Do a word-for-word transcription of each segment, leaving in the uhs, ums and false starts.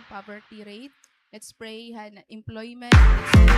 poverty rate. Let's pray han employment. Let's pray.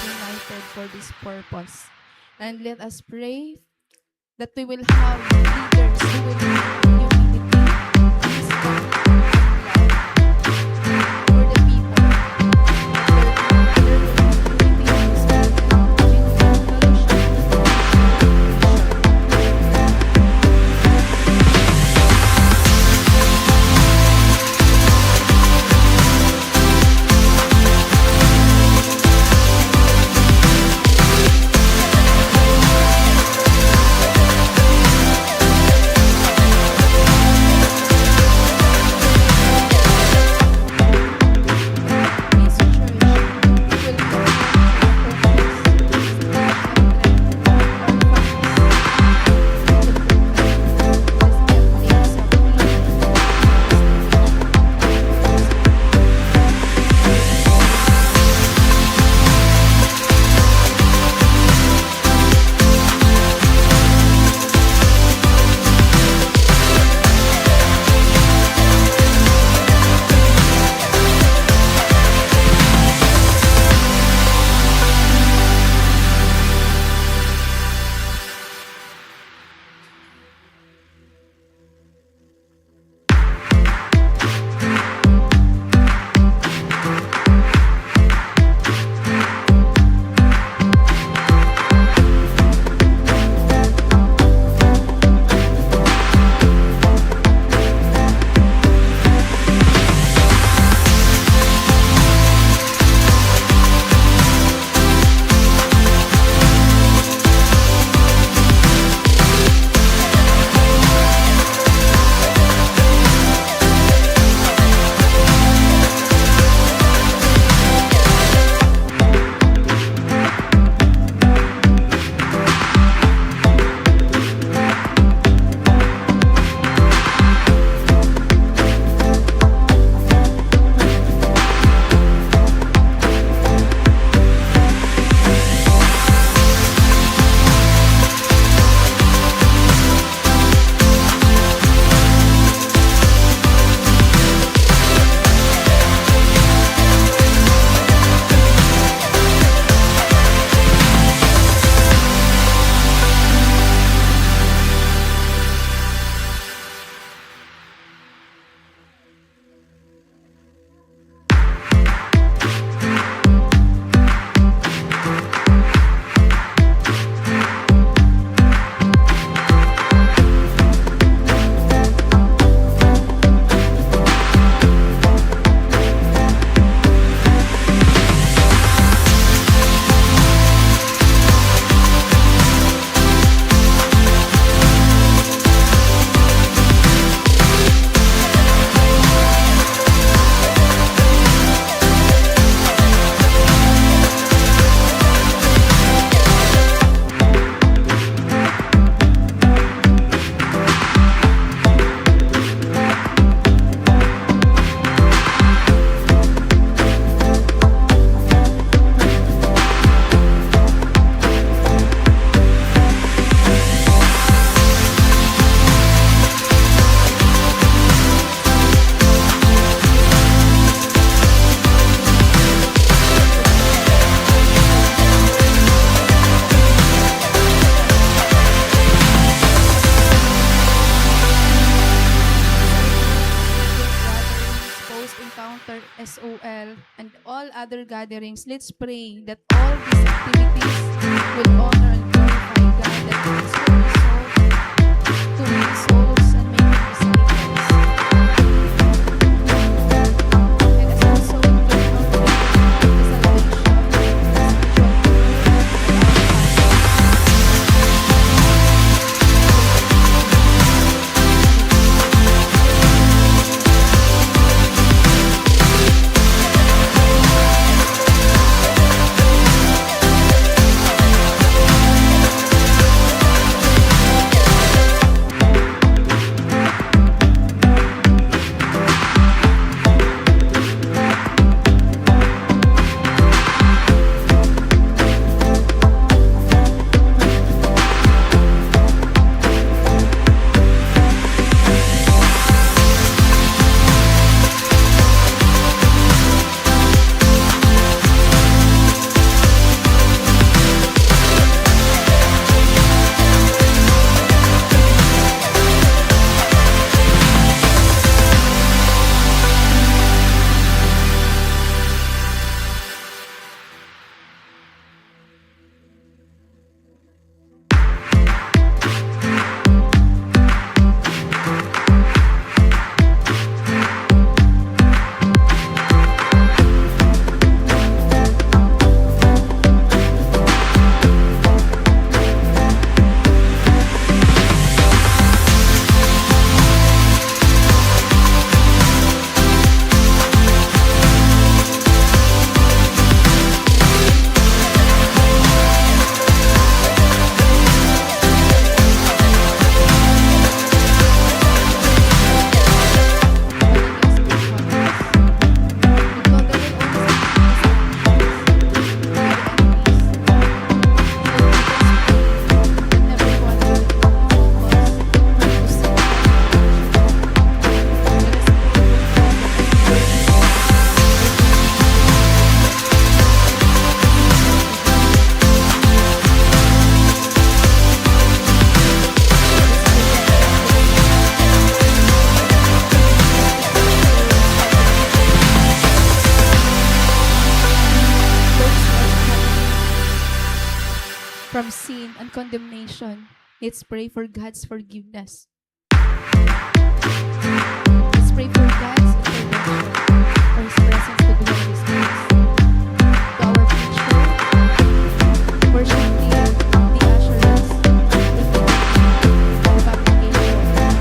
United for this purpose. And let us pray that we will have leaders who will lead in humility, wisdom, and love for the people. That there will be unity, respect, and genuine fellowship. all other gatherings, let's pray that all these activities will honor and glorify God, that things will result to win souls and make disciples. Let us also include our faith in the salvation of the spiritual world and our pastors. From sin and condemnation, let's pray for God's forgiveness. Let's pray for God's intervention, for His presence to dwell in this place. To our future worship team, the usherers, the deacon, the congregation,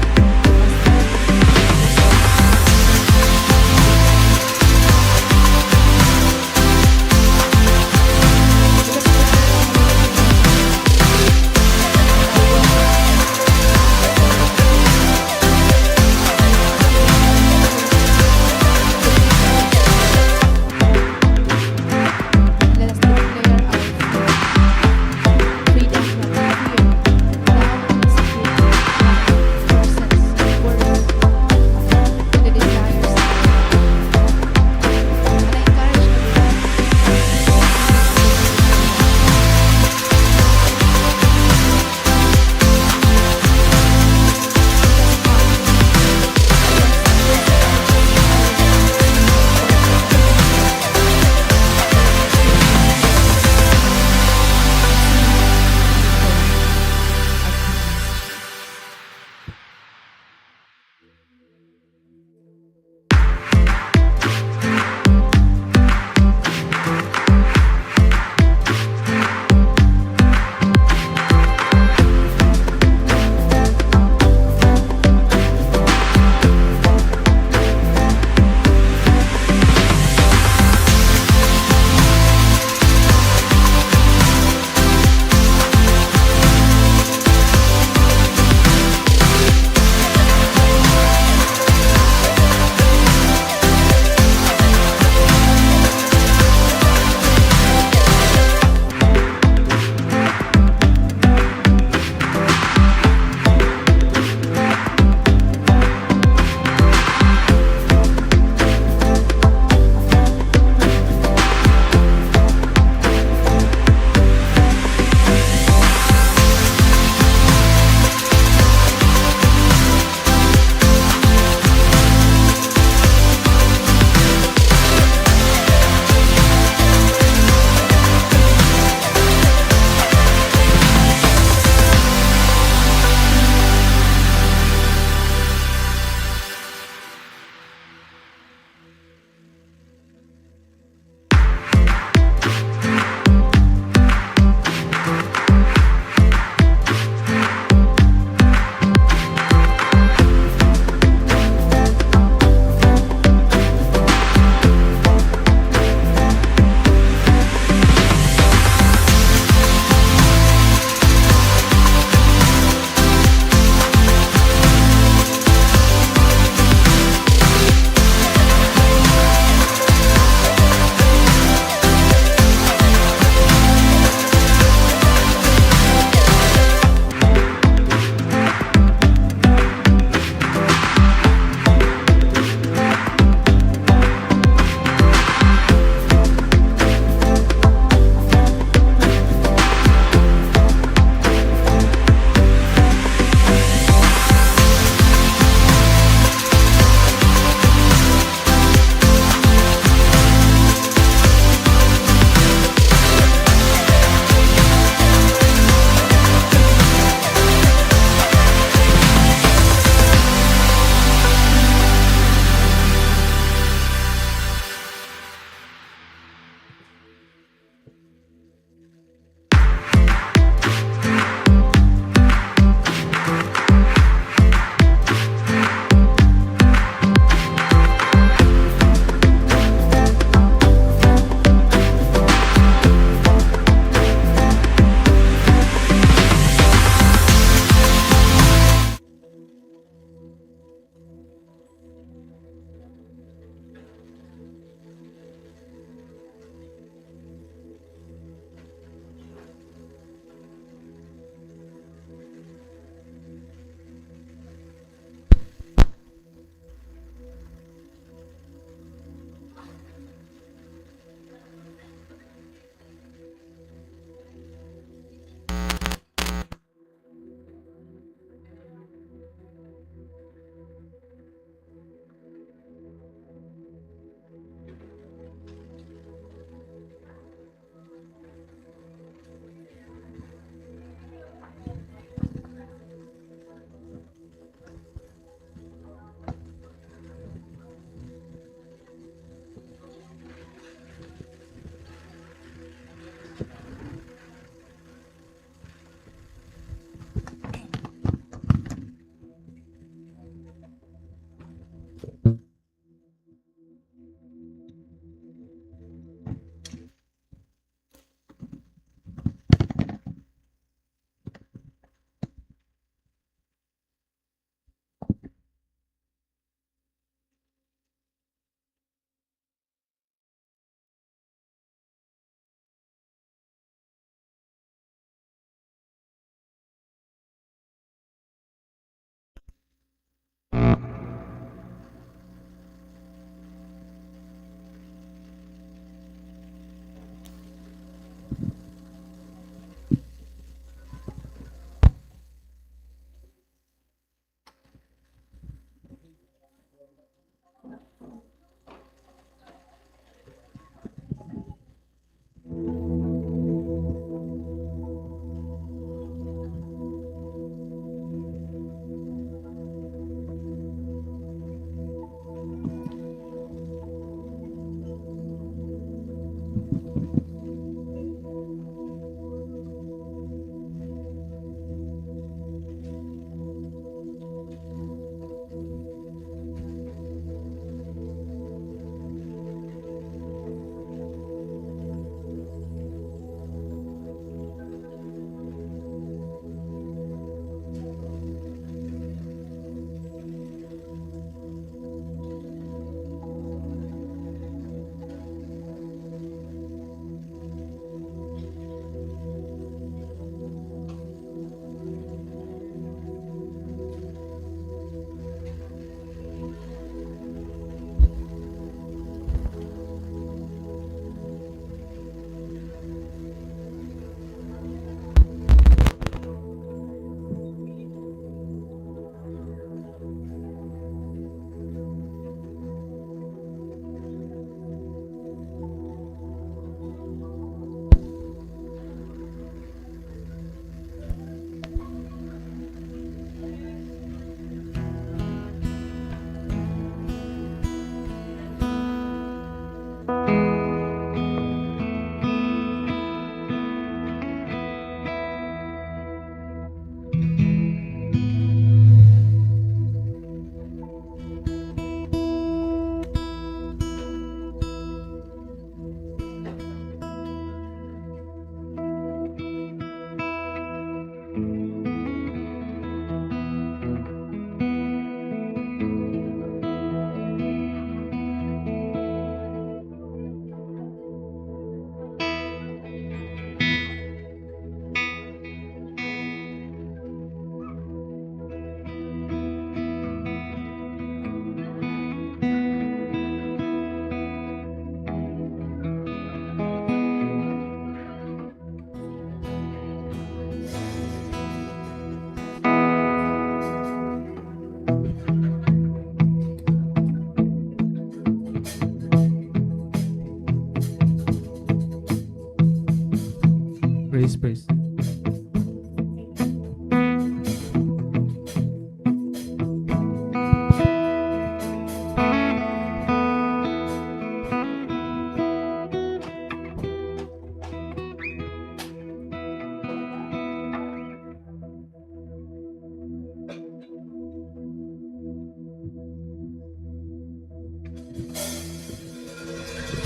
Praise.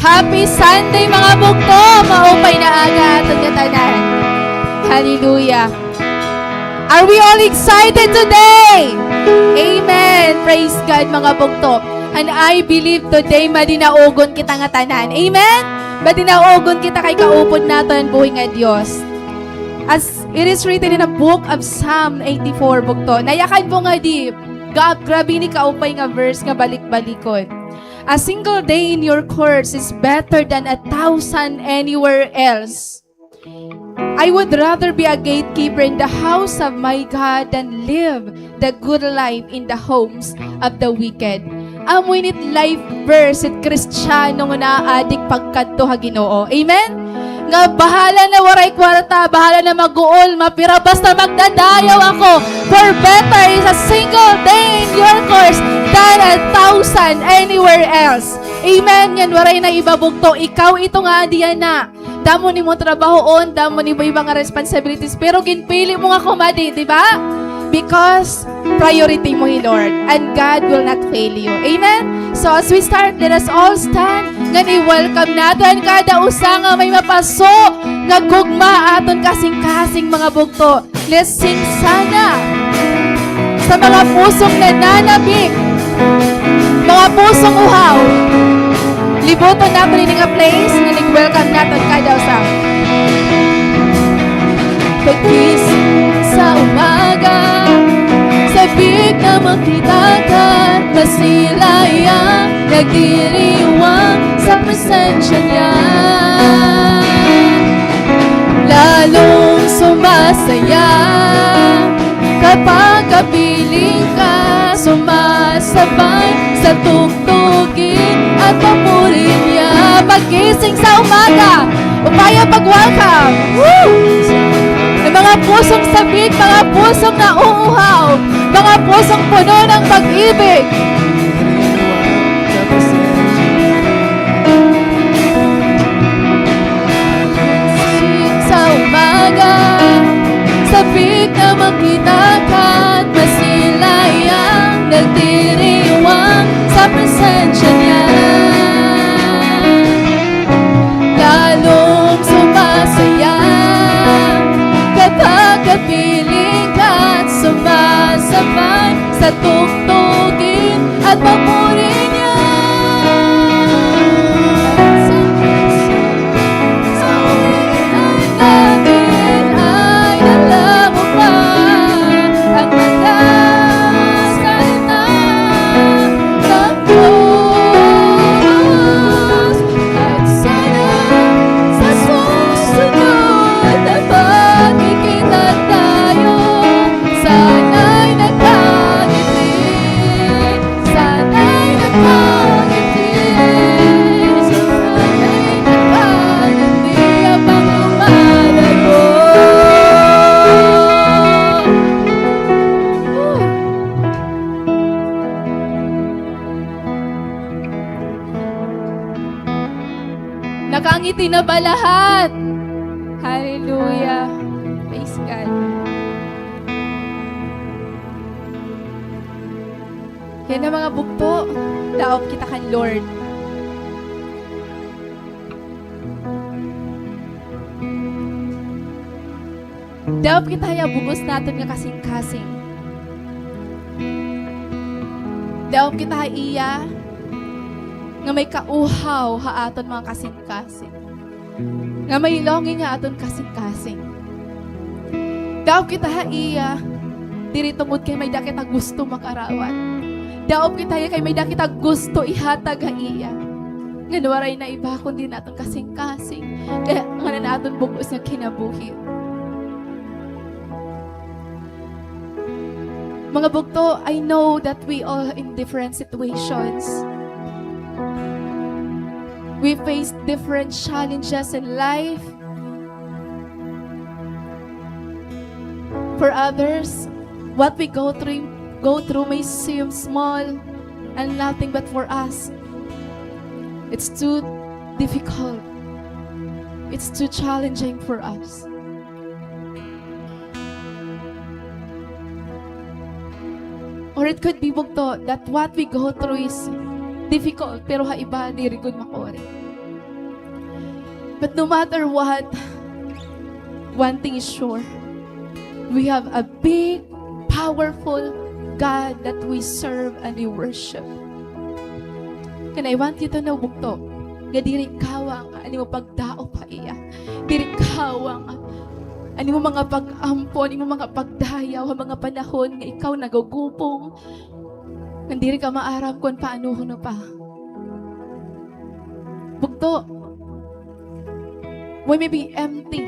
Happy Sunday, mga bugto! Maupay na aga aton ngatanan. Hallelujah. Are we all excited today? Amen. Praise God, mga bugto. And I believe today, madinaugon kita ngatanan. Amen? Madinaugon kita kay kaupod naton an buhi nga Dios. As it is written in a book of Psalm eighty-four, bugto. Nayakan mo nga di, ga-, grabe ini kaupay nga verse nga balik-balikon. A single day in your courts is better than a thousand anywhere else. I would rather be a gatekeeper in the house of my God than live the good life in the homes of the wicked. Amo ini it life verse it Kristiyano nga naadik pagkadto ha Ginoo. Amen? Nga bahala na waray kwarta, bahala na maguol, mapira, basta magdadayaw ako. For better is a single day in your course than a thousand anywhere else. Amen. Ngan waray na iba, bugto. Ikaw ito nga diyan na. Damo nimo trabahoon, damo nimo iba nga responsibilities, pero ginpili mo nga kumadi, di ba? Because priority mo hi Lord, and God will not fail you. Amen? So as we start, let us all stand. Ngan i-welcome naton kada usa nga may mapaso nga gugma aton kasingkasing, mga bugto. Blessing sana sa mga pusong nananabik, mga pusong uhaw. Libuton naton ini nga place nga nag-welcome naton kada usa. Paggising sa umaga, sabik na makita ka, masilayan, nagdiriwang sa presensya niya. Lalong sumasaya kapag kapiling ka, sumasabay sa tugtugin at papuri niya. Paggising sa umaga, upaya pag-welcome. Woo! May mga pusong sabik, mga pusong nauuhaw, mga pusong puno ng pag-ibig. Sa umaga, sabik na makita ka at masilayang nagdiriwang sa presensya niya. Lalong sumasaya kapag kapiling ka at sumasabay sa tugtugin at papuri niya. Sa, sa uwian namin ay dala mo pa ang mga salita ng Diyos. At sana sa susunod na pagkikita tayo, sana'y nakangiti, sana'y nakangiti, sana'y nakangiti habang lumalago. Nakangiti na ba lahat? Hallelujah. Praise God. Yana, mga bugto, daop kita kan Lord. Daop kita ha iya bug-os naton nga kasingkasing. Daop kita ha iya nga may kauhaw ha aton mga kasingkasing, nga may longing ha aton kasingkasing. Daop kita ha iya diri tungod kay may-ada kita gusto makarawat. Daop kita ha iya kay may-ada kita gusto ihatag ha iya. Ngan waray na iba kundi an aton kasingkasing, kay ngan an aton bug-os nga kinabuhi. Mga bugto, I know that we all in different situations. We face different challenges in life. For others, what we go through, go through may seem small and nothing, but for us, it's too difficult. It's too challenging for us. Or it could be, bugto, that what we go through is difficult, pero ha iba, diri gud makuri. But no matter what, one thing is sure, we have a big, powerful God that we serve and we worship. And I want you to know, bugto, nga diri kawang an imo pagdaop ha iya. Diri kawang an imo mga pag-ampo, an imo mga pagdayaw ha mga panahon nga ikaw nagugupong, nga diri ka maaram kon paanohon pa. Bugto, we may be empty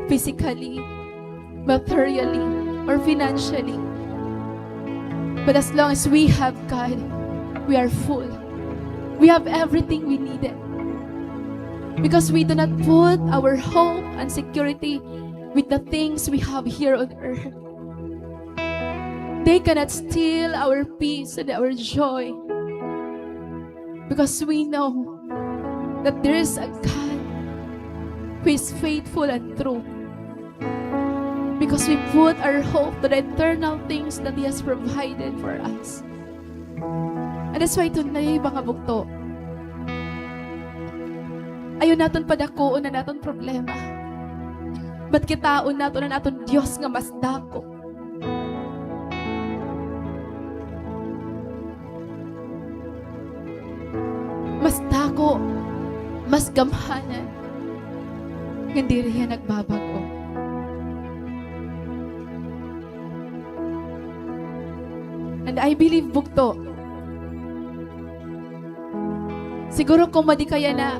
physically, materially, or financially. But as long as we have God, we are full. We have everything we needed. Because we do not put our hope and security with the things we have here on earth. They cannot steal our peace and our joy. Because we know that there is a God who is faithful and true. Because we put our hope to the eternal things that He has provided for us. And that's why today, mga bugto, ayaw naton padakuon an aton problema. But kitaon naton an aton Dios nga mas dako. Mas dako, mas gamhanan, ngan diri hiya nagbabag-o. And I believe, bugto, siguro kon madi ka yana,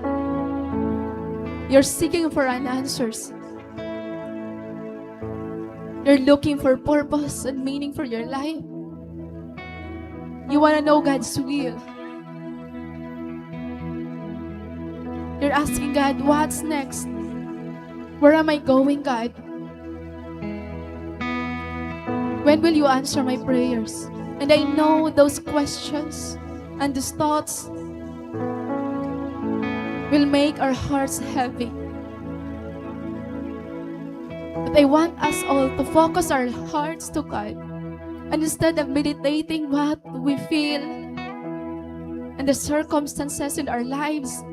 you're seeking for an answers. You're looking for purpose and meaning for your life. You wanna know God's will. You're asking God, "What's next? Where am I going, God? When will you answer my prayers?" And I know those questions and those thoughts will make our hearts heavy. But I want us all to focus our hearts to God. And instead of meditating what we feel and the circumstances in our lives,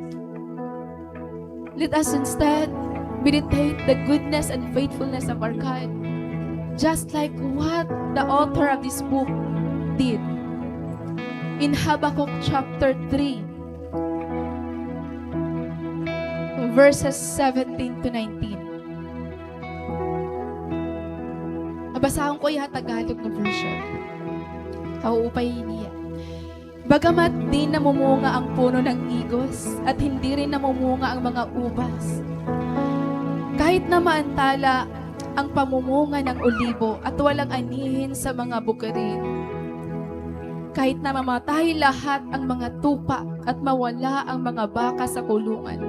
let us instead meditate the goodness and faithfulness of our God. Just like what the author of this book did in Habakkuk chapter three, verses seventeen to nineteen. Basahon ko iya ha Tagalog nga version. Hauupay niya. Bagamat di namumunga ang puno ng igos at hindi rin namumunga ang mga ubas, kahit na maantala ang pamumunga ng olibo at walang anihin sa mga bukirin, kahit na mamatay lahat ang mga tupa at mawala ang mga baka sa kulungan,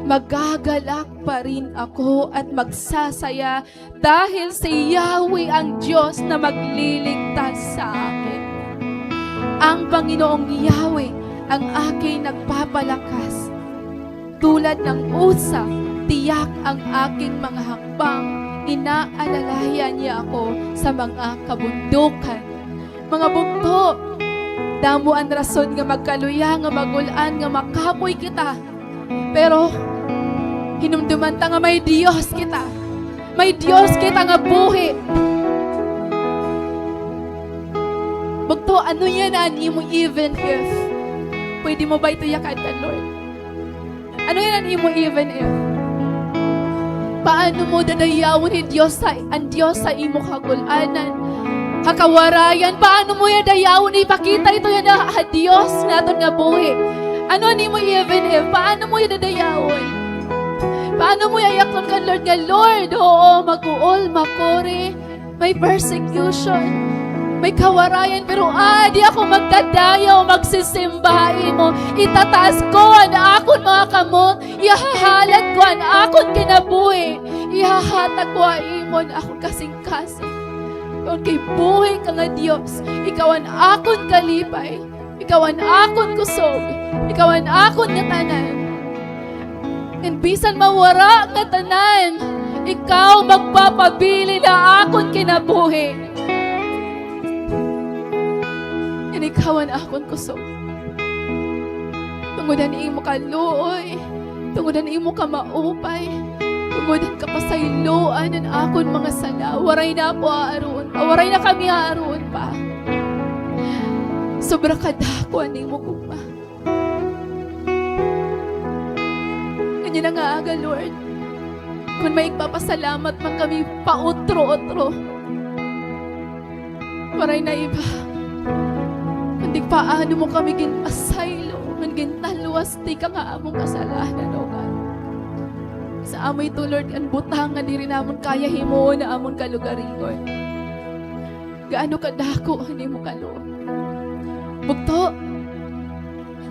magagalak pa rin ako at magsasaya dahil si Yahweh ang Diyos na magliligtas sa akin. Ang Panginoong Yahweh ang aking nagpapalakas. Tulad ng usa, tiyak ang aking mga hakbang. Inaalalayan niya ako sa mga kabundukan. Mga bugto, damo an rason nga magkaluya, nga magul-an, nga makapoy kita. Pero hinumduman ta nga may Diyos kita. May Diyos kita nga buhi. Bugto, ano yana an imo even if? Pwede mo ba ito yakan kan Lord? Ano yana an imo even if? Paano mo dadayawon hi Diyos sa, an Diyos sa imo kagul-anan, ha kawarayan? Paano mo yana dayawon? Ipakita ito yana ha Diyos nga aton nga buhi. Ano an imo even if? Paano mo yana dayawon? Paano mo yana yakan kan Lord nga, "Lord, oo, maguol, makuri, may persecution, may kawarayan, pero adi ako magdadayaw, magsisimba ha imo. Itataas ko an akon mga kamot, ihahalad ko an akon kinabuhi, ihahatag ko ha imo an akon kasingkasing." Tungod kay buhi ka nga Dios, ikaw an akon kalipay, ikaw an akon kusog, ikaw an akon ngatanan. Ngan bisan mawara ngatanan, ikaw magpapabilin ha akon kinabuhi. Ngan ikaw an akon kusog. Tungod han imo kaluoy, tungod han imo kamaupay, tungod han kapasayloan han akon mga sala, waray na ako aaruon pa, waray na kami aaruon pa. Sobra kadako an imo gugma. Ngan yana nga aga, Lord, kon may igpapasalamat man kami pautro-utro, waray na iba kundi paano mo kami ginpasaylo ngan gintalwas tikang ha amon kasalanan, O God. Sa amo ito, Lord, an butang nga diri namon kaya himuon ha amon kalugaringon. Gaano kadako an imo kaluoy. Bugto,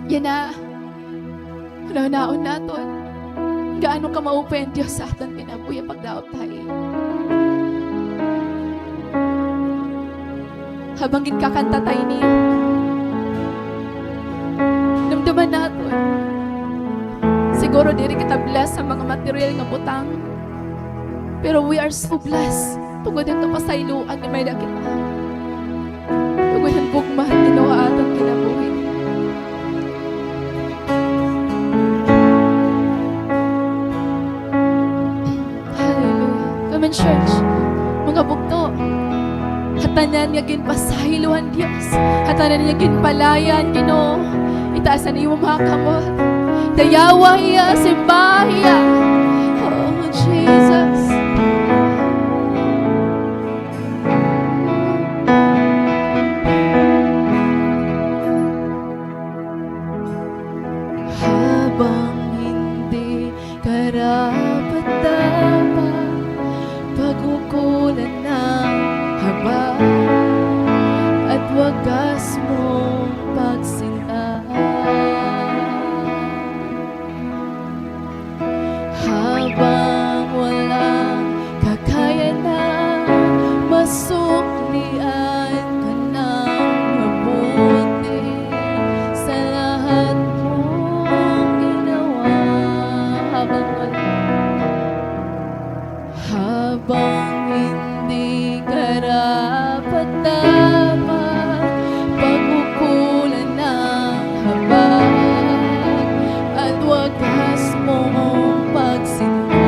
yana, hunahunaon naton gaano kamaupay an Dios sa aton kinabuhi pagdaot ta ha iya. Habang ginkakanta ta ini, dumduman naton. Siguro diri kita blessed sa mga material nga butang, pero we are so blessed tungod han kapasayloan nga may-ada kita. Tungod han gugma han Ginoo ha aton kinabuhi. Hallelujah. Come on, church. Mga bugto, ha tanan nga ginpasaylo han Dios, ha tanan nga ginpalaya han Ginoo, itaas an imo mga kamot. Dayawa hiya, simba hiya. Oh, Jesus. Habang hindi karapat-dapat, pag-ukulan ng haba at wagas mong pagsinta. Habang walang kakayanan, masuklian ka ng mabuti sa lahat mong ginawa. Habang walang Habang hindi karapat-dapat, pag-ukulan ng habag at wagas mong pagsinta.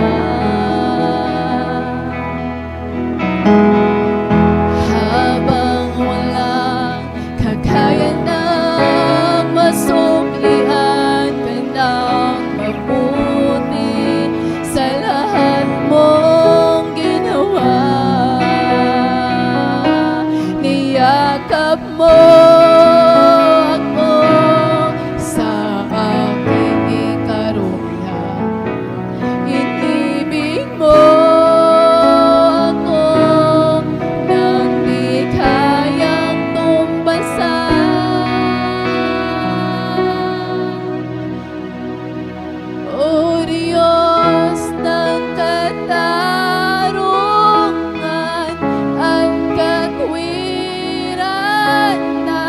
Habang walang kakayanan, masuklian ka ng mabuti sa lahat mong ginawa. Niyakap mo ako sa aking ikarumya. Inibig mo ako nang di kayang tumbasan. O Diyos ng katarungan at katwiran na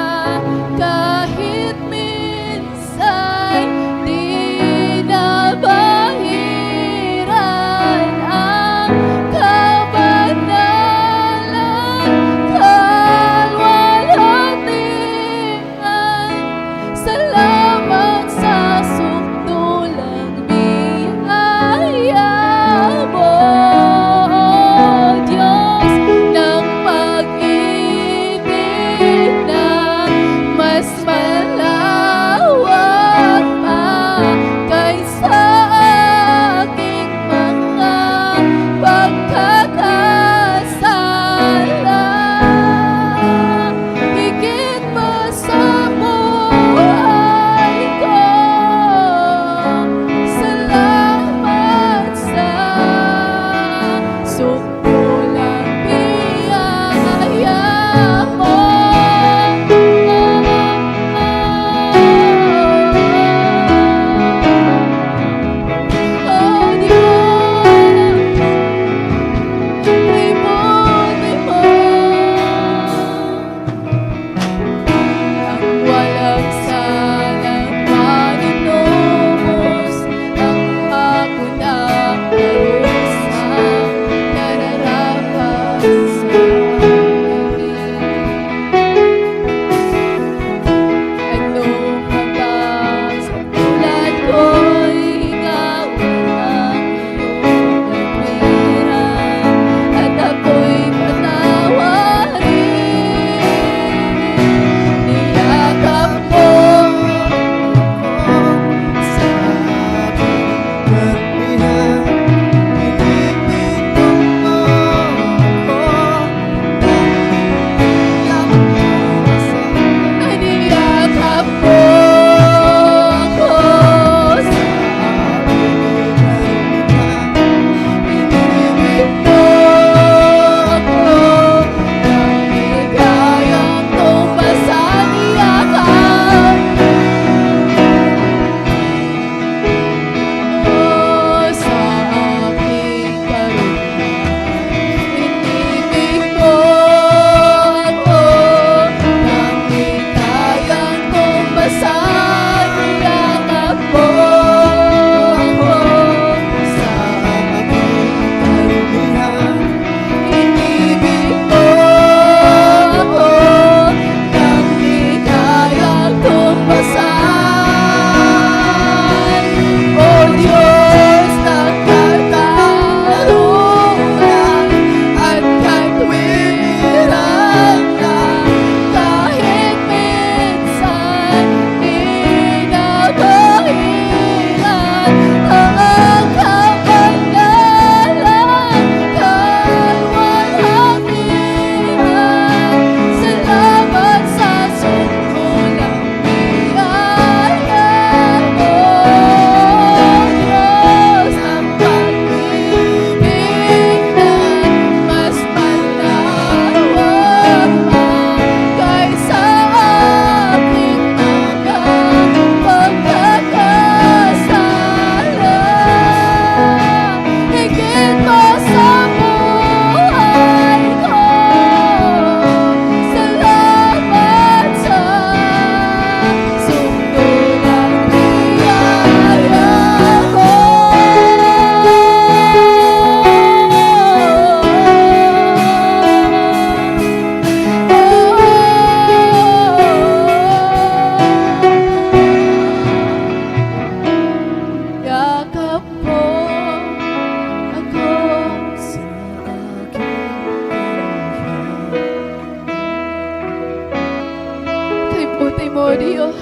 O Diyos,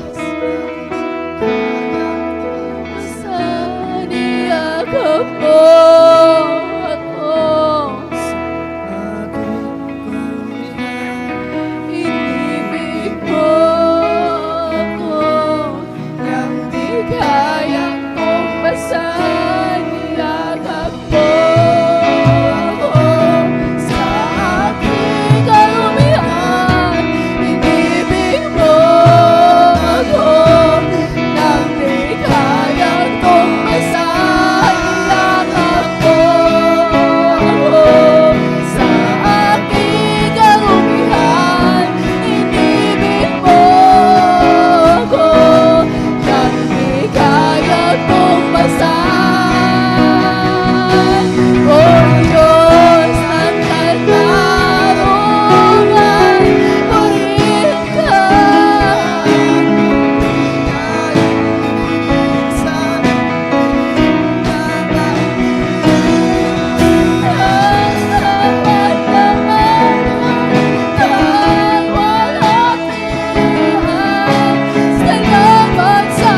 saniyakap mo ako. Inibig mo ako nang di kayang tumbasan. Yakap mo ako sa aking kalumihan. Inibig mo ako nang di kayang tumbasan. Yakap mo ako sa aking kalumihan. Inibig mo ako nang di kayang tumbasan. O Diyos ng katarungan, purihin ka. Salamat sa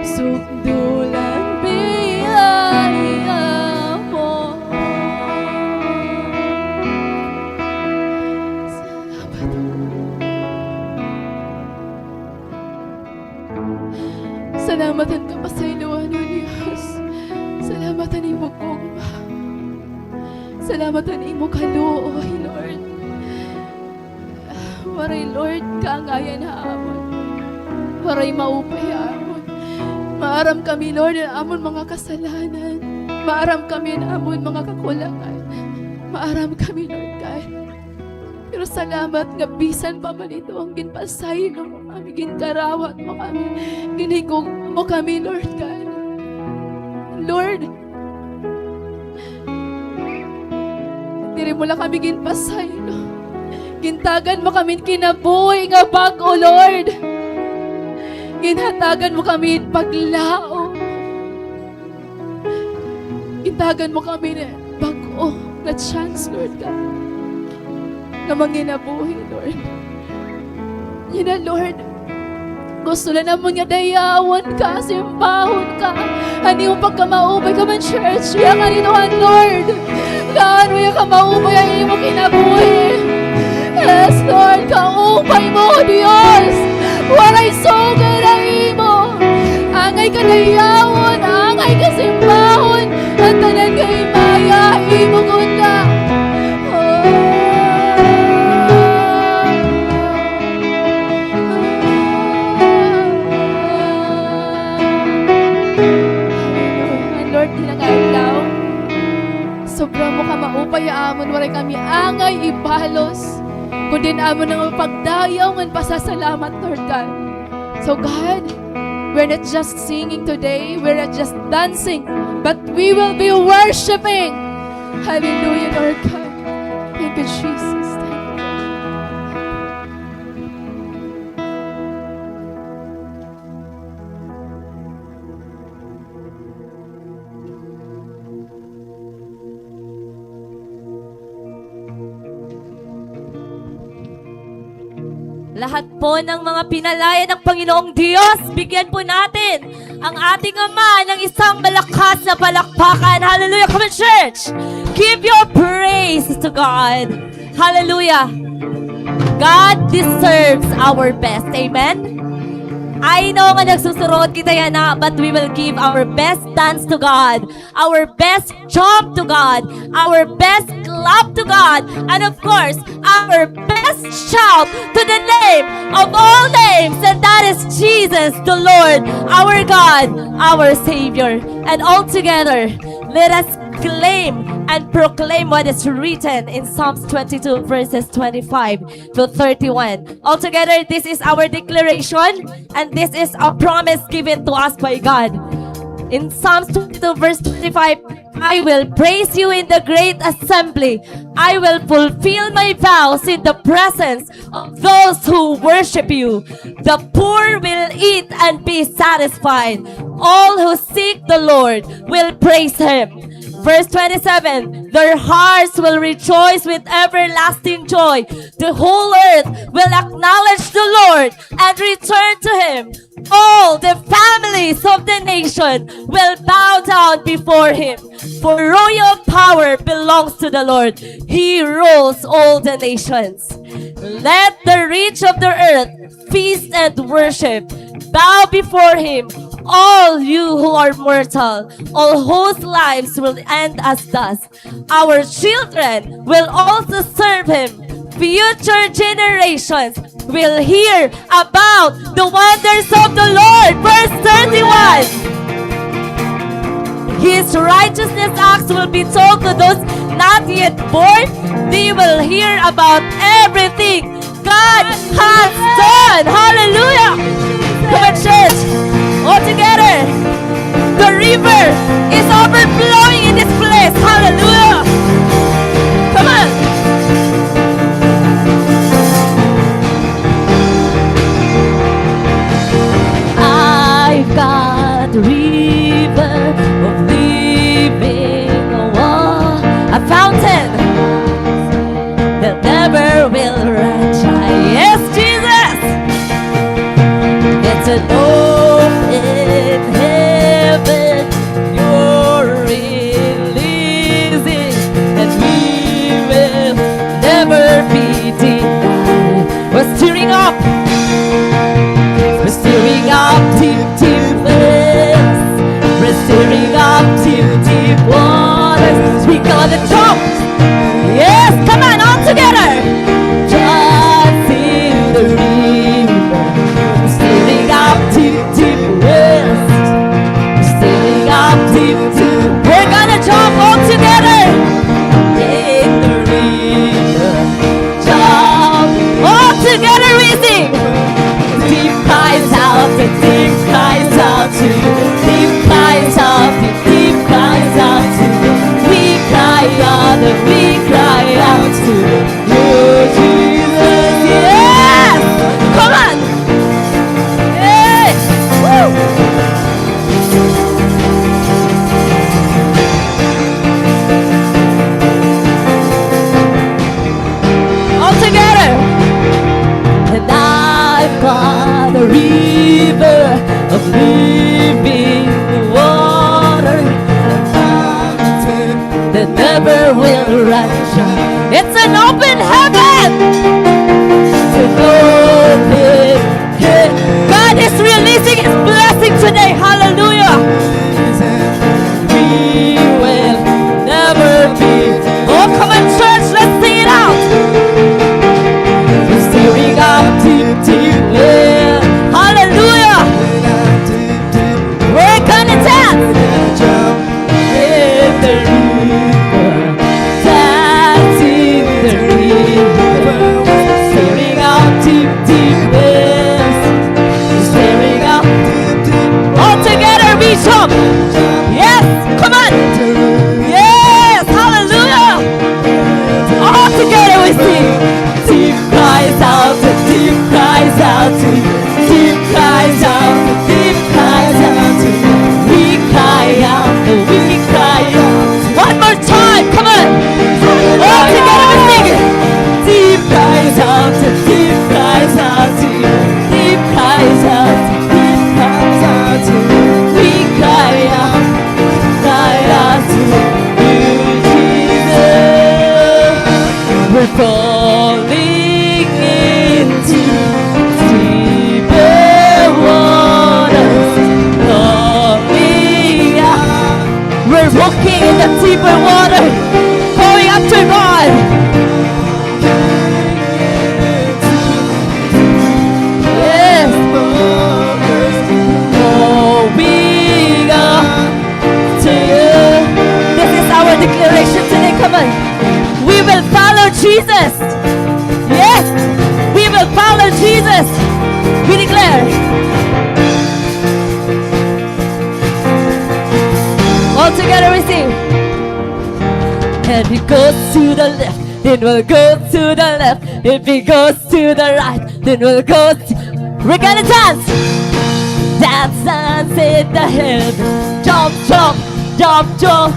sukdulang biyaya mo. Salamat. Salamat han kapasayloan, O Diyos. Salamat han imo gugma. Salamat han imo kaluoy, Lord. Waray, Lord, kaangayan ha amon. Waray maupay ha amon. Maaram kami, Lord, han amon mga kasalanan. Maaram kami han amon mga kakulangan. Maaram kami, Lord God. Pero salamat nga bisan pa man ito, ginpasaylo mo kami, ginkarawat mo kami, ginhigugma mo kami, Lord God. Lord, diri mo la kami ginpasaylo. Gintagan mo kami hin kinabuhi nga bag-o, Lord. Ginhatagan mo kami hin paglaom. Gintagan mo kami hin bag-o nga chance, Lord God, nga manginabuhi, Lord. Yana, Lord, gusto la namon nga dayawon ka, simbahon ka. An imo pagkamaupay, come on, church. Iya ka dito, Lord. Gaano iya kamaupay an imo kinabuhi. Yes, Lord, kaupay mo, Diyos. Waray sugad an imo. Angay ka dayawon, angay ka simbahon, an tanan nga himaya imo gud na. Oh. Lord, yana nga adlaw, sobra mo kamaupay ha amon, waray kami angay ibalos, kundi an amon nga pagdayaw ngan pasasalamat, Lord God. So, God, we're not just singing today, we're not just dancing, but we will be worshiping. Hallelujah, Lord God. Thank you, Jesus. Thank you, Lord. Lahat po ng mga pinalaya ng Panginoong Diyos, bigyan po natin ang ating Ama ng isang malakas na palakpakan. Hallelujah. Come on, church. Give your praise to God. Hallelujah. God deserves our best. Amen? I know nga nagsusurood kita yana, but we will give our best dance to God, our best jump to God, our best clap to God, and of course, our best shout to the name of all names, and that is Jesus, the Lord, our God, our Savior. And all together, let us claim and proclaim what is written in Psalms twenty-two, verses twenty-five to thirty-one. Altogether, this is our declaration, and this is a promise given to us by God. In Psalms twenty-two, verse twenty-five, "I will praise you in the great assembly. I will fulfill my vows in the presence of those who worship you. The poor will eat and be satisfied. All who seek the Lord will praise him." Verse twenty-seven, "Their hearts will rejoice with everlasting joy. The whole earth will acknowledge the Lord and return to him. All the families of the nation will bow down before him. For royal power belongs to the Lord. He rules all the nations. Let the rich of the earth feast and worship. Bow before him, all you who are mortal, all whose lives will end as dust. Our children will also serve him. Future generations will hear about the wonders of the Lord." Verse thirty-one. "His righteousness acts will be told to those not yet born. They will hear about everything God has done." Hallelujah. Come on, church. All together. The river is overflowing in this place. Hallelujah. Come on. I've got the river of living water, a fountain that never will run dry. Yes, Jesus! It's an open heaven you're releasing, and we will never be denied. We're stirring up. We're stirring up deep, deep wells. We're stirring up deep, deep waters. We gotta jump. Yes, come on, all together. Just in the river. We're stirring up deep, deep wells. We're stirring up deep, deep. We're gonna jump all together. In the river. All together we sing. Deep cries out, the deep cries out to you. Deep cries out, the deep cries out to you. We cry out, we cry out to you, Jesus. Yes! Come on! Yes! Woo! All together. And I've got a river of living water, a fountain that never will run dry. It's an open heaven. It's an open Hey, God is releasing his blessing today. Hallelujah. We will never be. Oh, come on, church, let's sing it out. We're stirring up deep, deep well. Hallelujah. We're gonna dance. In the river, dance in the river, stirring up deep, deep wells, stirring up deep, deep. All together, we jump. Yes, come on. Yes, hallelujah. All together we sing. Deep cries out, the deep cries out to you. Deep cries out, the deep cries out to you. We cry out, we cry out. One more time, come on. All together we sing it. Deep cries out, the deep cries out to you. Deep cries out, the deep cries out to you. We cry out. Jesus. Yes. We will follow Jesus. We declare. All together we sing. And it goes to the left, then we'll go to the left. If it goes to the right, then we'll go to, we're gonna dance. Dance, dance in the heaven. Jump, jump, jump, jump.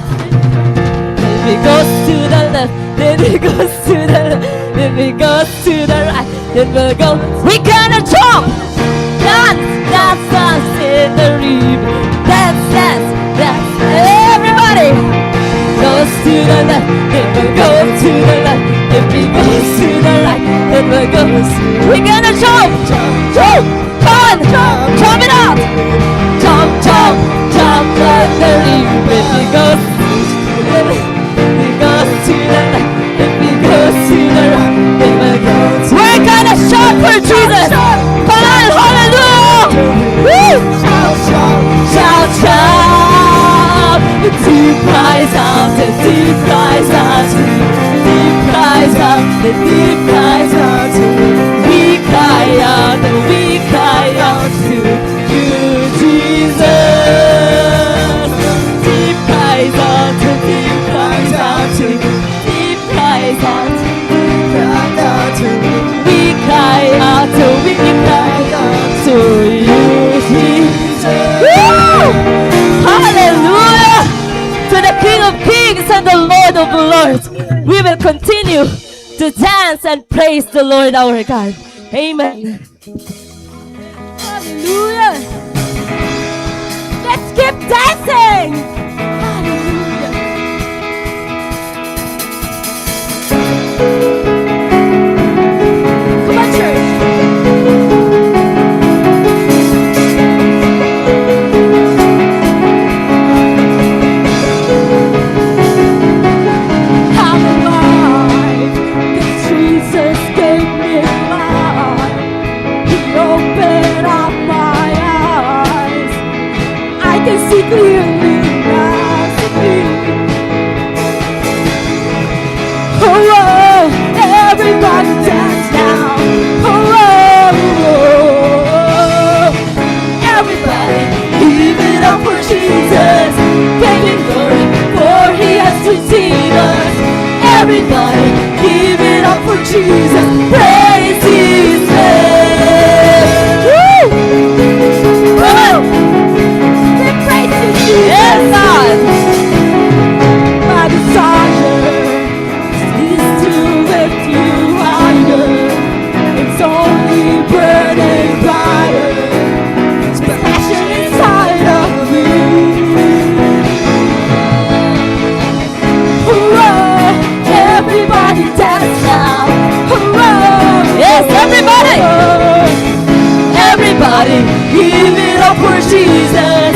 If it goes to the left, then it goes to the left. If it goes to the right, then we'll go. We gonna jump. Dance, dance, dance in the river. Dance, dance, dance. Everybody. Goes to the left, then we'll go to the left. If it goes to the right, then we'll go. We gonna jump. Jump. Come on. Jump it out. Jump, jump, jump like the river. If it goes to the left, it goes to the left. If it goes to the right, it will go to. We're gonna shout for Jesus. Come on, hallelujah. Woo! Shout, shout, shout. The deep cries out, the deep cries out, the deep cries out, the deep cries out. We cry out, we cry out to you, Jesus. Deep cries out, deep cries out to you. Deep cries out, deep cries out to you. We cry out, we cry out to you, Jesus. Woo! Hallelujah! To the King of Kings and the Lord of Lords. We will continue to dance and praise the Lord our God. Amen. Hallelujah. Let's keep dancing. Hallelujah. Come on, church. I'm alive. 'Cause Jesus gave me life. He opened up my eyes. I can see clearly now. Oh, everybody dance now. Oh, everybody, give it up for Jesus. Give him glory, for he has redeemed us. Everybody, give it up for Jesus. Praise his name. Woo! Come on. We praise you, Jesus. Yes, God. My desire is to lift you higher. It's only burning brighter. It's passion inside of me. Hurrah! Everybody dance now. Hurrah! Yes, everybody. Everybody, give it up for Jesus.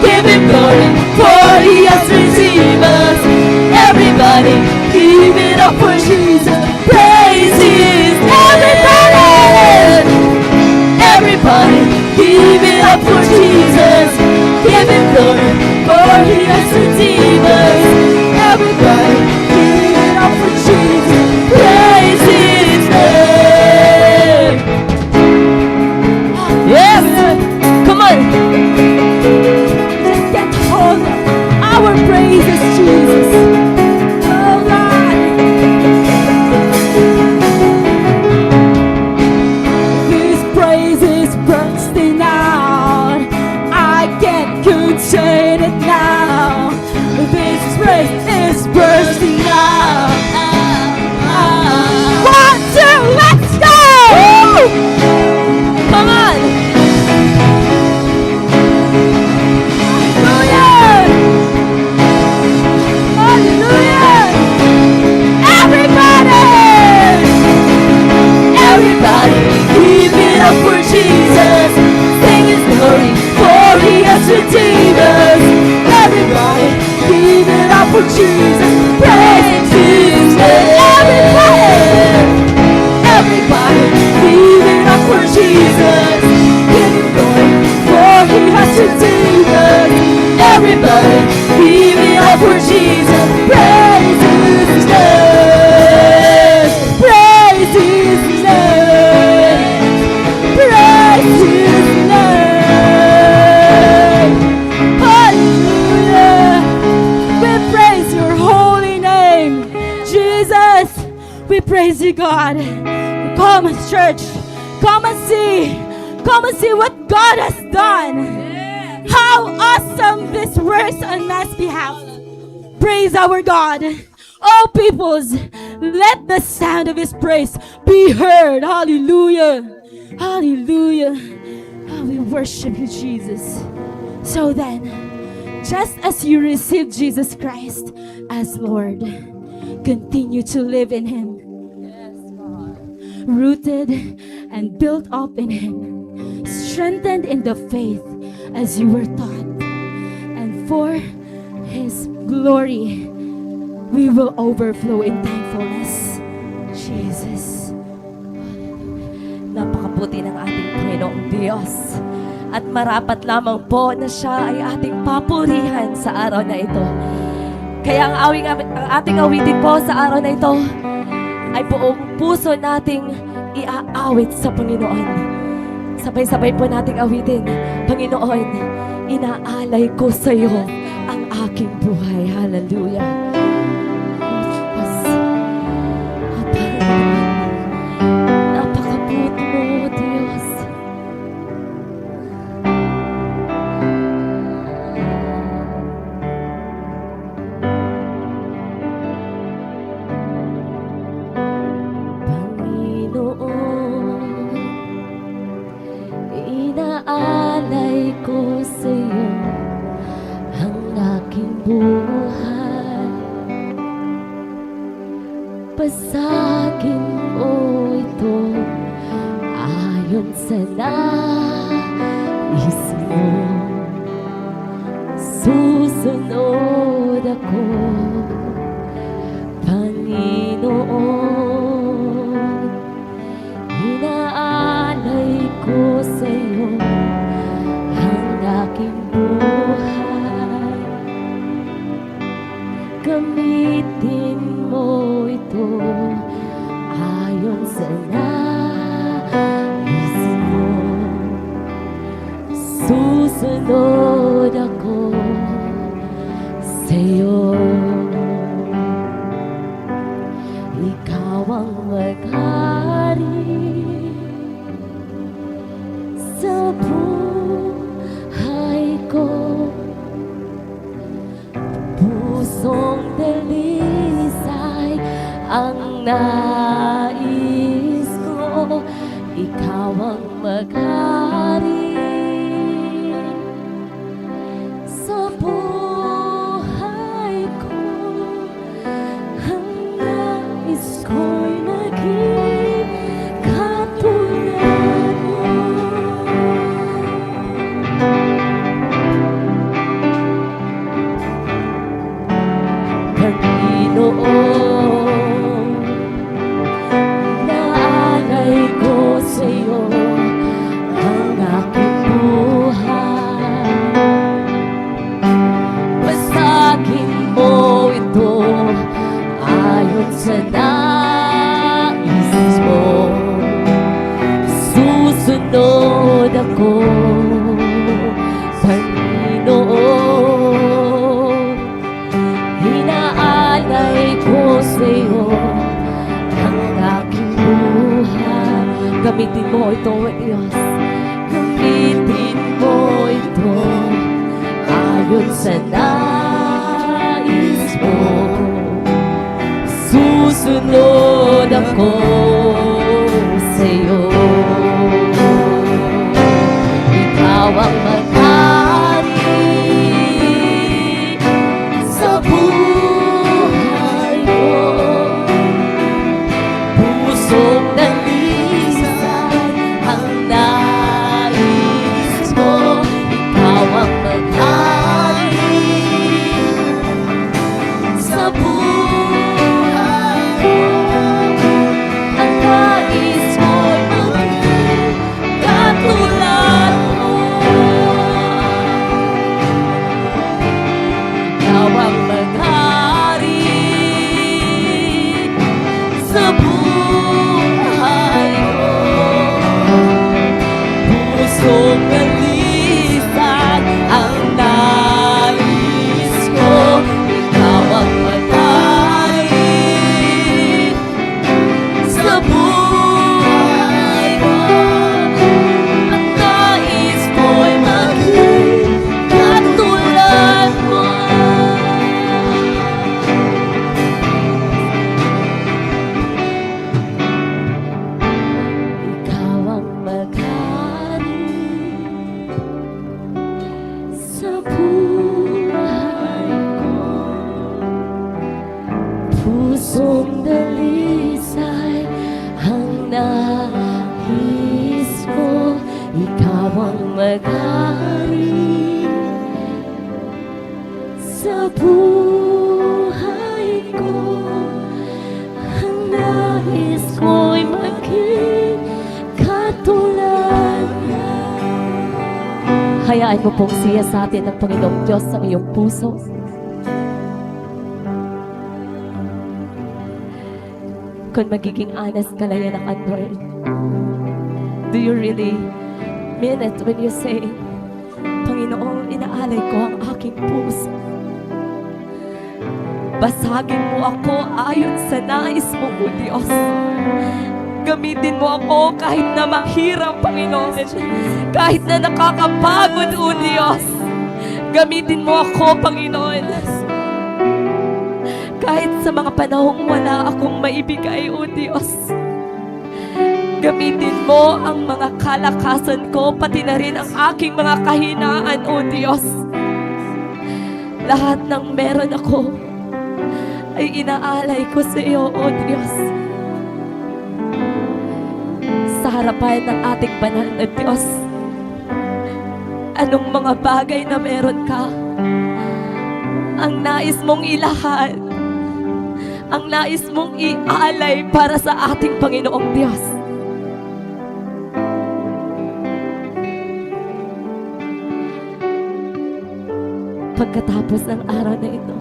Give him glory, for he has redeemed us. Everybody, give it up for Jesus. Praise him. Everybody. Everybody, give it up for Jesus. Give him glory, for he has redeemed us. Everybody, give it up for Jesus. Praise his name. Yes. Come on. Just get hold of our praises, Jesus. Oh, God. This praise is bursting out. I can't contain it now. Come, church. Come and see. Come and see what God has done. How awesome this works on man's behalf. Praise our God. All peoples, let the sound of his praise be heard. Hallelujah. Hallelujah. Oh, we worship you, Jesus. So then, just as you received Jesus Christ as Lord, continue to live in him. Rooted and built up in him, strengthened in the faith as you were taught, and for his glory, we will overflow in thankfulness. Jesus. Napakabuti ng ating Panginoong Diyos. At marapat lamang po na siya ay ating papurihan sa araw na ito. Kaya ang awing, ang ating awitin po sa araw na ito ay buong puso nating iaawit sa Panginoon. Sabay-sabay po nating awitin, "Panginoon, inaalay ko sa iyo ang aking buhay." Hallelujah. Diyos, napakabuti mo, Diyos. Panginoon, inaalay ko sa iyo ang aking buhay. Basagin mo ito ayon sa nais mo. Susunod ako, Panginoon. Inaalay ko sa iyo ang aking buhay. Gamitin mo ito ayon sa nais mo. Susunod ako sa iyo. Ikaw ang maghari sa buhay ko. Pusong dalisay ang nais ko. Ikaw ang maghari sa buhay ko. Ang nais ko'y maging katulad mo. Panginoon, inaalay ko sa iyo ang aking buhay. Basagin mo ito ayon sa nais mo. Susunod ako, Panginoon. Inaalay ko sa iyo ang aking buhay. Gamitin mo ito, O Diyos. Gamitin mo ito ayon sa nais mo. Susunod ako sa iyo. Ikaw ang maghari sa buhay ko. Pusong dalisay ang nais mo. Ikaw ang maghari sa buhay ko. Ang nais mo'y Ikaw ang maghari sa buhay ko. Ang nais ko'y maging katulad niya. Hayaan mo pong siyasatin ng Panginoong Diyos ang iyong puso. Kung magiging honest ka na yan, Lord, do you really mean it when you say, "Panginoon, inaalay ko ang aking puso. Basagin mo ako ayon sa nais mo, O Diyos. Gamitin mo ako kahit na mahirap, Panginoon. Kahit na nakakapagod, O Diyos. Gamitin mo ako, Panginoon. Kahit sa mga panahong wala akong maibigay, O Diyos. Gamitin mo ang mga kalakasan ko, pati na rin ang aking mga kahinaan, O Diyos. Lahat ng meron ako ay inaalay ko sa iyo, O Diyos. Sa harapan ng ating banal na Diyos, anong mga bagay na meron ka ang nais mong ilahad, ang nais mong ialay para sa ating Panginoong Diyos? Pagkatapos ng araw na ito,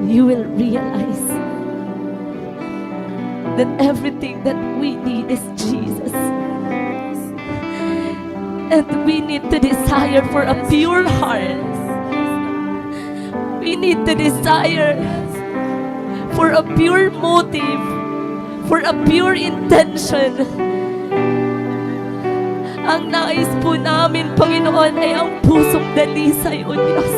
you will realize that everything that we need is Jesus. And we need to desire for a pure heart. We need to desire for a pure motive, for a pure intention. Ang nais po namin, Panginoon, ay ang pusong dalisay, O Diyos.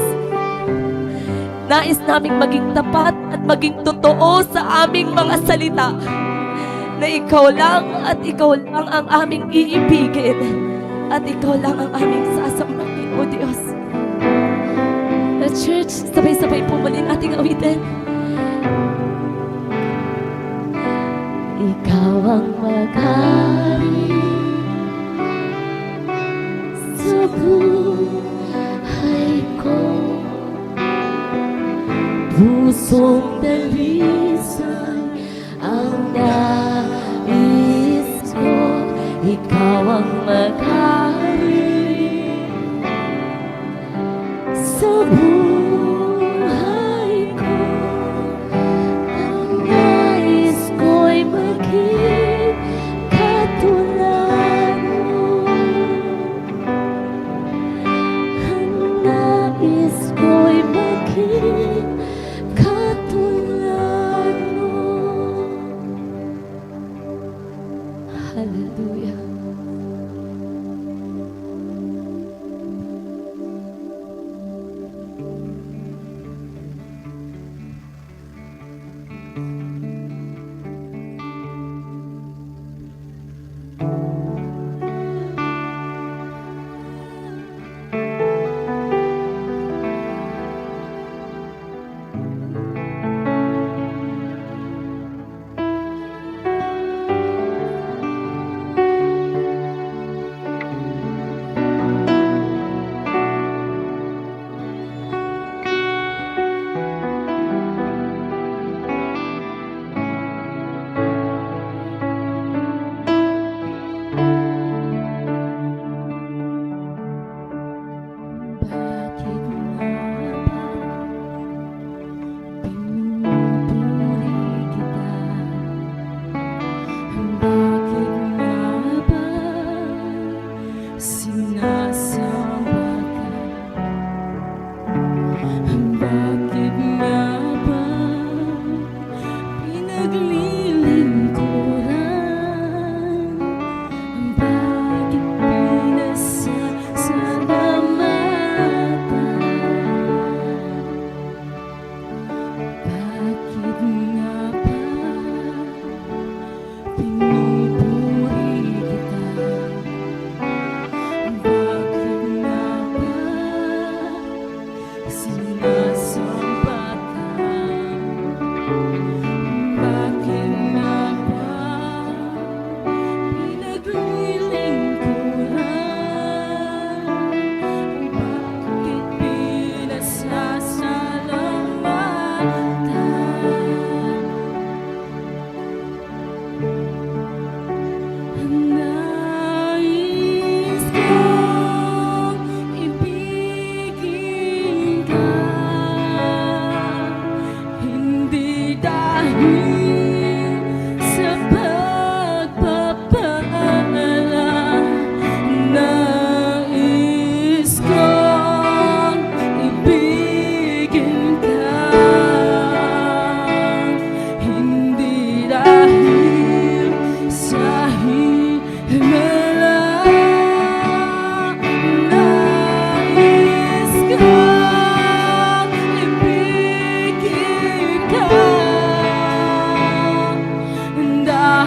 Nais naming maging tapat at maging totoo sa aming mga salita, na ikaw lang at ikaw lang ang aming iibigin at ikaw lang ang aming sasambahin, O Diyos. The church, sabay-sabay po muli nating awitin. Ikaw ang maghari sa buhay ko. Pusong dalisay ang nais ko, ikaw ang maghari sa buhay ko. Ang nais ko'y maging katulad mo. Ang nais ko'y maging katulad mo. Hallelujah.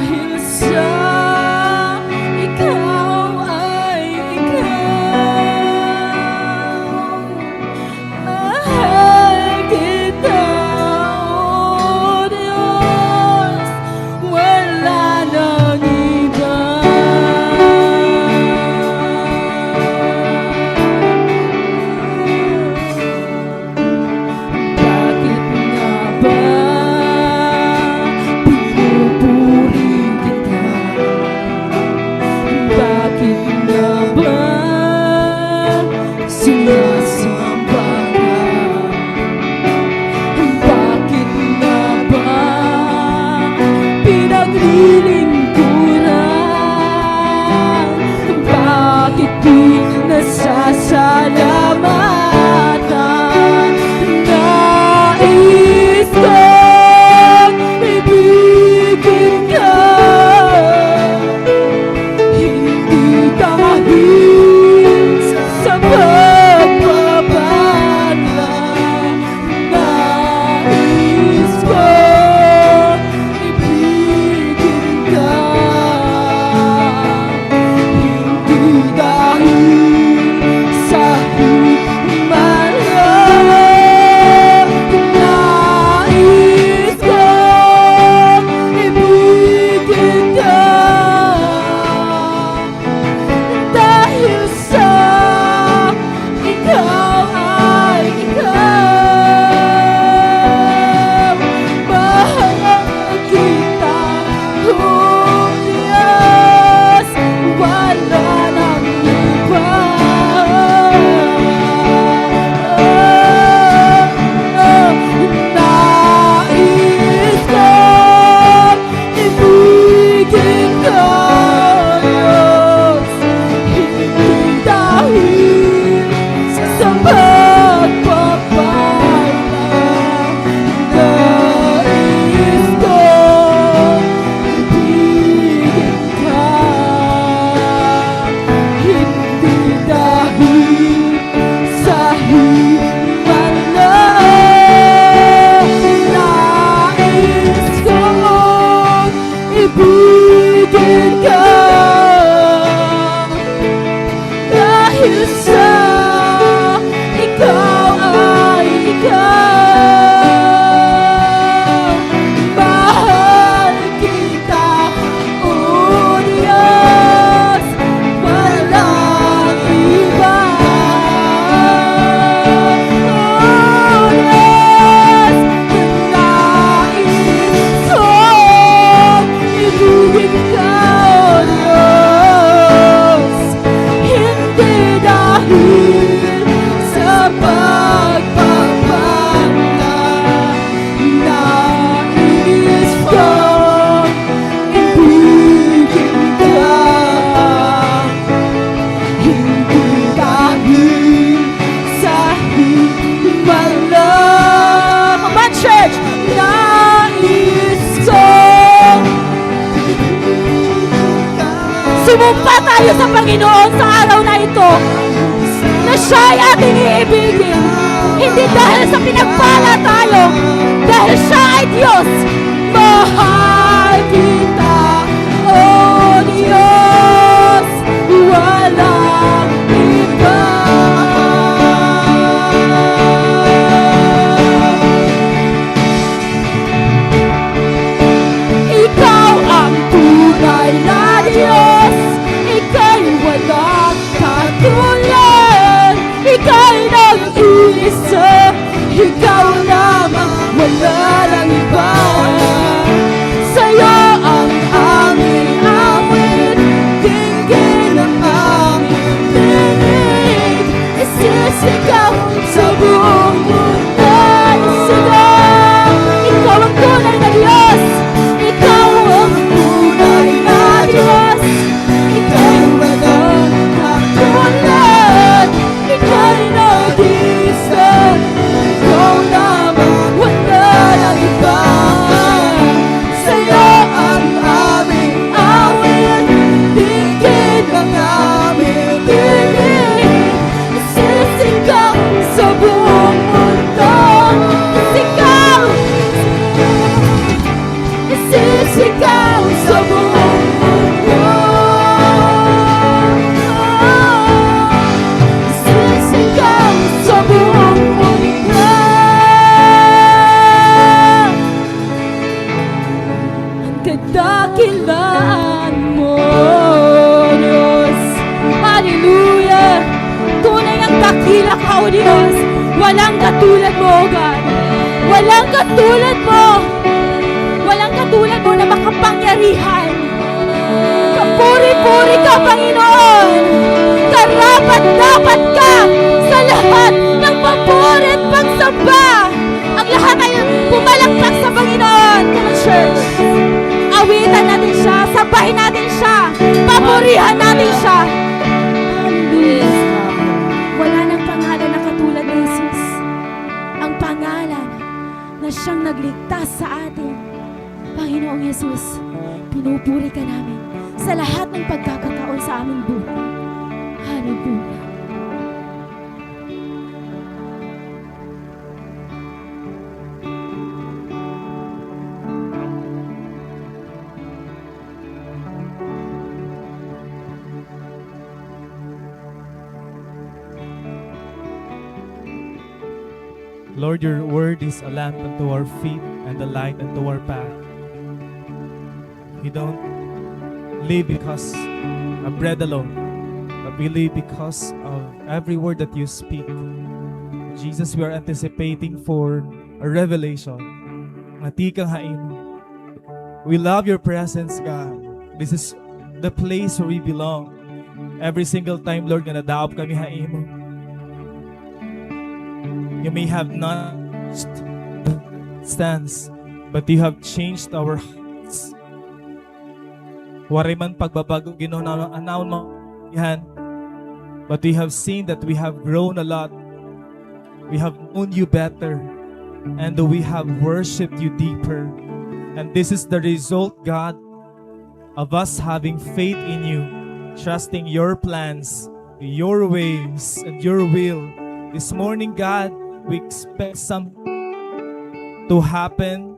Dahil sa ikaw ay ikaw. Mahal kita, O Diyos, wala nang iba. Bakit nga ba pinupuri kita? Bakit nga ba sinasamba ka? Bakit nga ba pinaglilingkuran? Bakit di nasasalamatan? Nais kong ibigin ka, hindi dahil sa pagpapala. Nais ko ibigin ka, hindi dahil sa himala. Nais ko ibigin ka, dahil sa ikaw ay ikaw. Mahal kita, O Diyos, wala nang iba. Nais ko ibigin ka, Diyos, hindi dahil sa pagpapala. Nais ko ibigin ka, hindi dahil sa himala. Nais kong ibigin ka, dahil sa ikaw ay ikaw. Mahal kita, O Diyos, walang iba. O Diyos, nais kong ibigin ka, O Diyos, hindi dahil sa pagpapala. Nais kong ibigin ka, hindi dahil sa himala. Come on, church! Nais kong Sumumpa tayo sa Panginoon sa araw na ito na siya ay ating iibigin, hindi dahil sa pinagpala tayo, dahil siya ay Diyos. Mahal kita, O Diyos, walang iba. Ikaw ang tunay na Diyos, ika'y walang katulad, ika'y nag-iisa, ikaw lamang, wala nang iba. Sa'yo ang Dakilaan mo, Diyos. Hallelujah. Tunay ngang dakila ka, O Diyos. Walang katulad mo, O God. Walang katulad mo. Walang katulad mo na makapangyarihan. Kapuri-puri ka, Panginoon. Karapat-dapat ka sa lahat ng papuri at pagsamba. Ang lahat ay pumalakpak sa Panginoon. Come on, church. Awitan natin siya. Sambahin natin siya. Papurihan natin siya. Hallelujah. Wala nang pangalan na katulad ni Jesus. Ang pangalan na siyang nagligtas sa atin. Panginoong Jesus, pinupuri ka namin sa lahat ng pagkakataon sa aming buhay. Hallelujah. Lord, your word is a lamp unto our feet and a light unto our path. We don't live because of bread alone, but we live because of every word that you speak. Jesus, we are anticipating for a revelation nga tikang ha imo. We love your presence, God. This is the place where we belong. Every single time, Lord, nga nadaop kami ha imo, you may have not changed the circumstance, but you have changed our hearts. Waray man pagbabag-o, Ginoo, na an amon mga kinabuhian, but we have seen that we have grown a lot. We have known you better, and we have worshipped you deeper. And this is the result, God, of us having faith in you, trusting your plans, your ways, and your will. This morning, God, we expect something to happen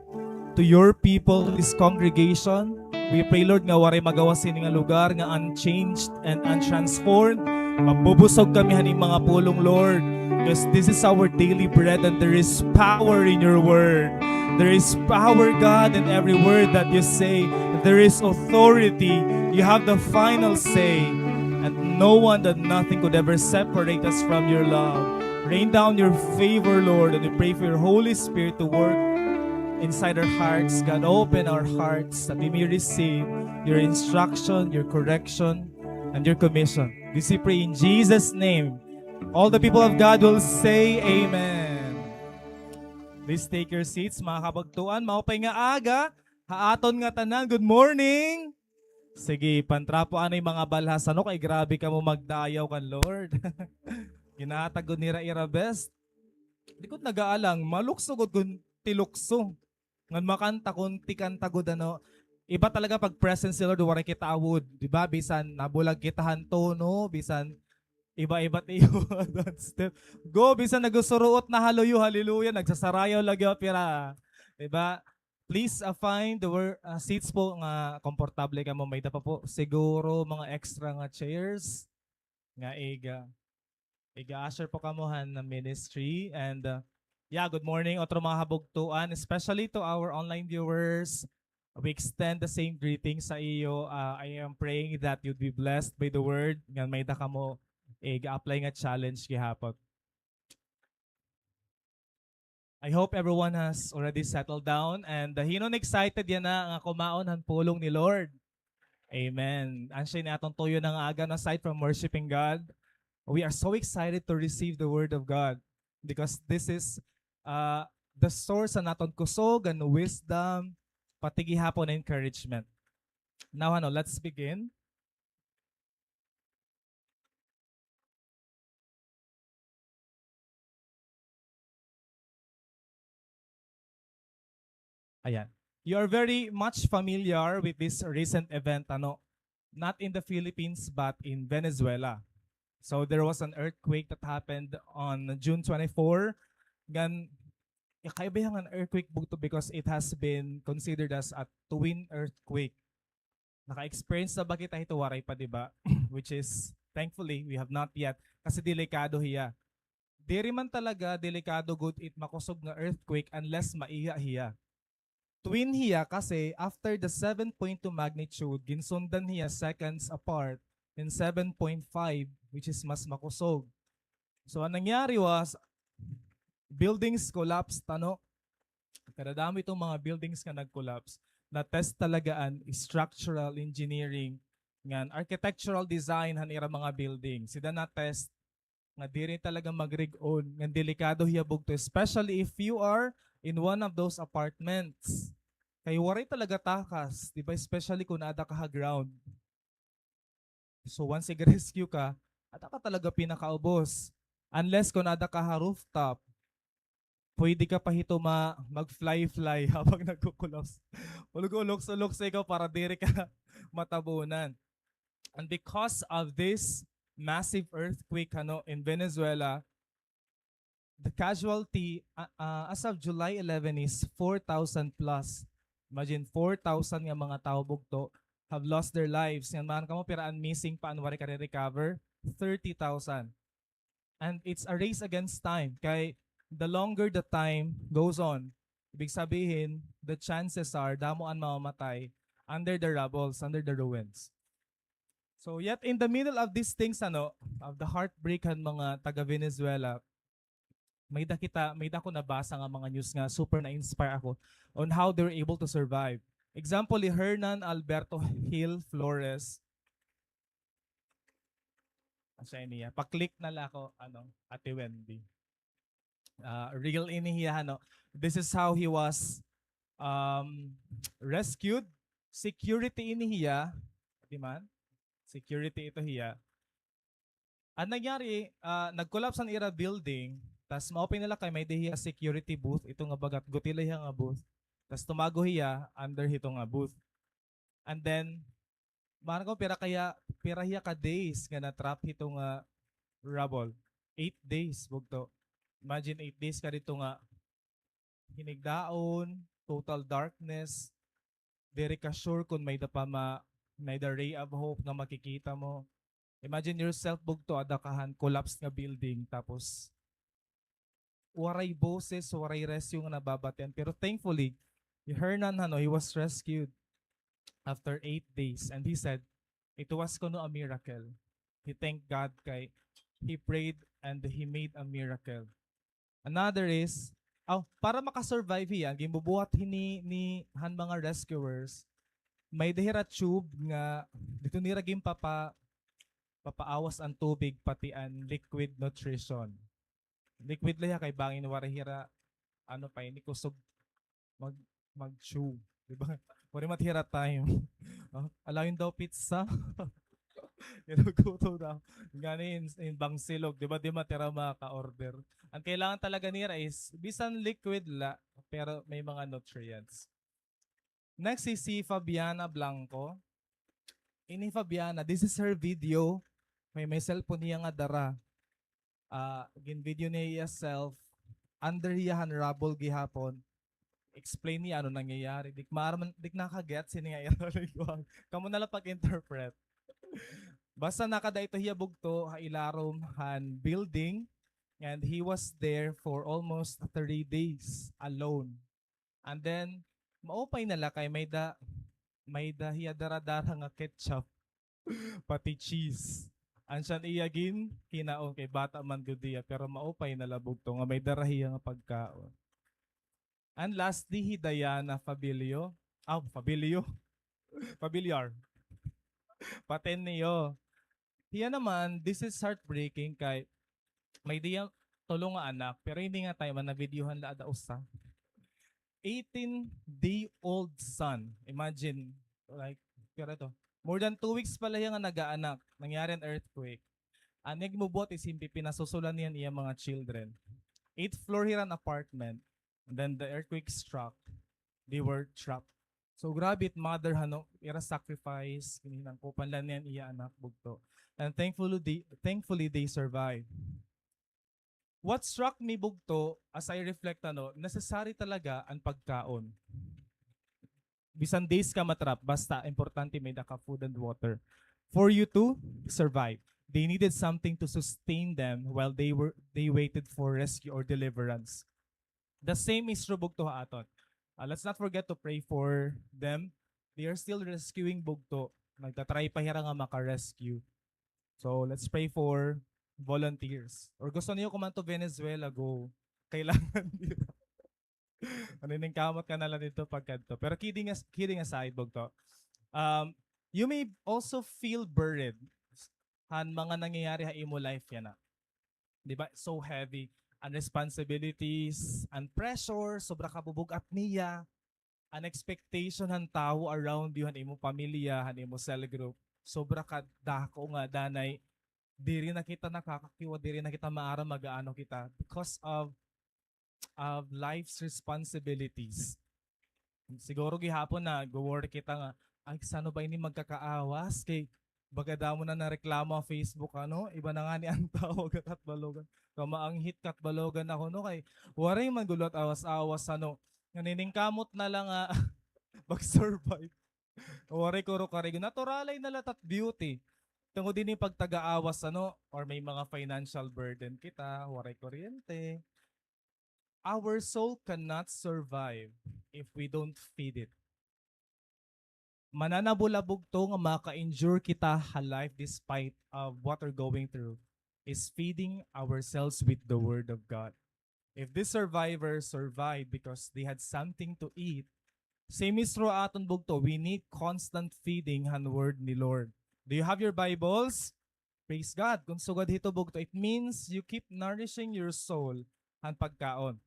to your people, this congregation. We pray, Lord, nga waray magawas hini nga lugar nga unchanged and untransformed. Mabubusog kami han imo mga pulong, Lord, because this is our daily bread and there is power in your word. There is power, God, in every word that you say. There is authority. You have the final say. And no one, that nothing could ever separate us from your love. Rain down your favor, Lord, and we pray for your Holy Spirit to work inside our hearts. God, open our hearts that we may receive your instruction, your correction, and your commission. This we pray in Jesus' name. All the people of God will say, "Amen." Please take your seats, mga kabugtoan. Maupay nga aga ha aton nga tanan. Good morning. Sige, pantrapo anay mga balhas, ano, kay grabe kamo magdayaw kan Lord. Ginhatag gud nira ira best. Di ko nag-aalang, malukso gud kun tilukso. Ngan makanta kun tikanta gud, ano. Iba talaga pag presence ni Lord, waray kita awod, di ba? Bisan nabulag kita han tono, bisan iba-iba tiyo, don't step. Go, bisan nagsusuruot na ha luyo, hallelujah, nagsasarayaw lagi, opera. Di ba? Please, ah, find the wor-, ah, seats po nga komportable kamo. May-ada pa po siguro mga extra nga chairs nga iga, iga-usher po kamo han ministry. And, ah, yeah, good morning, otro mga kabugtoan, especially to our online viewers. We extend the same greetings sa iyo. Ah, I am praying that you'd be blessed by the word. Ngan may-ada kamo iga-apply nga challenge gihapon. I hope everyone has already settled down and, uh, hin-o an excited yana nga kumaon han pulong ni Lord. Amen. Asya ini aton tuyo nga aga, aside from worshiping God, we are so excited to receive the word of God because this is, uh, the source han aton kusog, han wisdom, pati gihapon encouragement. Now, ano, let's begin. Ayan. You are very much familiar with this recent event, ano, not in the Philippines, but in Venezuela. So there was an earthquake that happened on June twenty-four. Ngan, kaiba hiya ngan earthquake bugto because it has been considered as a twin earthquake. Naka-experience na ba kita hito? Waray pa, di ba? Which is, thankfully, we have not yet. Kasi delikado hiya. Diri man talaga delikado gud it makusog nga earthquake unless maiha hiya. Twin hiya kasi after the seven point two magnitude, ginsundan hiya seconds apart in seven point five, which is mas makusog. So, an nangyari was, buildings collapsed, ano? Kadadamo itong mga buildings nga nag-collapse. Na-test talaga an structural engineering ngan architectural design han ira mga building. Sila na-test nga diri talaga magrig-on, nga delikado hiya bugto, especially if you are in one of those apartments. Kay waray talaga takas, di ba? Especially kung ada ka ha ground. So once ig-rescue ka, ada ka talaga pinakaubos. Unless kung ada ka ha rooftop, pwede ka pa hito ma-, mag-fly-fly habang nagkukulos. Ulog-ulog, sulok sa ikaw para diri ka matabunan. And because of this massive earthquake, ano, in Venezuela, the casualty, uh, uh, as of July eleven is four thousand plus. Imagine, four thousand nga mga tawo bugto have lost their lives. Ngan maaram kamo pira an missing pa, an waray ka re-recover? Thirty thousand. And it's a race against time. Kay the longer the time goes on, ibig sabihin, the chances are, damo an mamamatay under the rubbles, under the ruins. So yet in the middle of these things, ano, of the heartbreak han mga taga Venezuela, may da kita, may da ako nabasa nga mga news nga super na-inspire ako on how they were able to survive. Example, ni Hernan Alberto Hill Flores. Asa ini, ah? Pa-click na la ako, ano, Ate Wendy. Ah, real ini hiya, ano. This is how he was, um, rescued. Security ini hiya. Di man? Security ito hiya. An nangyari, ah, nag-collapse an ira building, tas maupay na la kay may-ada hiya security booth, ito nga baga gutila hiya nga booth. Tas tumago hiya under hito nga booth. And then, maaram kamo pira kaya, pira hiya ka days nga na-trap hito nga rubble? Eight days, bugto. Imagine, eight days ka didto nga hinigdaon, total darkness, diri ka sure kon may-ada pa ma-, may-ada ray of hope nga makikita mo. Imagine yourself, bugto, ada ka han collapsed nga building, tapos waray boses, waray rescue nga nababatian. Pero thankfully, ni Hernan, ano, he was rescued after eight days. And he said, it was kuno a miracle. He thanked God kay he prayed and he made a miracle. Another is, aw, para maka-survive hiya, ginbubuhat hini ni han mga rescuers, may-ada hira tube nga didto nira ginpapa-, papaawas an tubig, pati an liquid nutrition. Liquid la hiya kay bangin waray hira, ano pa ini, kusog mag-, mag-chew, di ba? Waray man hira time. Oh, allowing daw pizza. Pero gutom na. Ngani in, in Bangsilog, di ba, di man hira maka-order. An kailangan talaga nira is bisan liquid la, pero may mga nutrients. Next is si Fabiana Blanco. Ini Fabiana, this is her video. May, may cellphone hiya nga dara. Ah, gin-video niya iya self under hiya han rubble gihapon. Explain niya ano nangyayari. Di ko maaram, di ko naka-gets ini nga ira lingwahe. Kamo na la pag-interpret. Basta nakada ito hiya bugto ha ilarom han building, and he was there for almost three days alone. And then, maupay na la kay may-ada, may-ada hiya dara-dara nga ketchup, pati cheese. An siya an iya ginkinaon kay bata man gud hiya, pero maupay na la bugto nga may dara hiya nga pagkaon. And lastly, hi Diana Fabilio. Ah, Fabilio. Fabiliar. Patenio. Hiya naman, this is heartbreaking kay may-ada hiya tulo nga anak, pero ini nga time, an na-videohan la ada usa. Eighteen-day-old son. Imagine, like, pero ito, more than two weeks pa la hiya nga nag-aanak, nangyari an earthquake. An iya ginbubuhat is hin pi-, pinasusulan niya an iya mga children. Eighth floor hira an apartment. And then the earthquake struck. They were trapped. So, grabe it mother, ano, ira sacrifice, ginhinangkupan la niya an iya anak bugto. And thankfully, they, thankfully, they survived. What struck me bugto, as I reflect, ano, necessary talaga an pagkaon. Bisan days ka ma-trap, basta importante may-ada ka food and water for you to survive. They needed something to sustain them while they were, they waited for rescue or deliverance. The same is true bugto ha aton. Uh, let's not forget to pray for them. They are still rescuing bugto. Nagta-try pa hira nga maka-rescue. So, let's pray for volunteers. Or gusto niyo kumanto Venezuela, go. Kailangan nira. Maniningkamot ka na la didto pagkadto. Pero kidding as-, kidding aside, bugto. Um, you may also feel burdened han mga nangyayari ha imo life yana. Di ba? So heavy. An responsibilities, an pressure, sobra ka bubug-at niya, an expectation han tawo around you, han imo pamilya, han imo cell group, sobra ka dako nga danay diri na kita nakakakiwa, diri na kita maaram mag-aano kita because of, of life's responsibilities. Siguro gihapon nagwo-worry kita nga, "Ay, san-o ba ini magkakaawas? Kay baga damo na nareklamo ha Facebook, ano? Iba na ngani an tawag ha Catbalogan. Kamaanghit Catbalogan ako, no? Kay waray man gud liwat awas-awas, ano?" Naniningkamot na la nga mag-survive. Waray kuro karigo. Naturalay na la it beauty. Tungod ini pagtagaawas, ano, or may mga financial burden kita, waray kuryente. Our soul cannot survive if we don't feed it. Mananabulabog to nga maka-endure kita ha life despite of what we're going through is feeding ourselves with the Word of God. If this survivor survived because they had something to eat, same is true aton bugto, we need constant feeding han word ni Lord. Do you have your Bibles? Praise God. Kung sugad hito bugto, it means you keep nourishing your soul han pagkaon.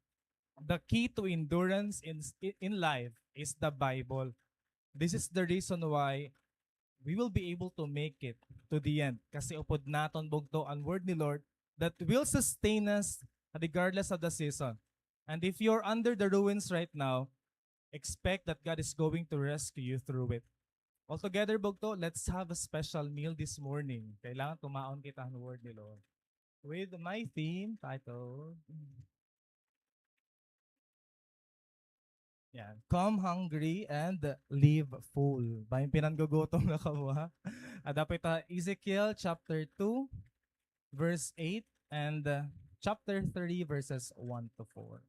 The key to endurance in, in life is the Bible. This is the reason why we will be able to make it to the end. Kasi upod naton bugto an word ni Lord that will sustain us regardless of the season. And if you're under the ruins right now, expect that God is going to rescue you through it. Altogether, bugto, let's have a special meal this morning. Kailangan kumaon kita han word ni Lord. With my theme titled, yan, "Come hungry and leave full." Bangin pinanggugutom na kamo, ha? Ada pa ito, Ezekiel chapter two, verse eight, and, uh, chapter three, verses one to four.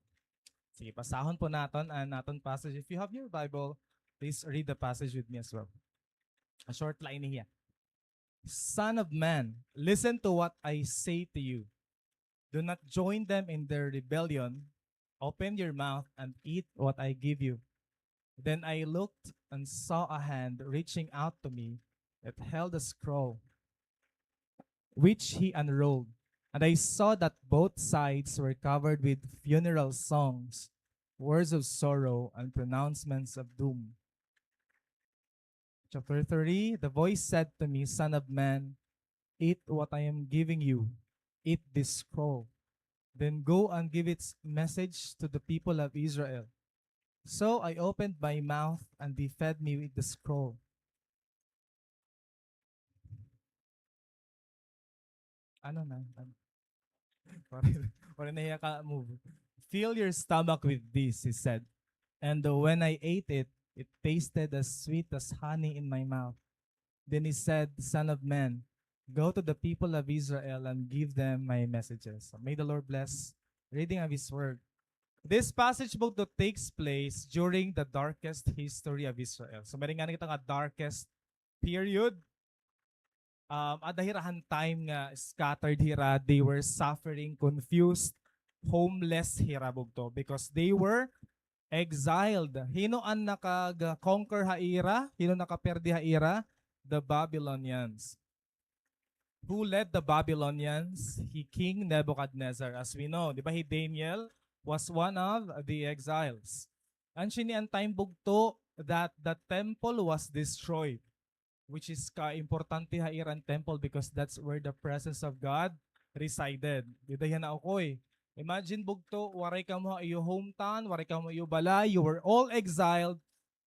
Sige, basahon po naton an aton passage. If you have your Bible, please read the passage with me as well. A short line here. "Son of man, listen to what I say to you. Do not join them in their rebellion. Open your mouth and eat what I give you." Then I looked and saw a hand reaching out to me that held a scroll, which he unrolled. And I saw that both sides were covered with funeral songs, words of sorrow, and pronouncements of doom. Chapter three, the voice said to me, "Son of man, eat what I am giving you. Eat this scroll. Then go and give its message to the people of Israel." So I opened my mouth, and they fed me with the scroll. Ano na? Ano? Waray, waray na hiya ka-move. "Fill your stomach with this," he said. And when I ate it, it tasted as sweet as honey in my mouth. Then he said, "Son of man, go to the people of Israel and give them my messages." May the Lord bless reading of His word. This passage bugto takes place during the darkest history of Israel. So, may rin nga kita nga darkest period. Um, ada hira han time nga scattered hira, they were suffering, confused, homeless hira bugto because they were exiled. Hino an nakag-conquer ha ira? Hino nakaperde ha ira? The Babylonians. Who led the Babylonians? Hi King Nebuchadnezzar, as we know. Di ba, hi Daniel was one of the exiles. An sini an time bugto that the temple was destroyed, which is ka-importante ha ira an temple because that's where the presence of God resided. Dida hiya naukoy. Imagine bugto, waray kamo ha iyo hometown, waray kamo ha iyo balay, you were all exiled,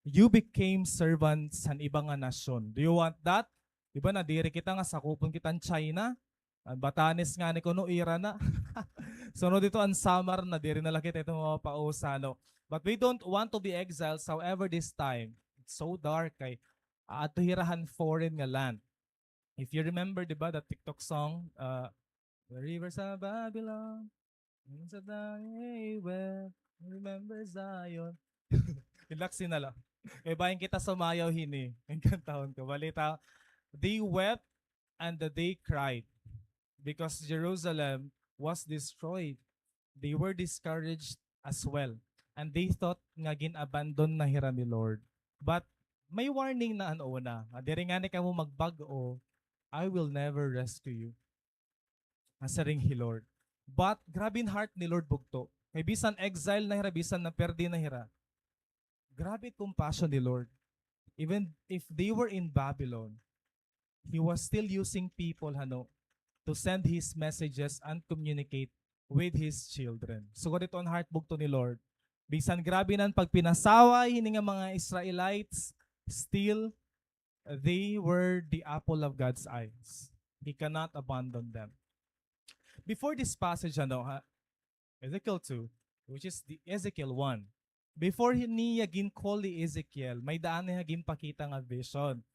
you became servants han iba nga nasyon. Do you want that? Di ba, nadiri kita nga sakupon kita han China? An Batanes ngani kuno ira na. Sunod ito an Samar na, diri na la kita ito mapausa, no? But we don't want to be exiles. However, this time, it's so dark kay aadto hira han foreign nga land. If you remember, di ba, the TikTok song, uh, "The rivers of Babylon, winds of the highway, remember Zion." Relax na la. Kay bangin kita sumayaw hini. An kantahon ko. Balita, they wept and they cried because Jerusalem was destroyed. They were discouraged as well. And they thought nga gin-abandon na hira ni Lord. But may warning na an una. Ah, diri ngani kamo magbag-o, I will never rescue you. An siring hi Lord. But grabe an heart ni Lord bugto. Kay bisan exile na hira, bisan naperde na hira, grabe it compassion ni Lord. Even if they were in Babylon, He was still using people, hano, to send His messages and communicate with His children. Sugad ito an heart bugto ni Lord. Bisan grabe na an pagpinasaway hini nga mga Israelites, still they were the apple of God's eyes. He cannot abandon them. Before this passage, ano, ha, Ezekiel two, which is the Ezekiel one, before hi-, niya gin-call hi Ezekiel, may daan na hiya ginpakita nga vision.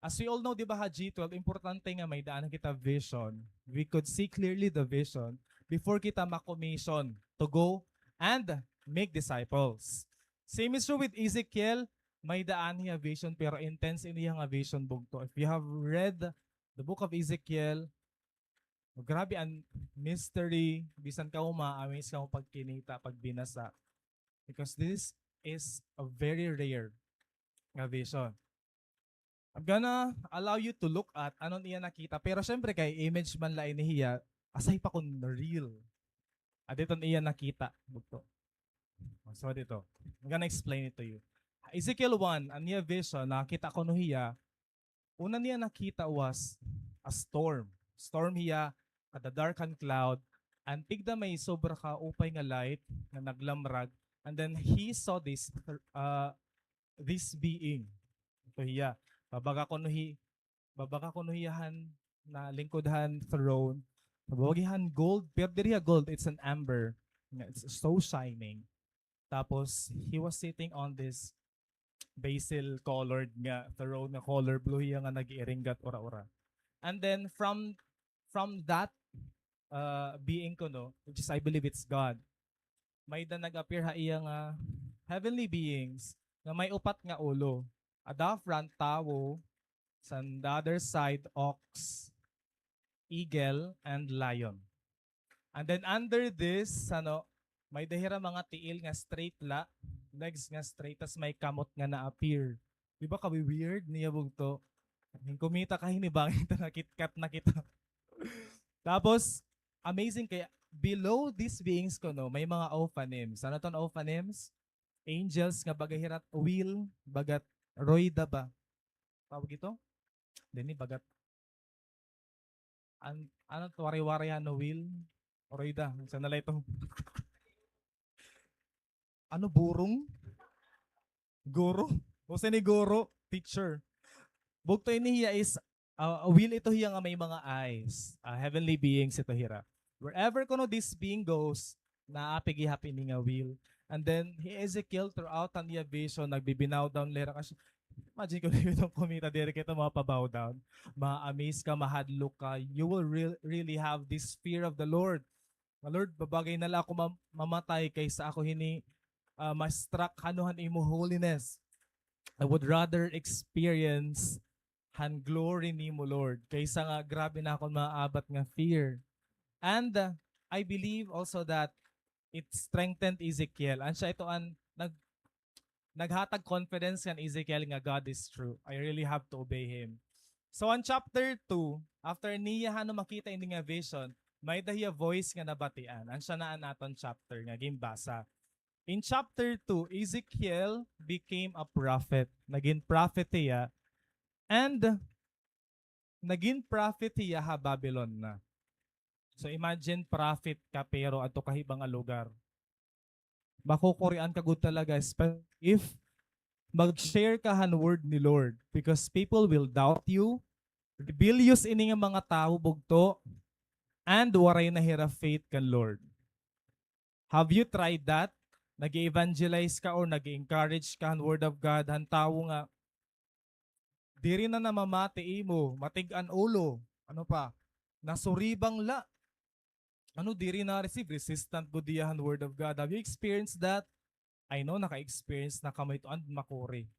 As we all know, di ba, ha G twelve, importante nga may daan kita vision. We could see clearly the vision before kita ma-commission to go and make disciples. Same is true with Ezekiel, may daan hiya vision, pero intense ini hiya nga vision bugto. If you have read the book of Ezekiel, grabe an mystery, bisan kamo ma-amaze kamo pagkinita, pagbinasa. Because this is a very rare nga vision. I'm gonna allow you to look at ano an iya nakita. Pero syempre, kay image man la ini hiya, asay pa kon real. Adto an iya nakita. Bugto. So, adto. I'm gonna explain it to you. Ezekiel one, an iya vision, nakita kuno hiya, una niya nakita was a storm. Storm hiya, kada dark an cloud, and tigda may sobra ka upay nga light nga naglamrag, and then he saw this, uh, this being. Ito hiya, babaga kuno hi-, babaga kuno hiya han, nalingkod han throne. Babaga hiya han gold, pero diri hiya gold, it's an amber. Nga, it's so shining. Tapos, he was sitting on this basil colored nga throne nga color blue hiya nga nag-iiring gat ura-ura. And then from, from that, uh, being kuno, which is, I believe it's God, may-ada nag-appear ha iya nga heavenly beings nga may upat nga ulo. Ada front, tawo, sa the other side, ox, eagle, and lion. And then under this, ano, may-ada hira mga tiil nga straight la, legs nga straight, tas may kamot nga na-appear. Di ba kawi-weird niya bugto? Hin kumita ka hini, bangin ta nakitkat na kita. Tapos, amazing kay below these beings kuno, may mga ophanims. Ano ton ophanims? Angels nga baga hira it wheel, bagat roida ba? Tawag ito? Dini bagat an-, ano, wari-wari, ano, wheel? Roida, unsa na la ito? Ano, burong? Guro? Unsa ini guro? Teacher. Bugto ini hiya is, ah, wheel ito hiya nga may mga eyes. Ah, heavenly beings ito hira. Wherever kuno this being goes, naa pa gihap ini nga wheel. And then, hi Ezekiel, throughout an iya vision, nagbi-bow down la hira kasi, imagine kuno iton kumita diri kita mapa-bow down. Ma-amaze ka, mahadlok ka. You will real-, really have this fear of the Lord. Nga, "Lord, babagay na la ako ma-, mamatay kaysa ako hini, ah, ma-struck hano han imo holiness. I would rather experience han glory nimo, Lord, kaysa nga grabe na akon maabat nga fear." And, uh, I believe also that it strengthened Ezekiel. An siya ito an nag-, naghatag confidence kan Ezekiel nga God is true. I really have to obey him. So, an chapter two, after niya hano makita ini nga vision, may-ada hiya voice nga nabatian. An siya na an aton chapter nga ginbasa. In chapter two, Ezekiel became a prophet. Nagin prophet hiya. And nagin prophet hiya ha Babylon na. So imagine, prophet ka pero adto ka ha iba nga lugar. Makukurian ka gud talaga, espe-, if mag-share ka han word ni Lord, because people will doubt you. Rebellious ini nga mga tawo bugto, and waray na hira faith kan Lord. Have you tried that? Nag-e-evangelize ka or nag-e-encourage ka han word of God han tawo nga diri na namamati imo, matig-an ulo, ano pa, nasuribang la. Ano, diri na-receive, resistant gud hiya han word of God. Have you experienced that? I know naka-experience na kamo hito and makuri.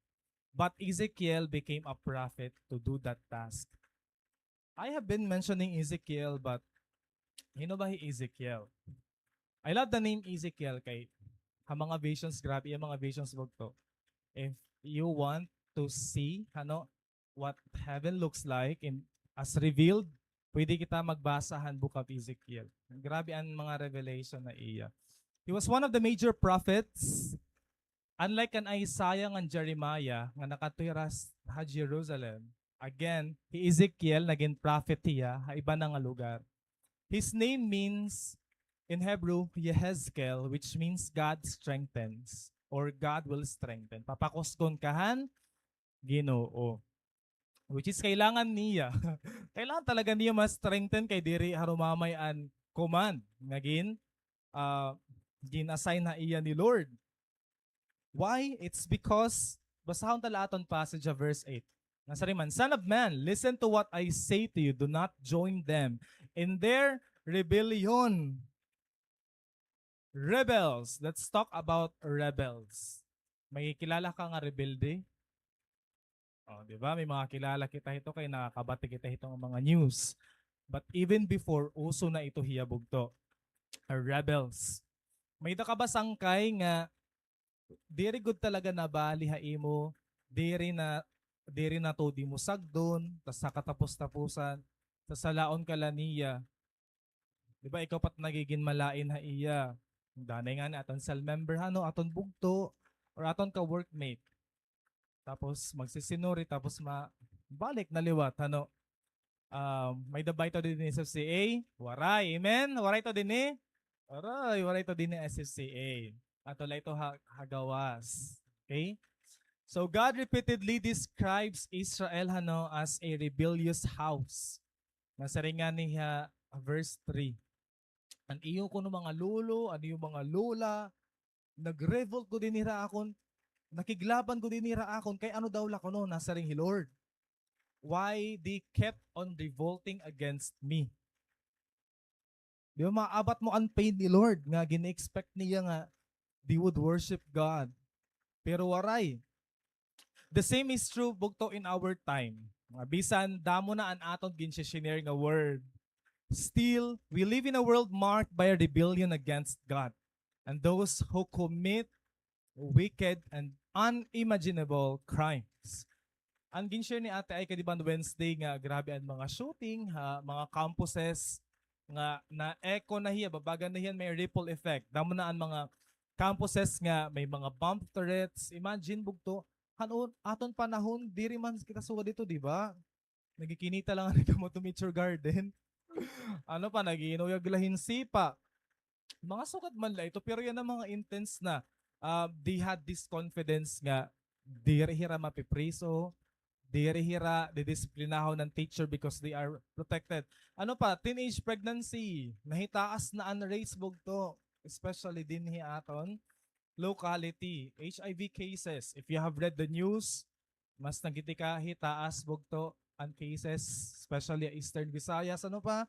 But Ezekiel became a prophet to do that task. I have been mentioning Ezekiel, but hin-o ba hi Ezekiel? I love the name Ezekiel kay ha mga visions, grabe iya mga visions, bugto. If you want to see, ano, what heaven looks like in, as revealed, pwede kita magbasa han Book of Ezekiel. Grabe an mga revelation na iya. He was one of the major prophets. Unlike kan Isaiah ngan Jeremiah nga nakadto hira s-, ha Jerusalem, again, hi Ezekiel nagin prophet hiya ha iba na nga lugar. His name means, in Hebrew, Yehezkel, which means God strengthens or God will strengthen. Papakusgon ka han Ginoo. Which is kailangan niya. Kailangan talaga niya ma-strengthen kay diri harumamay an command nga gin-, ah, gin-assign ha iya ni Lord. Why? It's because, basahon ta la aton passage ha verse eight. Nasiring man, "Son of man, listen to what I say to you. Do not join them in their rebellion." Rebels. Let's talk about rebels. May kilala ka nga rebelde? Oh, di ba? May mga kilala kita hito kay nakakabati kita hito nga mga news. But even before, uso na ito hiya, bugto. Rebels. May-ada ka ba sangkay nga diri gud talaga nabali ha imo, diri na, diri na tuod imo sagdon, tas sa katapos-tapusan, sasalaon ka la niya. Di ba, ikaw pa it nagigin malain ha iya. Danay ngani aton cell member, ano, aton bugto, or aton ka-workmate. Tapos magsisinuri, tapos ma-, balik na liwat, ano. Um, may-ada ba ito dinhi S F C A? Waray. Amen? Waray ito dinhi? Waray, waray ito dinhi S F C A. Ato la ito ha, ha gawas. Okay? So God repeatedly describes Israel, ano, as a rebellious house. Nasiring ngani ha verse three. An iyo kuno mga lolo, an iyo mga lola, nag-revolt gud dinhi ha akon, nakiglaban gud dinhi ha akon, kay ano daw la kuno, nasiring hi Lord. Why they kept on revolting against me? Di ba, maabat mo an pain ni Lord nga gina-expect niya nga they would worship God. Pero waray. The same is true, bugto, in our time. Nga bisan damo na an aton gin-share nga word, still, we live in a world marked by a rebellion against God and those who commit wicked and unimaginable crimes. An gin-share ni Ate Aika, di ba, Wednesday nga grabe an mga shooting ha mga campuses nga na-echo na hiya, babagan na hiya, may ripple effect. Damo na an mga campuses nga may mga bomb threats. Imagine, bugto, han-on, aton panahon, diri man kita sugad didto, di ba? Nagkikinita la ngani kamo ha Mature Garden. Ano pa, nag-iinuyag la hin sipa. Mga sugad man la ito, pero yana mga intense na. Ah, they had this confidence nga diri hira mapipriso, diri hira didisiplinahon han teacher because they are protected. Ano pa, teenage pregnancy, nahitaas na an rates, bugto, especially dinhi ha aton locality. H I V cases, if you have read the news, mas nagin hitaas, bugto, an cases, especially Eastern Visayas. Ano pa?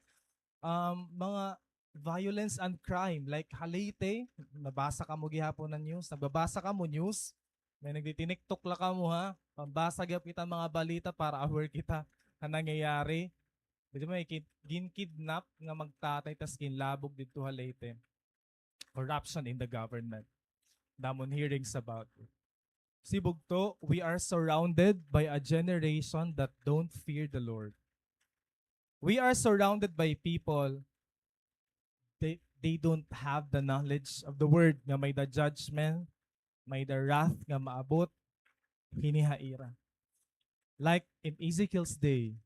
Um, mga violence and crime, like ha Leyte, nabasa kamo gihapon an news, nagbabasa kamo news, may nagtitiniktok la kamo, ha? Pambasa gihapon kita mga balita para aware kita ha nangyayari. Di ba, may kid-, gin-kidnap nga magtatay tas ginlabog didto ha Leyte. Corruption in the government. Damo hin hearings about it. Si bugto, we are surrounded by a generation that don't fear the Lord. We are surrounded by people, they, they don't have the knowledge of the word, nga may-ada judgment, may-ada wrath nga maabot hini ha ira. Like in Ezekiel's day,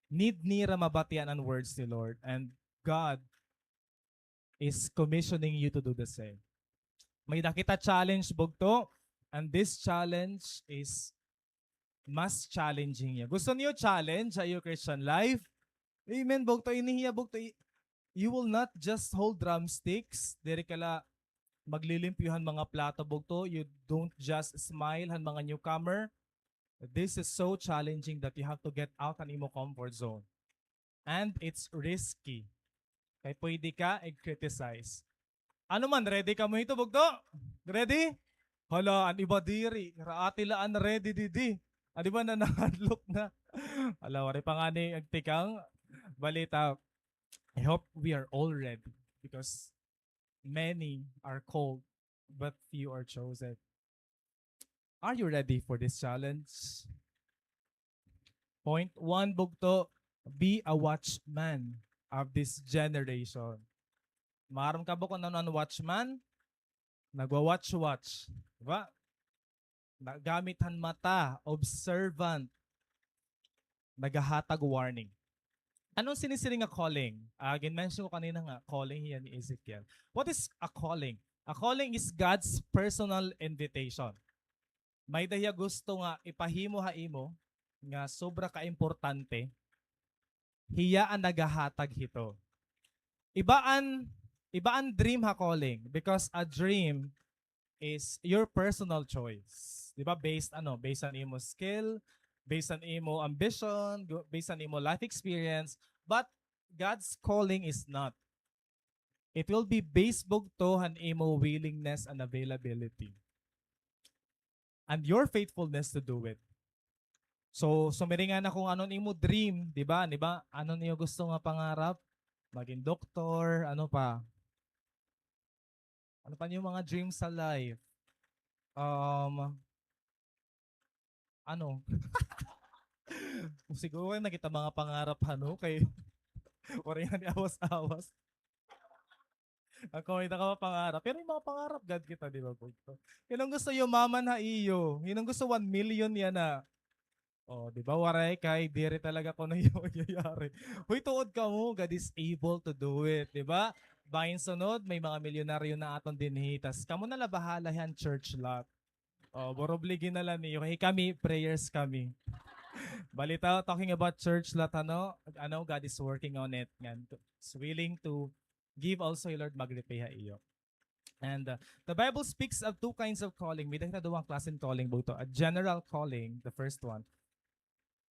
need nira mabatian an words ni Lord, and God is commissioning you to do the same. May-ada kita challenge, bugto, and this challenge is mas challenging hiya. Gusto niyo challenge ha iyo Christian life? Amen, bugto. Ini hiya, bugto. Y-, you will not just hold drumsticks. Diri ka la maglilimpyo han mga plato, bugto. You don't just smile han mga newcomer. This is so challenging that you have to get out han imo comfort zone. And it's risky. Kay pwede ka i-criticize. Ano man, ready kamo hito, bugto? Ready? Hala, an iba diri. Raati la an ready didi. An iba na nahadlok na. Hala, waray pa ngani nagtikang balita. I hope we are all ready because many are called, but few are chosen. Are you ready for this challenge? Point one, bugto, be a watchman of this generation. Maaram ka ba kun ano an watchman? Nagwa-watch-watch. Di ba? Nagamit han mata, observant. Nagahatag warning. Ano an sinisiring nga calling? Ah, gin-mention ko kanina nga, calling hiya ni Ezekiel. What is a calling? A calling is God's personal invitation. May-ada hiya gusto nga ipahimo ha imo nga sobra ka importante, hiya an nagahatag hito. Iba an, iba an dream ha calling, because a dream is your personal choice. Di ba? Based, ano, based an imo skill, based an imo ambition, gu-, based an imo life experience. But God's calling is not. It will be based, bugto, han imo willingness and availability and your faithfulness to do it. So, sumiring na kun ano an imo dream, di ba? Di ba? Ano an iyo gusto nga pangarap? Magin doktor, ano pa? Ano pa an iyo mga dreams sa life? Um, ano? Siguro na kita mga pangarap, ano, kay waray nga ni awas-awas. Ako, may nakapangarap. Pero may mga pangarap gad kita, di ba, bugto? Hin-o an gusto yumaman ha iyo? Hin-o an gusto one million yana? O, di ba, waray kay diri talaga kuno iyo mangyayari. Hoy, tuod kamo, God is able to do it, di ba? Bangin sunod, may mga milyonaryo na aton dinhi. Tas kamo na la bahala han church lot. O, burubligi na la niyo. Kay kami, prayers kami. Balita, talking about church lot, ano, ano, God is working on it. Ngan, is willing to give also, Lord, mag-repay ha iyo. And, uh, the Bible speaks of two kinds of calling. May-ada kita duha klase hin calling, bugto. A general calling, the first one.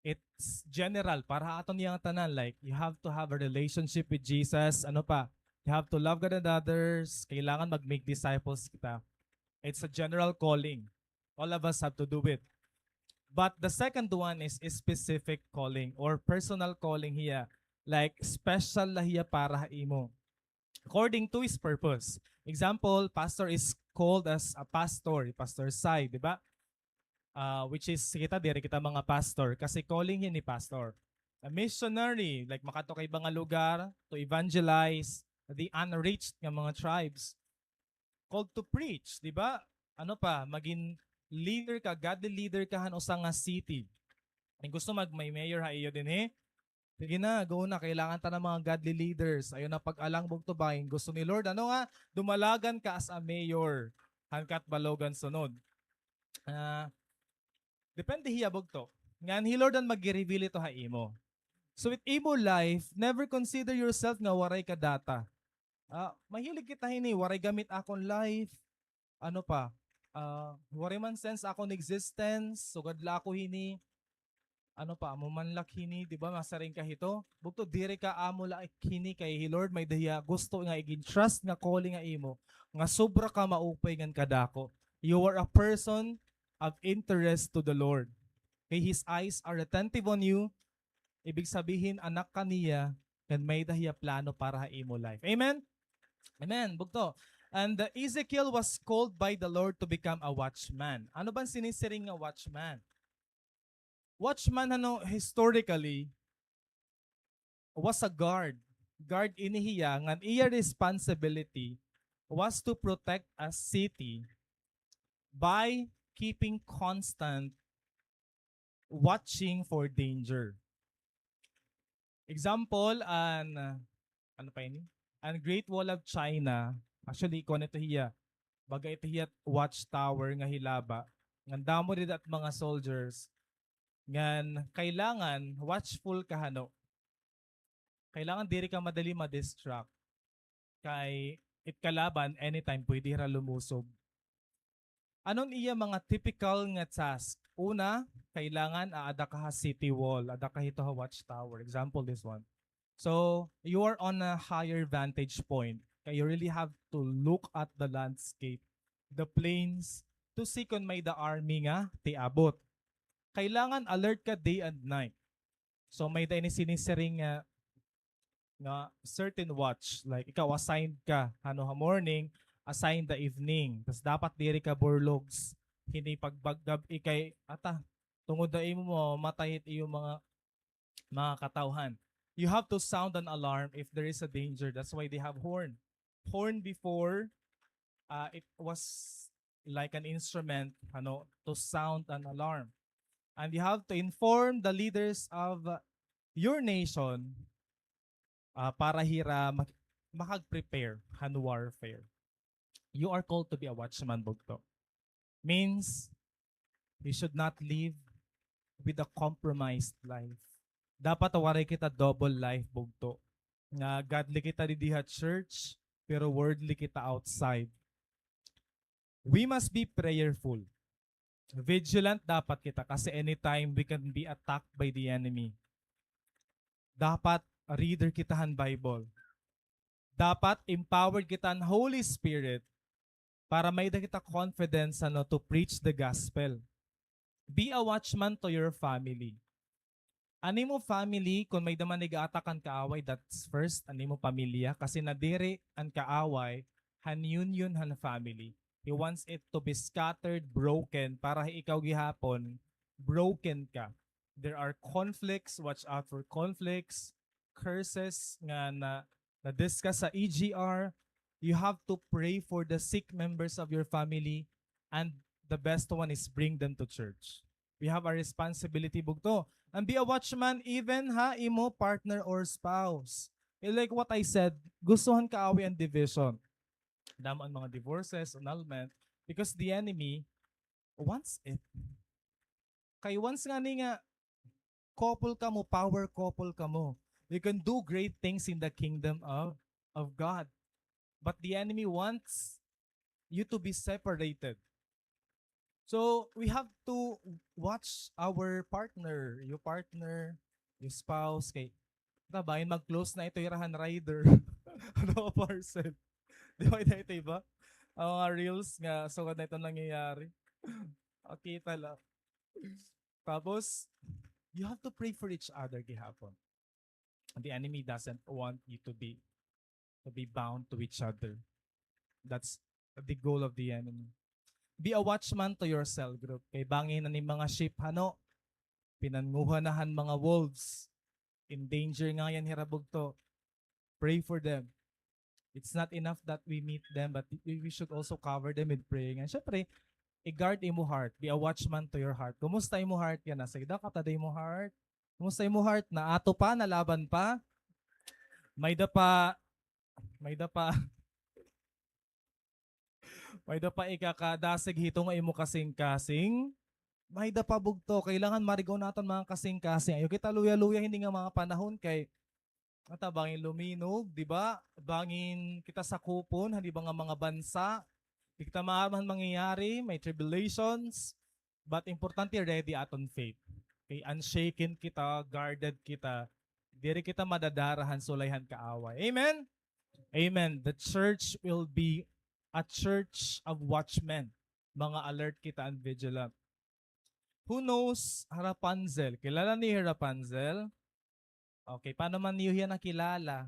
It's general, para ha aton yang tanan. Like, you have to have a relationship with Jesus. Ano pa? You have to love God and others. Kailangan mag-make disciples kita. It's a general calling. All of us have to do it. But the second one is a specific calling or personal calling hiya. Like, special la hiya para ha imo. According to his purpose. Example, pastor is called as a pastor, Pastor Sai, di ba? Ah, which is, kita, diri kita mga pastor, kasi calling hiya ni pastor. A missionary, like, makadto ka iba nga lugar, to evangelize the unreached nga mga tribes. Called to preach, di ba? Ano pa, magin leader ka, godly leader ka han usa nga city. Kon gusto mag-, may mayor ha iyo dinhi, sige na, go na. Kailangan ta hin mga godly leaders. Ayaw na pag-alang, bugto, bangin gusto ni Lord, ano nga, dumalagan ka as a mayor han Catbalogan sunod. Ah, depende hiya, bugto. Ngan hi Lord an mag-reveal hito ha imo. So with imo life, never consider yourself nga waray ka data. Ah, mahilig kita hini, waray gamit akon life. Ano pa? Ah, waray man sense akon existence, sugad la ako hini. Ano pa, amo man la hini, di ba, masiring ka hito? Bugto, diri ka amo la hini, kay hi Lord may-ada hiya gusto nga igin-trust nga calling ha imo, nga sobra ka maupay ngan kadako. You are a person of interest to the Lord. Kay His eyes are attentive on you. Ibig sabihin, anak ka niya, ngan may-ada hiya plano para ha imo life. Amen? Amen. Bugto. And, uh, Ezekiel was called by the Lord to become a watchman. Ano ba an sinisiring nga watchman? Watchman, ano, historically, was a guard. Guard ini hiya, ngan iya responsibility was to protect a city by keeping constant watching for danger. Example, an, uh, ano pa ini? An Great Wall of China, actually, kuan ito hiya. Baga ito hiya watchtower nga hilaba. Ngan damo dida it mga soldiers. Ngan kailangan watchful ka hano. Kailangan diri ka madali ma-distract. Kay it kalaban, anytime, pwede hira lumusob. Ano an iya mga typical nga task? Una, kailangan aada ka ha city wall, aada ka hito ha watchtower. Example, this one. So, you are on a higher vantage point. Kay you really have to look at the landscape, the plains, to see kon may-ada army nga tiabot. Kailangan alert ka day and night. So, may-ada ini sinisiring nga, nga certain watch. Like, ikaw, assigned ka, ano, ha morning, assigned the evening. Tas dapat diri ka burlogs, hini pagbagab, ikay, ata, tungod ha imo, mamamatay it iyo mga, mga katawhan. You have to sound an alarm if there is a danger. That's why they have horn. Horn before, uh, it was like an instrument, ano, to sound an alarm. And you have to inform the leaders of, uh, your nation, uh, para hira mak-, makag-prepare han warfare. You are called to be a watchman, bugto. Means, you should not live with a compromised life. Dapat waray kita double life, bugto. Nga godly kita didi ha church, pero worldly kita outside. We must be prayerful. Vigilant dapat kita kasi anytime we can be attacked by the enemy. Dapat reader kita han Bible. Dapat empowered kita han Holy Spirit para may-ada kita confidence, ano, to preach the gospel. Be a watchman to your family. An imo family, kon may-ada man nag-a-attack han kaaway, that's first, an imo pamilya, kasi nadiri an kaaway han union han family. He wants it to be scattered, broken, para ikaw gihapon, broken ka. There are conflicts, watch out for conflicts, curses nga na, na-discuss sa E G R. You have to pray for the sick members of your family, and the best one is bring them to church. We have a responsibility, bugto. And be a watchman even ha imo partner or spouse. Eh, like what I said, gusto han kaaway an division. Damo an mga divorces, annulment, because the enemy wants it. Kay once ngani nga couple kamo, power couple kamo, you can do great things in the kingdom of, of God. But the enemy wants you to be separated. So, we have to watch our partner, your partner, your spouse, kay, ta, bangin mag-close na ito, irahan rider. Ano, parcel. Di ba, ito, ito, iba? An mga reels nga, sugad na ito nangyayari. Okay, tala. Tapos, you have to pray for each other gihapon. The enemy doesn't want you to be, to be bound to each other. That's the goal of the enemy. Be a watchman to your cell group. Kay bangin an mga sheep, hano, pinanguha na han mga wolves. In danger ngay-an hira, bugto. Pray for them. It's not enough that we meet them, but we, we should also cover them with prayer. Nga, syempre, i-guard imo heart. Be a watchman to your heart. Kumusta imo heart yana? Sige daw, katado imo heart. Kumusta imo heart? Naato pa, nalaban pa? May-ada pa, may-ada pa, may-ada pa ikakadasig hito nga imo kasingkasing? May-ada pa, bugto. Kailangan marig-on naton mga kasingkasing. Ayaw kita luya-luya hini nga mga panahon kay ata bangin luminog, di ba? Bangin kita sakupon han iba nga mga bansa. Di kita maaram han mangyayari, may tribulations. But importante, ready aton faith. Okay, unshaken kita, guarded kita. Diri kita madadara han sulay han kaaway. Amen? Amen. The church will be a church of watchmen. Mga alert kita and vigilant. Who knows Rapunzel? Kilala niyo hi Rapunzel? Okay, paano man niyo hiya nakilala?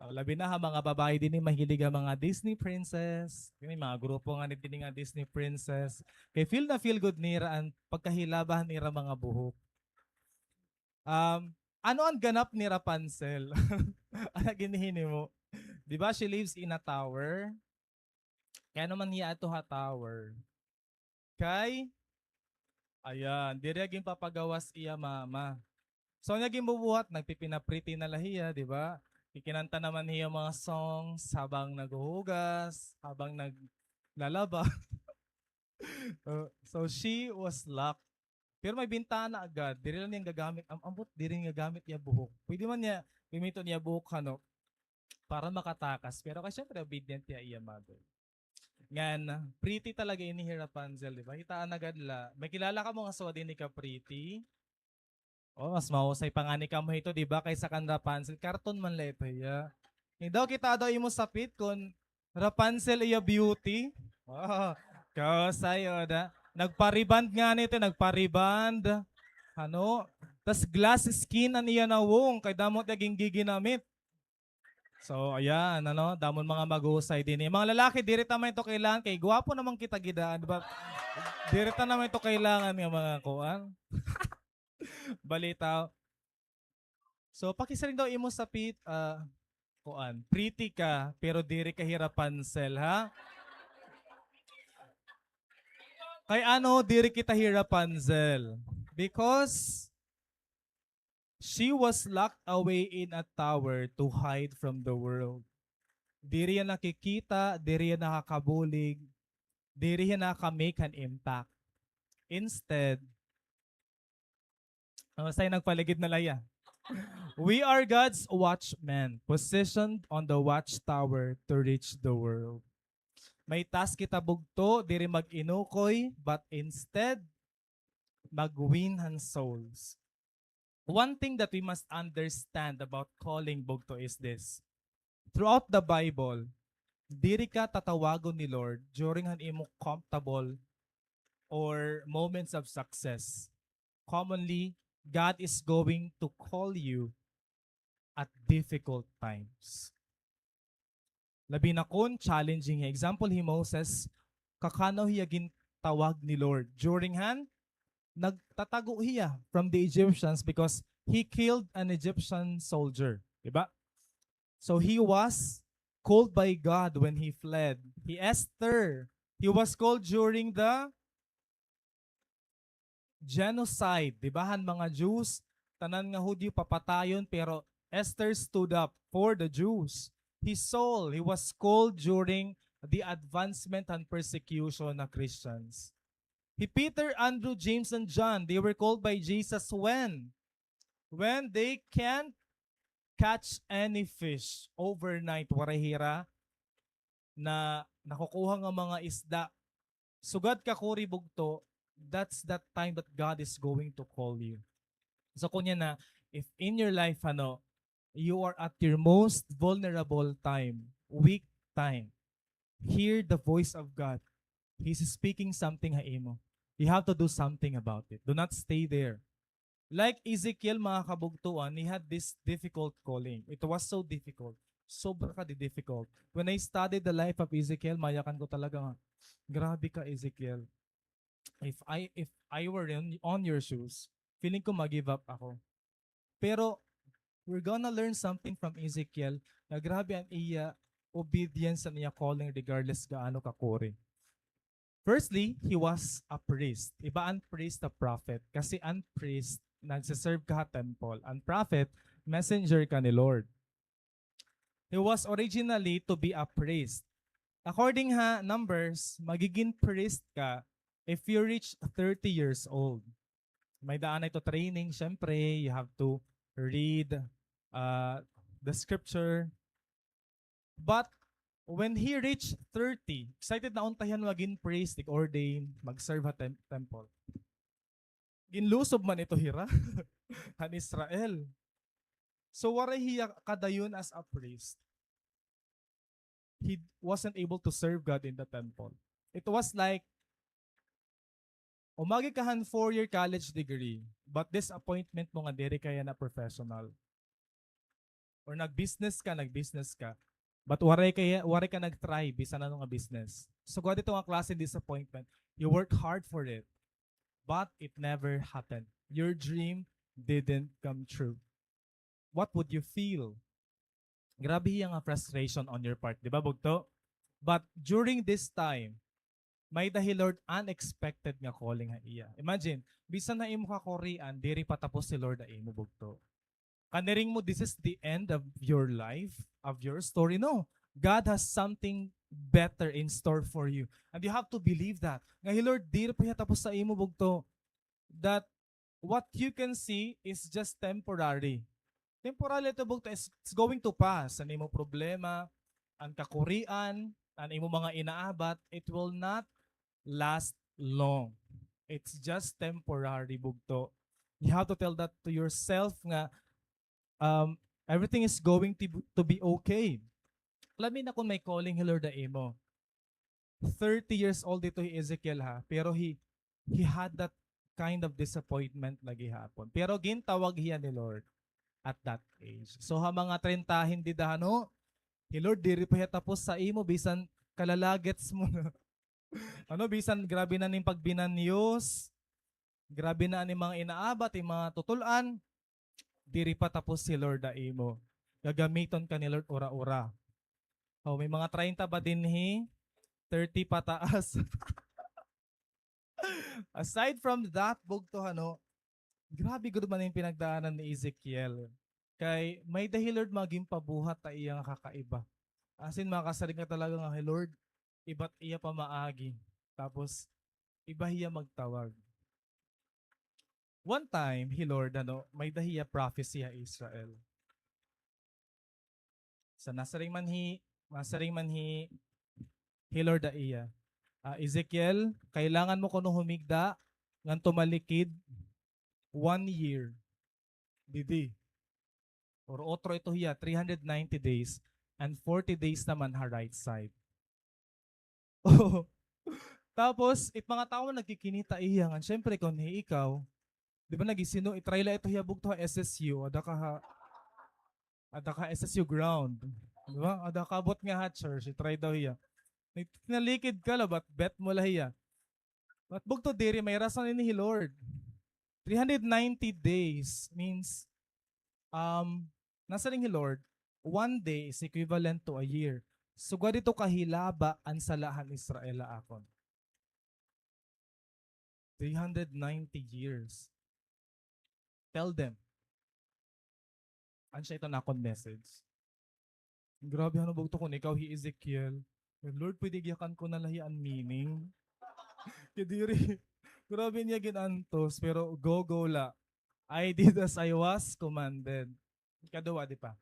Oh, labi na ha mga babaye dinhi mahilig ha mga Disney princess. Kini mga grupo ngani dinhi nga Disney princess. Kay feel na feel good nira an pagkahilaba han ira mga buhok. Um, ano an ganap ni Rapunzel? Ano ginhinimo? Di ba she lives in a tower? Kay ano man hiya adto ha tower? Kay, ayan, diri ginpapagawas iya mama. So, ano ginbubuhat? Nagpipina-pretty na la hiya, di ba? Kikinanta naman hiya mga songs habang naghuhugas, habang naglalaba. Uh, so, she was locked. Pero may bintana agad. Diri la niya gagamit. Am-, ambot, diri niya gagamit iya buhok. Pwede man niya gamiton iya buhok, hano, para makatakas. Pero kay, syempre, obedient iya, iya mother. Ngan, pretty talaga ini hi Rapunzel, di ba? Kitaa na gad la. May kilala kamo nga sugad ini ka pretty? Oh, mas mahusay pa ngani kamo hito, di ba? Kaysa kan Rapunzel. Karton man la ito, hiya. Daw kita daw imo sapit kon Rapunzel iya beauty. Wow. Kausay, o da. Nagpa-rebond ngani ito, nagpa-rebond. Ano? Tas glass skin an iya nawong, kay damo it iya gingiginamit. So, ayan, ano, damo nga mga mag-uusay dinhi. Mga lalaki, diri ta man ito kailangan, kay gwapo naman kita gidaan, di ba? Diri ta naman ito kailangan nga mga kuan. Balita. So, pakisiring daw imo sapit, ah, kuan, pretty ka, pero diri ka hi Rapunzel, ha? Kay ano, diri kita hi Rapunzel? Because she was locked away in a tower to hide from the world. Diri hiya nakikita, diri hiya nakakabulig, diri hiya naka-make an impact. Instead, oh, say nagpaligid na la hiya. We are God's watchmen, positioned on the watchtower to reach the world. May task kita bugto, diri mag-inukoy, but instead, mag-win han souls. One thing that we must understand about calling bugto is this. Throughout the Bible, diri ka tatawagon ni Lord during han imo comfortable or moments of success. Commonly, God is going to call you at difficult times. Labi na kon challenging hiya. Example, hi Moses, kakanaw hiya gintawag ni Lord during han nagtatago hiya from the Egyptians because he killed an Egyptian soldier. Di ba? So he was called by God when he fled. Hi Esther, he was called during the genocide, di ba, han mga Jews, tanan nga Hudyo papatayon, pero Esther stood up for the Jews. Hi Saul, he was called during the advancement han persecution han Christians. Hi Peter, Andrew, James, and John, they were called by Jesus when? When they can't catch any fish overnight, waray hira na nakukuha nga mga isda. Sugad kakuri bugto, that's the time that God is going to call you. So, kunya na, if in your life, ano, you are at your most vulnerable time, weak time, hear the voice of God. He's speaking something ha imo. You have to do something about it. Do not stay there. Like Ezekiel, mga kabugtuan, he had this difficult calling. It was so difficult. Sobra ka di difficult. When I studied the life of Ezekiel, mayakan ko talaga nga, "Grabe ka, Ezekiel. If I, if I were in, on your shoes, feeling ko mag-give up ako." Pero, we're gonna learn something from Ezekiel na grabe an iya obedience an iya calling regardless gaano kakuri. Firstly, he was a priest. Iba an priest ha prophet. Kasi an priest, nagsiserve ka ha temple. An prophet, messenger ka ni Lord. He was originally to be a priest. According ha Numbers, magiging priest ka if you reach thirty years old. May daan na ito training, syempre, you have to read, uh, the scripture. But when he reached thirty, excited na unta hiya magin priest, ig-ordain, mag-serve ha tem-, temple. Ginlusob man ito hira han Israel. So, waray hiya kadayon as a priest. He wasn't able to serve God in the temple. It was like, umagi ka han four-year college degree, but disappointment mo nga diri ka yana professional. Or nag-business ka, nag-business ka, but waray ka, waray ka nag-try bisan ano nga business. So, gwa dito nga klase disappointment. You work hard for it, but it never happened. Your dream didn't come true. What would you feel? Grabe hiya nga frustration on your part, di ba, bugto? But during this time, may-ada hi Lord unexpected nga calling ha iya. Imagine, bisan ha imo kakurian, diri pa tapos hi Lord ha imo, bugto. Kaniring mo, this is the end of your life, of your story. No, God has something better in store for you. And you have to believe that. Nga hi Lord, diri pa hiya tapos ha imo, bugto. That what you can see is just temporary. Temporary ito, bugto, is, it's going to pass. An imo problema, an kakurian, an imo mga inaabat, it will not last long. It's just temporary, bugto. You have to tell that to yourself nga, um, Everything is going to, to be okay. Lami na kon may calling hi Lord ha imo. Thirty years old ito hi Ezekiel, ha, pero he, he had that kind of disappointment la gihapon. Pero gintawag hiya ni Lord at that age. So, ha mga trentahin dida, ano, hi Lord, diri pa hiya tapos sa imo, bisan kalalagets mo na. Ano, bisan grabe na nim pagbinanyos, grabe na an im mga inaabat, im mga tutul-an, diri pa tapos hi Lord ha imo. Gagamiton ka ni Lord ura-ura. O, may mga treinta ba dinhi? Thirty pataas. Aside from that, bugto, ano, grabe gud man an pinagdaanan ni Ezekiel. Kay may-ada hi Lord mga ginpabuhat ha iya nga kakaiba. As in, makasiring ka talaga nga, "Hi Lord, iba it iya pamaagi." Tapos, iba hiya magtawag. One time, hi Lord, ano, may-ada hiya prophecy ha Israel. So, nasiring man hi, nasiring man hi, hi Lord ha iya, "Ah, Ezekiel, kailangan mo kuno humigda ngan tumalikid one year didi." Or otro ito hiya, three hundred ninety days and forty days naman ha right side. Tapos, it mga tawo nagkikinita iya, ngan syempre, kon hi ikaw, di ba, nagisino, i-try la ito hiya bugto ha S S U, ada ka ha, ada ka ha S S U ground. Di ba? Ada ka abot nga ha church, i-try daw hiya. Nag-, tinalikid ka la, but bet mo la hiya. But bugto diri, may rason ini hi Lord. Three hundred ninety days means, um, nasiring hi Lord, one day is equivalent to a year. Sugad ito kahilaba an sala han Israel ha akon. Three hundred ninety years. Tell them. Asya ito an akon message. Grabe, ano, bugto, kon ikaw hi Ezekiel. Lord, pwede giyakan ko na la hiya an meaning. Kay diri. Grabe niya gin-antos, pero go, go la. "I did as I was commanded." Ikaduha, di pa.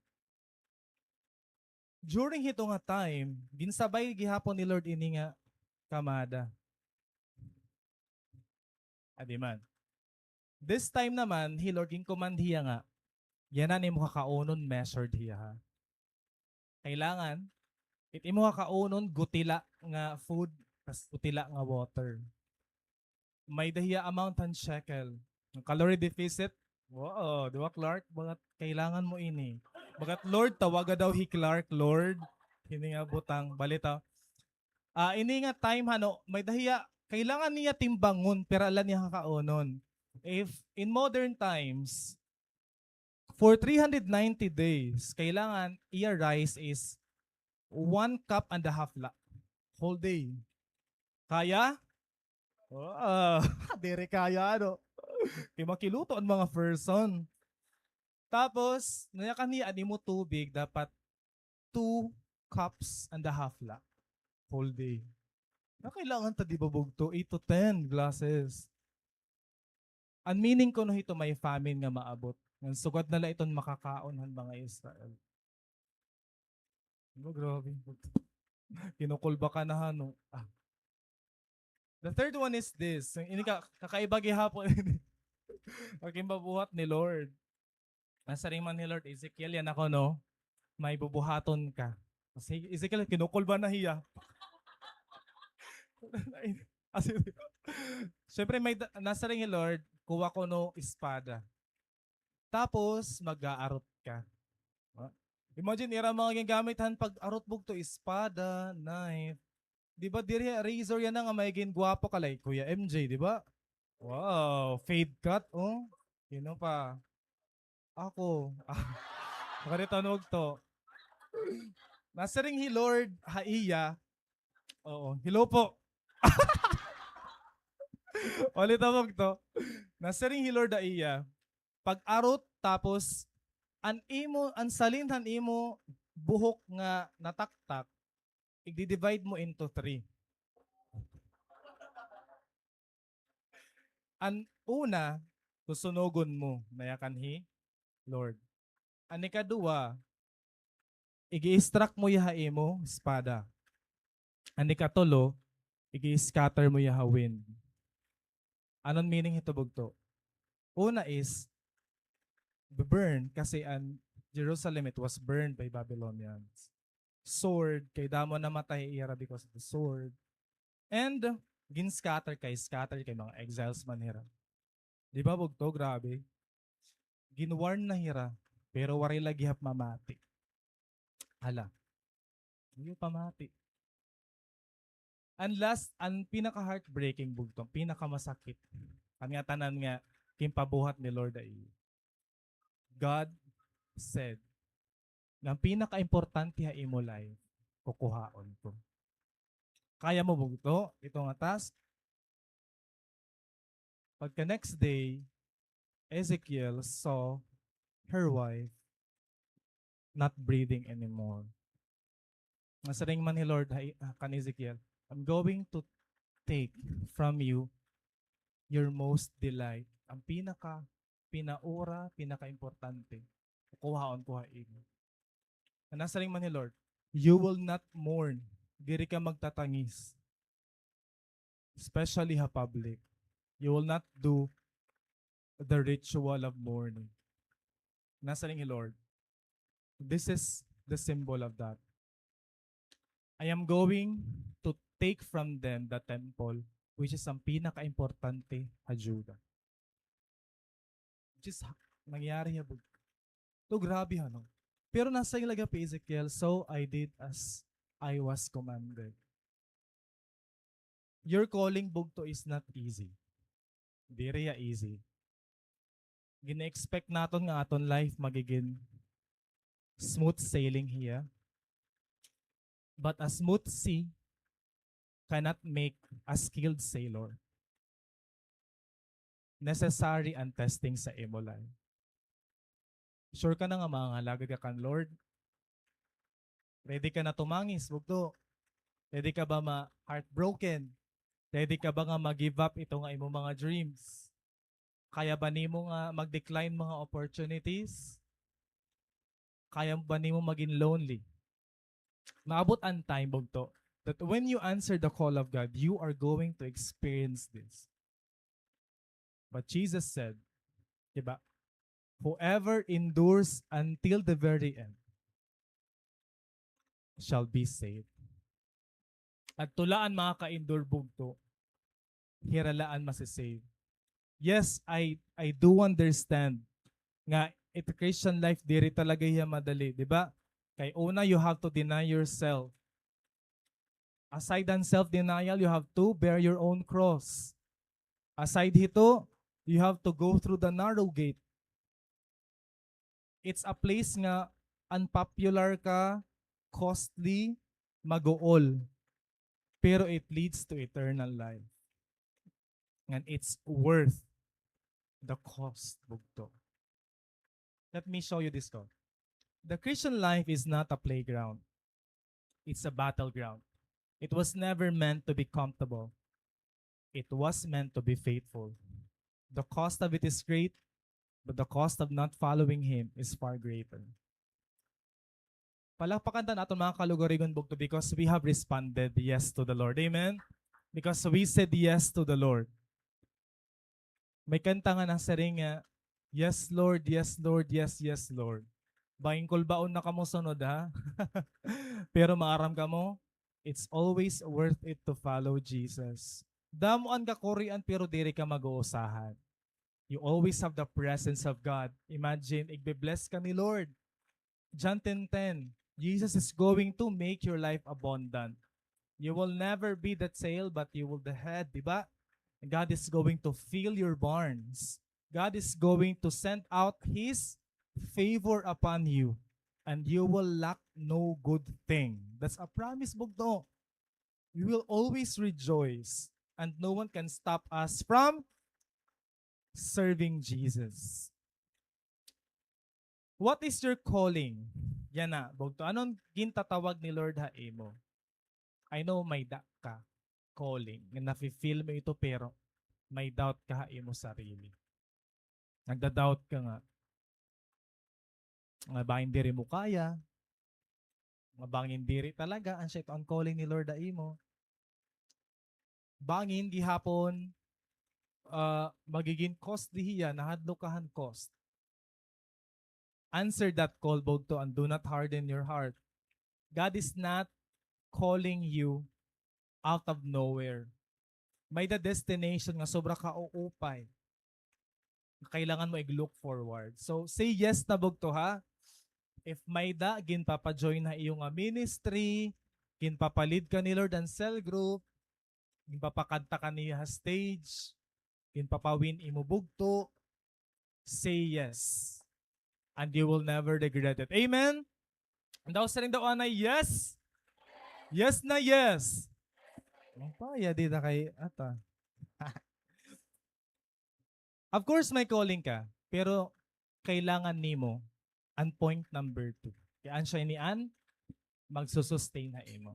During hito nga time, ginsabay gihapon ni Lord ini nga kamada. Adi man. This time naman, hi Lord, gincommand hiya nga, yana an imo kakaunon, measured hiya, ha. Kailangan, it imo kakaunon, gutila nga food, tas gutila nga water. May-ada hiya amount han shekel. An calorie deficit, wow, di ba, Clark? Bagat kailangan mo ini. Bagat, Lord, tawaga daw hi Clark, Lord. Hini nga butang, balita. Ah, ini nga time, hano, may-ada hiya, kailangan niya timbangon, pira la niya kakaunon. If in modern times, for three hundred ninety days, kailangan iya rice is one cup and a half la. Whole day. Kaya? Oo. Diri kaya, ano? Kay makiluto an mga person. Tapos, nayakan niya an imo tubig, dapat two cups and a half la. Whole day. Na kailangan ta, di ba, bugto, eight to ten glasses. An meaning kuno hito, may famine nga maabot. Ngan sugad na la iton makakaon han mga Israel. Oh, grabe. Kinukulba ka na, hano. Ah. The third one is this. Ini ka, kakaiba gihapon. Pagkimbabuhat ni Lord. Nasiring man hi Lord, "Ezekiel, yana kuno, may bubuhaton ka." Si Ezekiel, kinukulba na hiya. As in, syempre, may da-, nasiring hi Lord, "Kuha kuno espada. Tapos, mag-aarot ka." Ah, imagine, ira mga ginagamit han pag-arot bugto, espada, knife. Di ba, diri, razor yana nga may gingwapo ka, like Kuya M J, di ba? Wow, fade cut, oh. Sino pa? Ako. Makaditanog to. Nasiring hi Lord ha iya. Oo, hello po. Ulit ako to. Nasiring hi Lord ha iya. Pag-arot, tapos an imo, an salin han imo buhok nga nataktak, igdi-divide mo into three. An una, susunugon mo, nayakan hi Lord. An ikaduha, igi-extract mo hiya ha imo espada. An ikatulo, igi-scatter mo hiya ha wind. Ano an meaning hito bugto? Una is, burn, kasi an Jerusalem, it was burned by Babylonians. Sword, kay damo namatay ira because of the sword. And gin-scatter kay, scatter kay mga exiles man hira. Di ba, bugto? Grabe. Gin-warn na hira, pero waray la gihap mamati. Hala. Ayaw pamati. An last, an pinaka-heartbreaking, bugto, pinakamasakit. An ngatanan nga ginpabuhat ni Lord ha iya. God said, nga an pinakaimportante ha imo life, kukuhaon ko. Kaya mo, bugto, ito nga task? Pagka next day, Ezekiel saw her wife not breathing anymore. Nasiring man hi Lord ha, ha, kan Ezekiel, "I'm going to take from you your most delight." An pinaka, pinaura, pinakaimportante. Kukuhaon ko ha imo. Nasiring man hi Lord, "You will not mourn." Diri ka magtatangis. Especially ha public. You will not do the ritual of mourning. Nasiring hi Lord, this is the symbol of that. I am going to take from them the temple, which is an pinakaimportante ha Judah. Which is ha-, nangyari ha bug-, to, grabe, ano? Pero nasiring la gihap hi Ezekiel, "So I did as I was commanded." Your calling, bugto, is not easy. Diri hiya easy. Gina-expect naton nga aton life magigin smooth sailing hiya. But a smooth sea cannot make a skilled sailor. Necessary an testing sa imo life. Sure ka na nga mangalagad ka kan Lord? Ready ka na tumangis, bugto? Ready ka ba ma-heartbroken? Ready ka ba nga ma-give up ito nga imo mga dreams? Kaya ba nimo nga mag-decline mga opportunities? Kaya ba nimo maging lonely? Maabot an time, bugto, that when you answer the call of God, you are going to experience this. But Jesus said, di ba, "Whoever endures until the very end shall be saved." Adto la an makaka-endure, bugto. Hira la an masi-save. Yes, I, I do understand nga it Christian life diri talaga hiya madali, di ba? Kay una, you have to deny yourself. Aside than self-denial, you have to bear your own cross. Aside hito, you have to go through the narrow gate. It's a place nga unpopular ka, costly, maguol. Pero it leads to eternal life. And it's worth the cost, bugto. Let me show you this quote. The Christian life is not a playground. It's a battleground. It was never meant to be comfortable. It was meant to be faithful. The cost of it is great, but the cost of not following Him is far greater. Palakpakan ta an aton mga kalugarigon, bugto, because we have responded yes to the Lord. Amen? Because we said yes to the Lord. May kanta nga nasiring nga, "Yes, Lord, yes, Lord, yes, yes, Lord." Bangin kulbaon na kamo sunod, ha? Pero maaram kamo, it's always worth it to follow Jesus. Damo an kakurian, pero diri ka mag-uusahan. You always have the presence of God. Imagine, igbe-bless ka ni Lord. John ten ten, Jesus is going to make your life abundant. You will never be the tail, but you will the head, di ba? God is going to fill your barns. God is going to send out His favor upon you, and you will lack no good thing. That's a promise, bugto. We will always rejoice, and no one can stop us from serving Jesus. What is your calling? Yana, bugto. Ano an gintatawag ni Lord ha imo? I know may da ka calling. Nga nafe-feel mo ito, pero may doubt ka ha imo sarili. Nagda-doubt ka nga. Nga bangin diri mo kaya. Nga bangin diri talaga. Asya ito an calling ni Lord ha imo. Bangin gihapon, ah, magigin costly hiya, nahadlok ka han cost. Answer that call, bugto, and do not harden your heart. God is not calling you out of nowhere. May-ada destination nga sobra ka uupay. Kailangan mo ig-look forward. So, say yes na, bugto, ha? If may-ada ginpapa-join ha iyo nga ministry, ginpapa-lead ka ni Lord an cell group, ginpapakanta ka niya ha stage, ginpapa-win imo bugto, say yes. And you will never regret it. Amen? Daw, siring daw anay, yes? Yes na yes. Ang paya, di na kay ata. Of course, may calling ka, pero kailangan nimo an point number two. Kay an siya ini an magsusustain ha imo.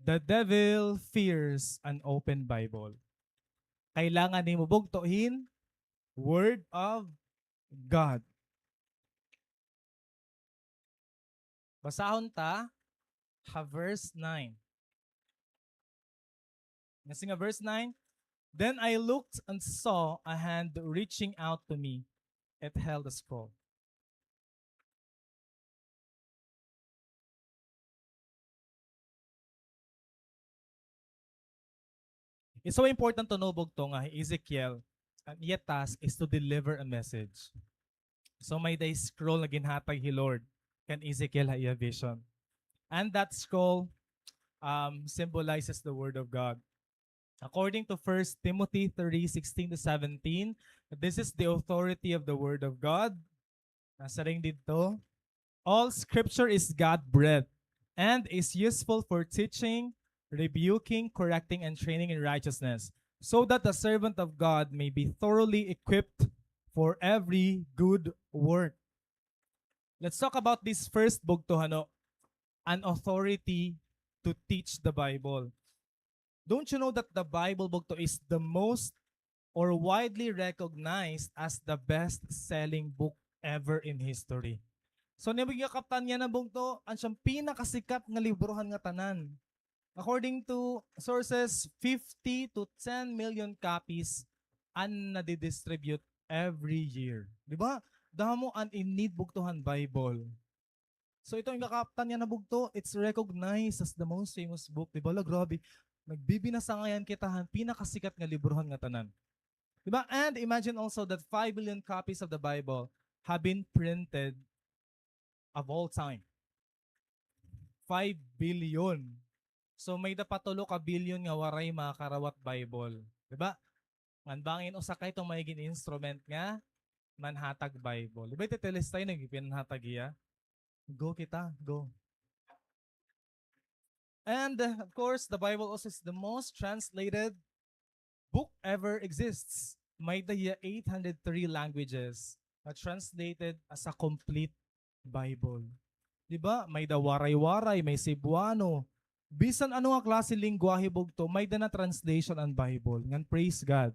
The devil fears an open Bible. Kailangan nimo bugto hin Word of God. Basahon ta ha verse nine. Nasiring nga verse nine, "Then I looked and saw a hand reaching out to me. It held a scroll." It's so important to know, bugto, nga hi Ezekiel, an iya task is to deliver a message. So, may-ada scroll nga ginhatag hi Lord kan Ezekiel ha iya vision. And that scroll, um, symbolizes the Word of God. According to First Timothy three sixteen to seventeen, this is the authority of the Word of God. Nasiring didto, "All scripture is God-breathed and is useful for teaching, rebuking, correcting, and training in righteousness, so that the servant of God may be thoroughly equipped for every good work." Let's talk about this first, bugto, ano, an authority to teach the Bible. Don't you know that the Bible, bugto, is the most or widely recognized as the best-selling book ever in history? So, nimo gin-captan yana, bugto, an siyang pinakasikat nga librohan nga tanan. According to sources, fifty to ten million copies an nadidistribute every year. Di ba? Damo an in-need, bugto, han Bible. So, ito an gin-captan yana, bugto, it's recognized as the most famous book. Di ba, la, grabe. Nagbibinasa ngay-an kita han pinakasikat nga librohan nga tanan. Di ba? And imagine also that five billion copies of the Bible have been printed of all time. Five billion. So, may-ada pa tulo ka bilyon nga waray makakarawat Bible. Di ba? Ngan bangin usa ka ito may gin-instrument nga manhatag Bible. Di ba, iti Telestay, nagpinanhatag hiya? Go kita, go. And, uh, of course, the Bible also is the most translated book ever exists. May-ada hiya eight hundred three languages na translated as a complete Bible. Di ba? May-ada Waray-Waray, may Cebuano. Bisan ano nga klase lengguwahe, bugto, may-ada na translation an Bible. Ngan praise God.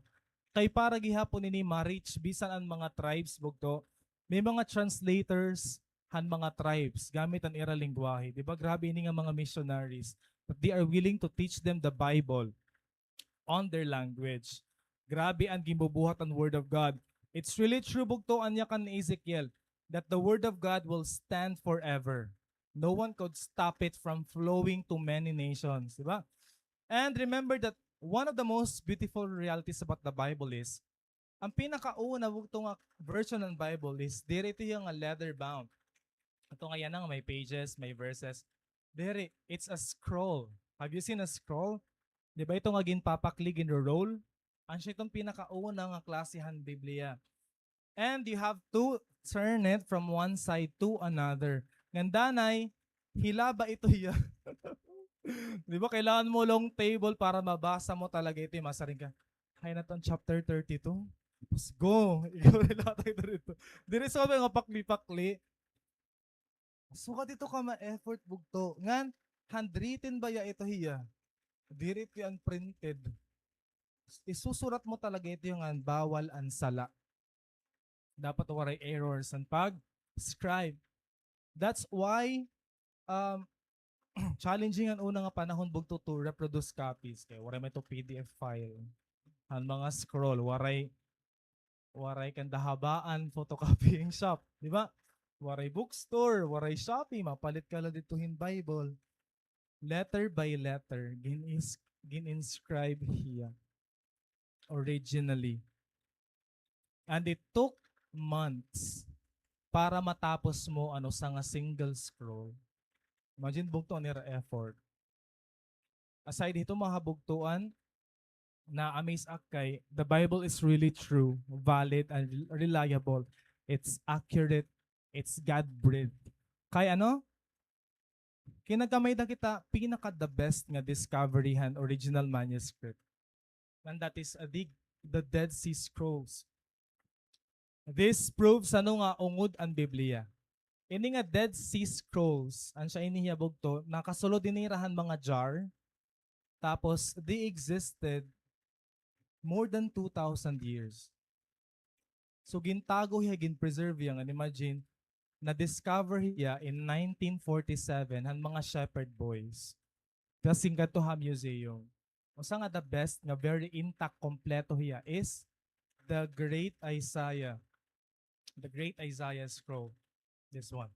Kay para gihapon ini ma-reach bisan an mga tribes, bugto, may mga translators han mga tribes gamit an ira lengguwahe. Di ba? Grabe ini nga mga missionaries that they are willing to teach them the Bible on their language. Grabe an ginbubuhat an Word of God. It's really true, bugto, an yakan ni Ezekiel, that the Word of God will stand forever. No one could stop it from flowing to many nations. Di ba? And remember that one of the most beautiful realities about the Bible is, an pinakauna, bugto, nga version han Bible is diri ito hiya nga leather bound. Ito nga yana nga may pages, may verses. Diri, it's a scroll. Have you seen a scroll? Di ba ito nga ginpapakli, ginro-roll? An siya iton pinakauna nga klase han Biblia. And you have to turn it from one side to another. Ngan danay, hilaba ito hiya. Di ba, kailangan mo long table para mabasa mo talaga ito, eh, masiring ka, "Hay na ton chapter thirty-two. Tapos go." Ikaw rin lahat ay dito. Diri sa mga pakli-pakli. Sugad ito ka ma-effort, bugto. Ngan, handwritten baya ito hiya? Diri ito an printed. Isusurat mo talaga ito hiya ngan bawal an sala. Dapat waray errors an pag-scribe. That's why, um, challenging an una nga panahon, bugto, to reproduce copies. Kay waray man ito P D F file. An mga scroll, waray waray kan dahabaan photocopying shop, di ba? Waray bookstore, waray Shopee, mapalit ka la didto hin Bible. Letter by letter, gin-ins-, gin-inscribe hiya originally. And it took months para matapos mo an usa nga single scroll. Imagine, bugto an ira effort. Aside hito, mga kabugtoan, na-amaze ak kay the Bible is really true, valid, and rel-, reliable. It's accurate. It's God-breathed. Kay ano? Kay nagkamay-ada kita pinaka the best nga discovery han original manuscript. And that is, uh, the, the Dead Sea Scrolls. This proves, ano, nga ungod an Biblia. Ini nga Dead Sea Scrolls, an siya ini hiya bugto, nakasulod ini ira han mga jar, tapos they existed more than two thousand years. So, gintago hiya, gin-preserve hiya, ngan imagine, na-discover hiya in nineteen forty-seven han mga shepherd boys. Tas ngadto ha museum. Usa nga the best nga very intact, kompleto hiya is the Great Isaiah. The Great Isaiah Scroll. This one.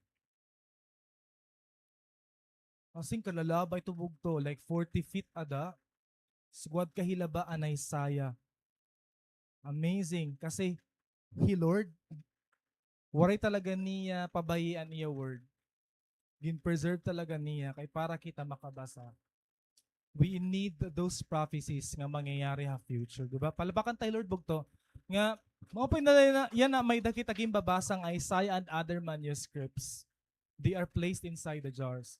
As in, kalalaba ito bugto, like forty feet ada. Sugad kahilaba an Isaiah. Amazing. Kasi hi Lord, waray talaga niya pabayai an iya word. Gin-preserve talaga niya kay para kita makabasa. We need those prophecies nga mangyayari ha future, di ba? Palakpakan ta hi Lord bugto. Nga, maupay na yana, yana may-ada kita ginbabasa nga Isaiah and other manuscripts. They are placed inside the jars.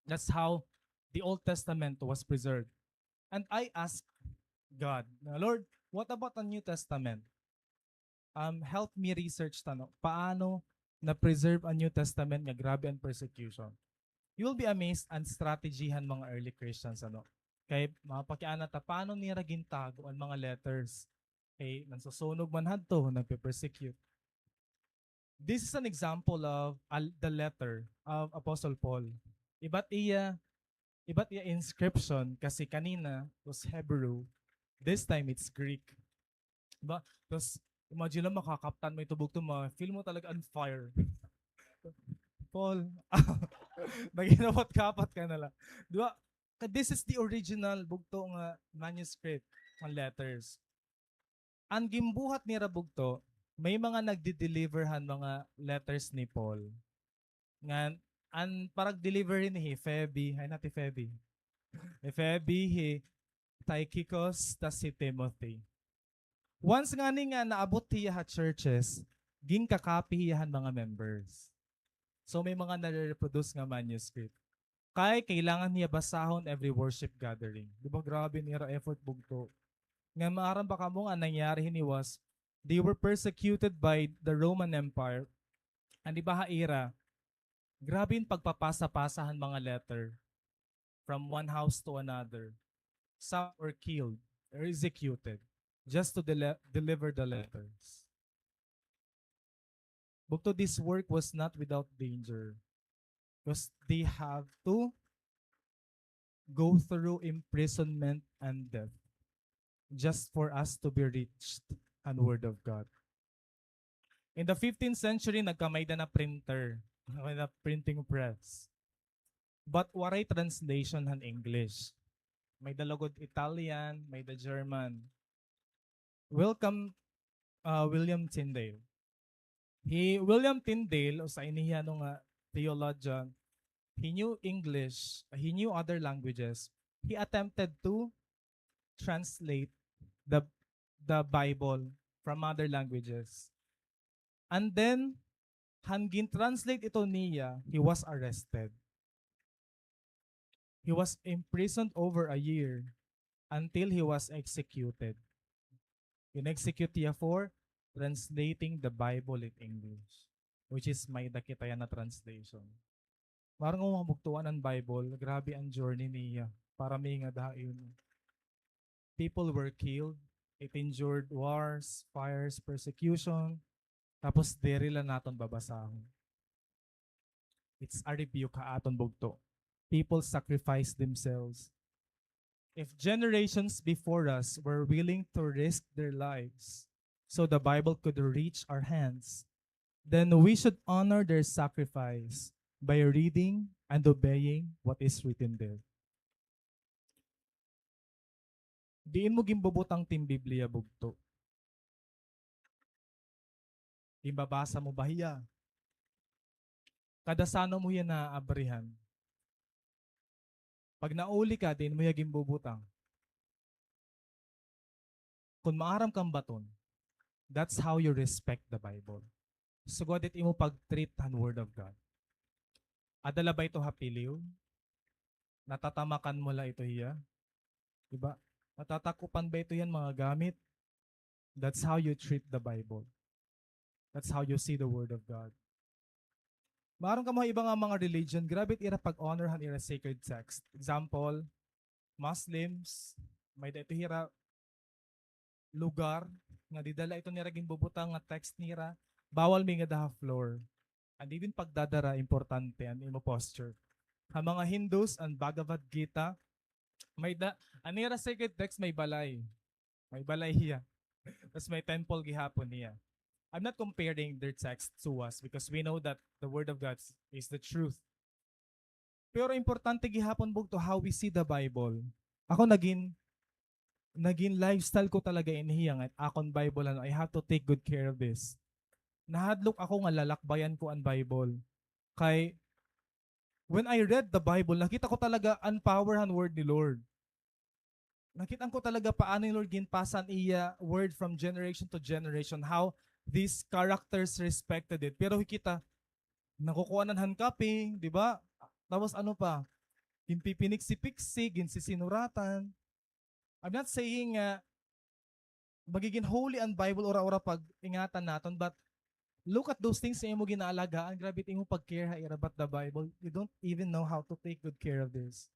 That's how the Old Testament was preserved. And I asked God, "Lord, what about the New Testament? Um, help me research, ano, paano na-preserve an New Testament nga grabe an persecution." You will be amazed an strategy han mga early Christians, ano. Kay mapakiana ta, paano nira gintago an mga letters? Kay nansusunog man hadto, nagpe-persecute. This is an example of al-, the letter of Apostle Paul. Iba it iya, iba it iya inscription, kasi kanina was Hebrew, this time it's Greek. Diba? Tas, imagine lang, makakaptan mo ito bugto, ma-feel mo talaga on fire. Paul, naghinapot-kapot ka na lang. Diba? Ka-, this is the original bugto nga manuscript, nga letters. An ginbuhat nira bugto, may mga nagde-deliver han mga letters ni Paul. Ngan, an parag-deliver ini hi Phoebe, ay, not hi Phoebe. Hi Phoebe, hi Tychicus, tas hi Timothy. Once ngani nga naabot hiya ha churches, ginkakopy hiya han mga members. So, may mga nare-reproduce nga manuscript. Kay kailangan hiya basahon every worship gathering. Di ba, grabe nira effort bugto. Nga maaram ba kamo nga nangyari hini was, they were persecuted by the Roman Empire. An iba ha ira, grabe an pagpapasa-pasa han mga letter from one house to another. Some were killed or executed just to dele-, deliver the letters. Bugto, this work was not without danger, 'cause they have to go through imprisonment and death just for us to be reached an word of God. In the fifteenth century, nagkamay-ada na printer, nagkamay-ada na printing press. But waray translation han English. May-ada lugod Italian, may-ada German. Welcome, uh, William Tyndale. Hi William Tyndale, usa ini hiya, ano, nga theologian, he knew English, uh, he knew other languages. He attempted to translate the, the Bible from other languages. And then, han gin-translate ito niya, he was arrested. He was imprisoned over a year until he was executed. In-execute hiya for translating the Bible in English, which is may-ada kita yana translation. Maaram nga mga bugtoan an Bible, grabe an journey niya para maingad ha iyo. People were killed, it endured wars, fires, persecution, tapos diri la naton babasahon. It's a rebuke ha aton bugto. People sacrifice themselves. If generations before us were willing to risk their lives so the Bible could reach our hands, then we should honor their sacrifice by reading and obeying what is written there. Diin mo ginbubutang tin Biblia, bugto? Ginbabasa mo ba hiya? Kada san-o mo hiya naaabrihan? Pag nauli ka, diin mo hiya ginbubutang? Kon maaram ka hin baton, that's how you respect the Bible. Sugad it imo pag-treat han Word of God. Ada la ba ito ha piliw? Natatamakan mo la ito hiya? Di ba? Natatakupan ba ito hiya hin mga gamit? That's how you treat the Bible. That's how you see the Word of God. Maaram kamo ha iba nga mga religion, grabe it ira pag-honor han ira sacred text. Example, Muslims, may-ada ito hira lugar nga dida la ito nira ginbubutang nga text nira, bawal may-ada ha floor. And even pagdadara, importante an imo posture. Ha mga Hindus, an Bhagavad Gita, may-ada, an ira sacred text may balay. May balay hiya. Tas may temple gihapon hiya. I'm not comparing their text to us because we know that the Word of God is the truth. Pero importante gihapon, bugto, how we see the Bible. Ako nagin, nagin lifestyle ko talaga ini hiya nga akon Bible, ano, I have to take good care of this. Nahadlok ako nga lalakbayan ko an Bible. Kay, when I read the Bible, nakita ko talaga an power han word ni Lord. Nakit-an ko talaga paano ni Lord ginpasa an iya word from generation to generation, how these characters respected it. Pero kita, nakukuanan han kaping, di ba? Tapos ano pa? Ginpipiniksi-piksi, ginsisinuratan. I'm not saying nga magigin holy an Bible ura-ura pag ingatan naton, but look at those things nga imo ginaalagaan, grabe it imo pag-care ha ira, but the Bible, you don't even know how to take good care of this.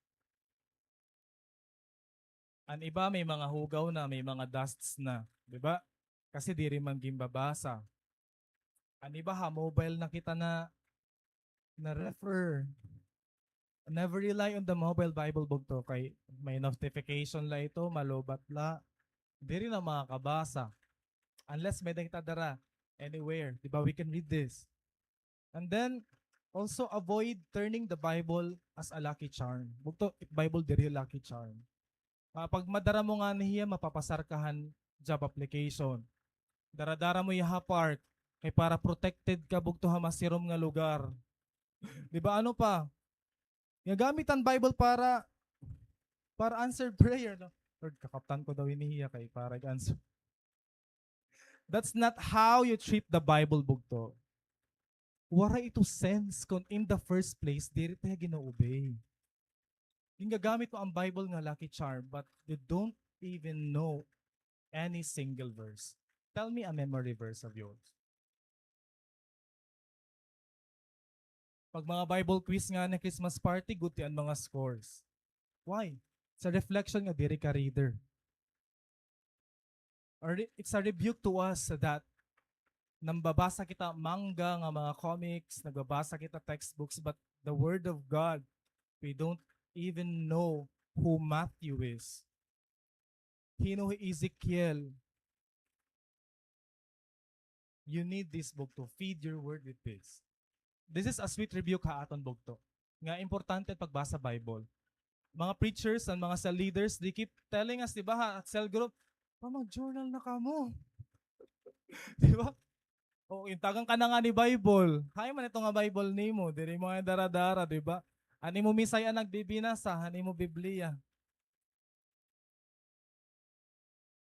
An iba may mga hugaw na, may mga dusts na, di ba? Kasi diri man ginbabasa. An iba ha mobile na kita na, na-refer. Never rely on the mobile Bible, bugto, kay may notification la ito, malubat la. Diri na makakabasa. Unless may-ada kita dara anywhere, di ba? We can read this. And then, also avoid turning the Bible as a lucky charm. Bugto, it Bible diri lucky charm. Ah, pag madara mo ngani hiya, mapapasar ka han job application. Dara-dara mo hiya ha park, kay para protected ka bugto ha masirom nga lugar. Di ba, ano pa? Nga gamit an Bible para, para answered prayer, no? Lord, kakaptan ko daw ini hiya kay para answer. That's not how you treat the Bible, bugto. Waray ito sense kon in the first place, diri ta hiya gina-obey. Gingagamit mo an Bible nga lucky charm, but you don't even know any single verse. Tell me a memory verse of yours. Pag mga Bible quiz ngani, Christmas party, gutian mga scores. Why? It's a reflection nga diri ka reader. Or re-, it's a rebuke to us that nambabasa kita manga nga mga comics, nagbabasa kita textbooks, but the Word of God, we don't even know who Matthew is. Hin-o hi Ezekiel. You need this book to feed your word with this. This is a sweet rebuke ha aton, bugto, nga importante an pagbasa Bible. Mga preachers and mga cell leaders, they keep telling us, di ba, ha cell group, "Pa, mag-journal na kamo." Di ba? O, intagan ka na nga ni Bible. Hain man ito nga Bible nimo, diri mo nga dara-dara, di ba? An imo misay an nagbibinasa han imo Biblia.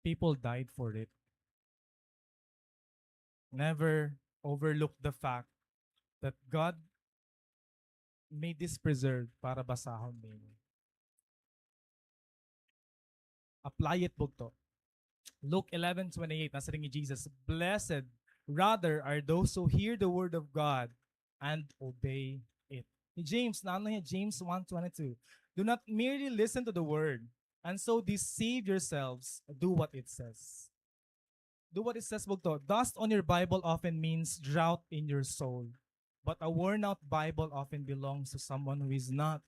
People died for it. Never overlook the fact that God made this preserve para basahon nimo. Apply it, bugto. Luke eleven twenty-eight, nasiring hi Jesus, "Blessed rather are those who hear the word of God and obey it." Hi James, naano hiya, James one twenty-two, "Do not merely listen to the word and so deceive yourselves. Do what it says." Do what it says, bugto. Dust on your Bible often means drought in your soul. But a worn-out Bible often belongs to someone who is not.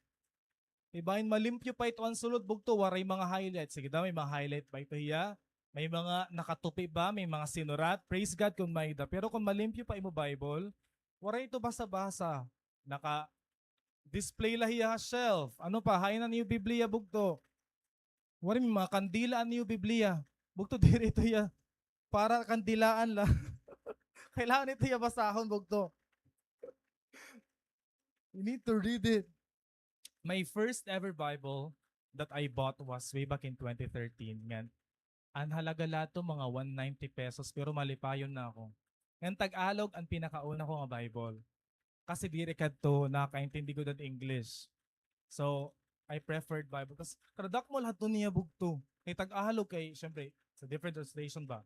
Ibahin malimpyo pa ito an sulod, bugto, waray mga highlight. Sige daw, may mga highlight ba ito hiya? May mga nakatupi ba? May mga sinurat? Praise God kon may-ada. Pero kon malimpyo pa imo Bible, waray ito basa-basa. Naka-display la hiya ha shelf. Ano pa? Hain an iyo Biblia, bugto? Waray, may mga kandila an iyo Biblia. Bugto, diri ito hiya. Para kandilaan la. Kailangan ito hiya basahon, bugto. You need to read it. My first ever Bible that I bought was way back in twenty thirteen. Ngan, an halaga la adto mga one ninety pesos, pero malipayon na ako. Ngan Tagalog an pinakauna ko nga Bible. Kasi diri kadto nakakaintindi gud an English. So, I preferred Bible. Tas kadadakmol hadto niya, bugto. Kay Tagalog kay, syempre, sa different translation ba?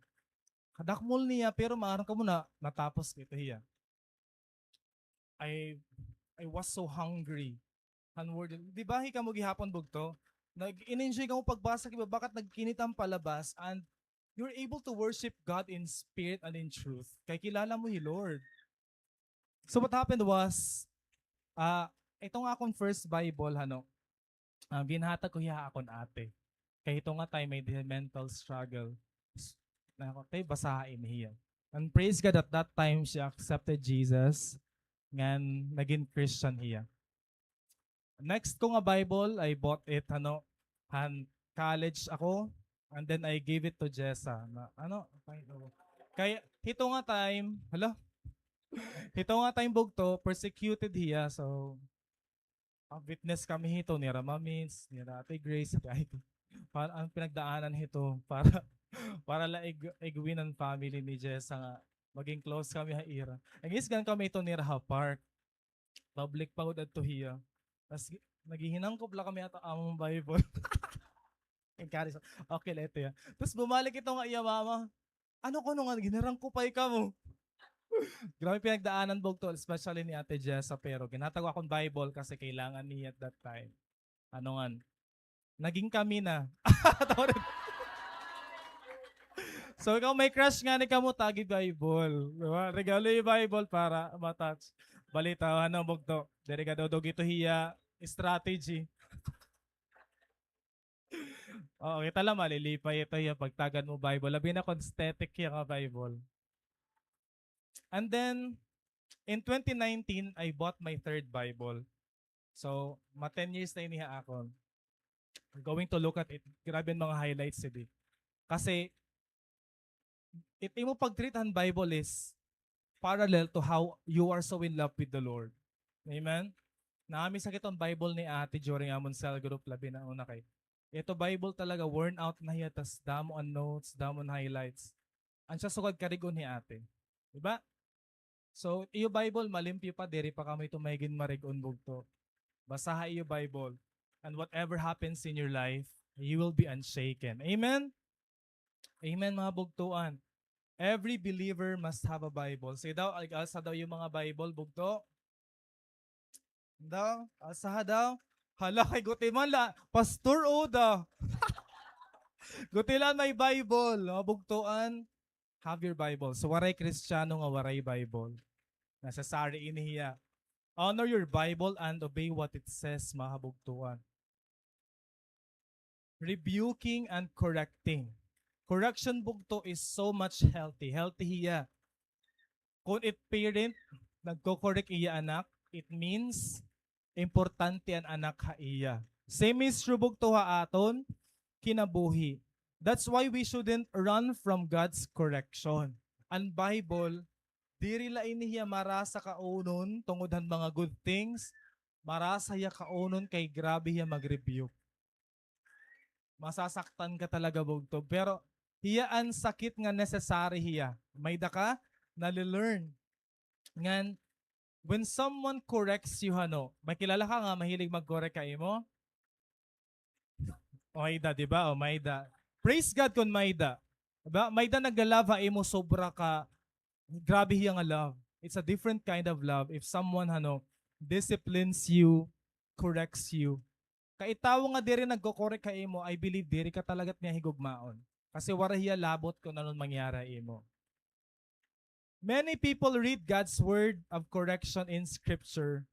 Kadakmol niya, pero maaram kamo na, natapos ko ito hiya. I, I was so hungry. Unworthy. Di ba, hikamo gihapon, bugto? Nag-enjoy kamo pagbasa, kay bakat nagkinit an palabas, and you're able to worship God in spirit and in truth. Kay kilala mo hi Lord. So what happened was, ah, ito nga akon first Bible, hano, ah, ginhatag ko hiya ha akon ate. Kay ito nga time, may di-, mental struggle. S-, na ako, "Tay, basaha ini hiya." And praise God, at that time, she accepted Jesus. Ngan nagin Christian hiya. Next ko nga Bible, I bought it, ano, han college ako, and then I gave it to Jessa. Na, ano, kay, hito nga time, hala? Hito nga time, bugto, persecuted hiya, so, ang witness kami hito, nira Mamins, nira Ate Grace, Ate Aiko. Para, ang pinagdaanan hito, para, para la ig-, ig-win an family ni Jessa nga maging close kami ha ira. Ang isgan kami ito nira ha park. Public pa gud adto hiya. Tas gi-, naghihinangkop la kami ato amon Bible. Encourage. Okay la ito hiya. Tas bumalik ito nga iya mama. Ano kuno nga ginarangkupay kamo? Grabe pinagdaanan, bugto, especially ni Ate Jessa, pero ginhatag ko akon Bible kasi kailangan niya at that time. Ano nga, naging kami na. So, ikaw may crush ngani kamo, tagi Bible. Di ba? Regalo yung Bible para ma-touch. Balita, ano, bugto. Diri ka daw dog ito hiya strategy. Oo, kita la, malilipay ito hiya pagtagan mo Bible. Labi na kung aesthetic hiya nga Bible. And then, in twenty nineteen, I bought my third Bible. So, ma ten years na ini ha akon. We're going to look at it. Grabe an mga highlights, hindi. Kasi, it imo pag-treat han Bible is parallel to how you are so in love with the Lord. Amen? Naa mi sakit an Bible ni ate during amon cell group, labi na una kay ito Bible talaga, worn out na hiya, tas damo an notes, damo an highlights. An siya sugad karig-on hi ate. Di ba? So, iyo Bible, malimpyo pa, diri pa kamo ito may ginmarig-on, bugto. Basaha iyo Bible. And whatever happens in your life, you will be unshaken. Amen? Amen, mga bugtuan. Every believer must have a Bible. Sige daw, ig-, alsa daw iyo mga Bible, bugto. Daw, alsaha daw. Hala, kay guti man la. Pastor Oda. Guti la may Bible. Mga bugtuan, have your Bible. So, waray Kristiyano nga waray Bible. Necessary ini hiya. Honor your Bible and obey what it says, mga kabugtuan. Rebuking and correcting. Correction, bugto, is so much healthy. Healthy hiya. Kun it parent, nagko-correct iya anak, it means importante an anak ha iya. Same is true, bugto, ha aton kinabuhi. That's why we shouldn't run from God's correction. An Bible, diri la ini hiya marasa kaunon tungod han mga good things, marasa hiya kaunon kay grabe hiya mag-rebuke. Masasaktan ka talaga, bugto. Pero hiya an sakit nga necessary hiya. May-ada ka nale-learn. Ngan, when someone corrects you, hano, may kilala ka nga mahilig mag-correct ha imo? O, may-ada, di ba? O, may-ada. Praise God kun may-ada. Di ba? May-ada nagla-love ha imo, sobra ka, grabe hiya nga love. It's a different kind of love. If someone, hano, disciplines you, corrects you, kay tawo nga diri nagko-correct ha imo, I believe diri ka talaga niya higugmaon. Kasi waray hiya labot kun ano an mangyari ha imo. Many people read God's word of correction in scripture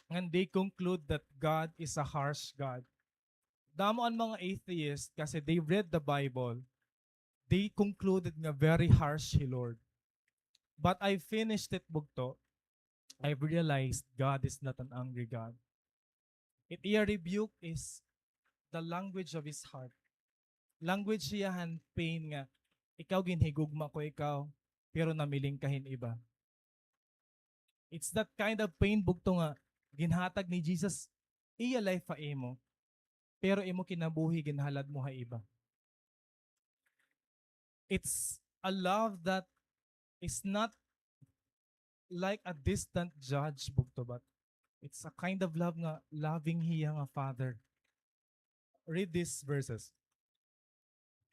and they conclude that God is a harsh God. Damo an mga atheist kasi they read the Bible, they concluded nga very harsh hi Lord. But I finished it, bugto. I realized God is not an angry God. It iya rebuke is the language of his heart. Language hiya han pain nga, ikaw ginhigugma ko ikaw, pero namiling ka hin iba. It's that kind of pain, bugto, nga ginhatag ni Jesus iya life ha imo, pero imo kinabuhi ginhalad mo ha iba. It's a love that is not like a distant judge, bugto, but it's a kind of love nga loving hiya nga father. Read these verses.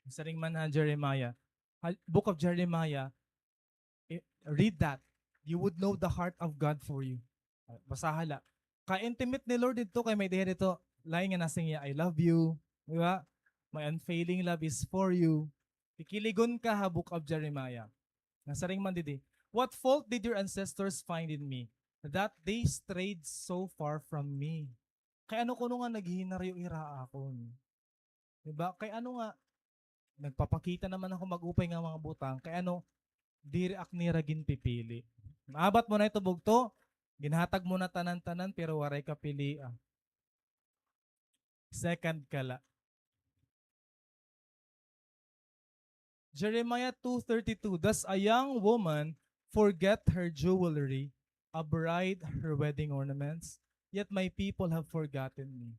Siring man ha Jeremiah, ha, book of Jeremiah, eh, read that. You would know the heart of God for you. Ah, basaha la. Ka-intimate ni Lord didto kay may-ada hiya didto, lain nga nasiring hiya, "I love you." Di ba? "My unfailing love is for you." Tikiligon ka ha book of Jeremiah. Nasiring man didi, "What fault did your ancestors find in me, that they strayed so far from me?" Kay ano kuno nga naghihinaryo hira ha akon? Di ba? Kay ano nga, nagpapakita naman ako mag-upay nga mga butang, kay ano, diri ak nira ginpipili. Maabat mo na ito, bugto. Ginhatag mo na tanan-tanan, pero waray ka pilia. Second ka la. Jeremiah two thirty-two, "Does a young woman forget her jewelry, a bride her wedding ornaments? Yet my people have forgotten me."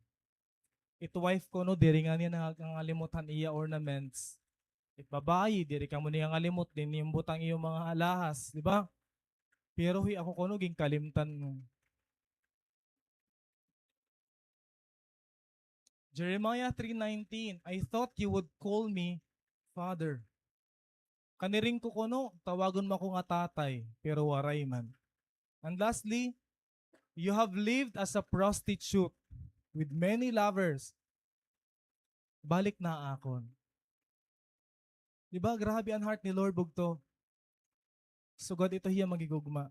It wife kuno, diri ngani nangangalimot han iya ornaments. It babayi, diri kamo nangangalimot, dinhi butang iyo mga alahas, di ba? Pero hi ako kuno, ginkalimtan mo. Jeremiah three nineteen, "I thought you would call me father." Kaniring ko kuno, tawagon mo ako nga tatay, pero waray man. And lastly, "You have lived as a prostitute with many lovers." Balik na ha akon. Di ba? Grabe an heart ni Lord, bugto. Sugad ito hiya maghigugma.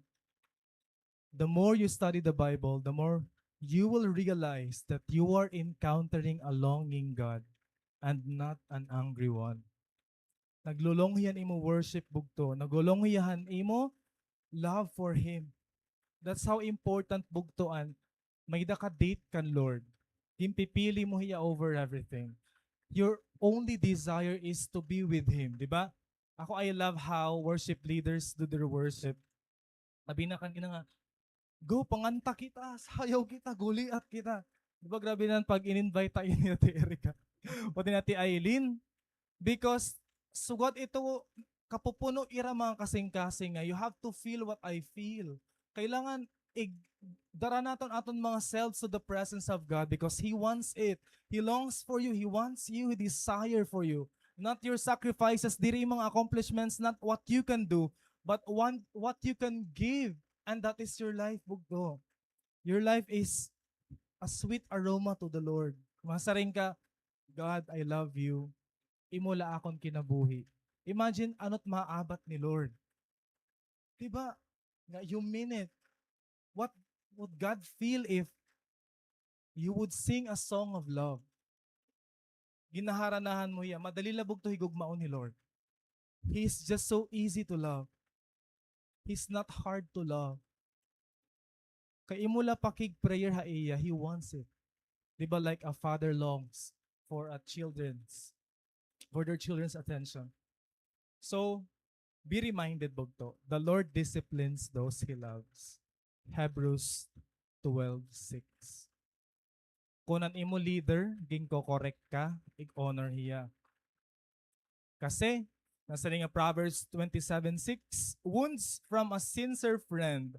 The more you study the Bible, the more you will realize that you are encountering a longing God and not an angry one. Naglulong hiya han imo worship, bugto. Naglulong hiya han imo love for Him. That's how important, bugto, an may-ada ka date kan Lord. Ginpipili mo hiya over everything. Your only desire is to be with Him, di ba? Ako, I love how worship leaders do their worship. Sabi na kanina nga, "Go, panganta kita, sayaw kita, guliat kita." Di ba, grabe na pag in-invite tayo ni Ate Erica. Pati ni Ate Eileen. Because, sugad ito, kapupuno ira mga kasingkasing nga, you have to feel what I feel. Kailangan, ig-, dara naton aton mga selves to the presence of God because He wants it. He longs for you. He wants you. He desire for you. Not your sacrifices, diri mga accomplishments, not what you can do, but one, what you can give. And that is your life, bugto. Your life is a sweet aroma to the Lord. Masiring ka, "God, I love you. Imo la akon kinabuhi." Imagine ano it maabat ni Lord. Di ba? Nga, you mean it. What would God feel if you would sing a song of love? Ginaharanahan mo hiya. Madali la bugto higugmaon hi Lord. He is just so easy to love. He's not hard to love. Kay imo la pakig-prayer ha iya, He wants it. Di ba, like a father longs for a children's, for their children's attention. So, be reminded, bugto, the Lord disciplines those He loves. Hebrews twelve six. Kon an imo leader, ginko-correct ka, ig-honor hiya. Kasi, nasiring nga Proverbs twenty-seven six, "Wounds from a sincere friend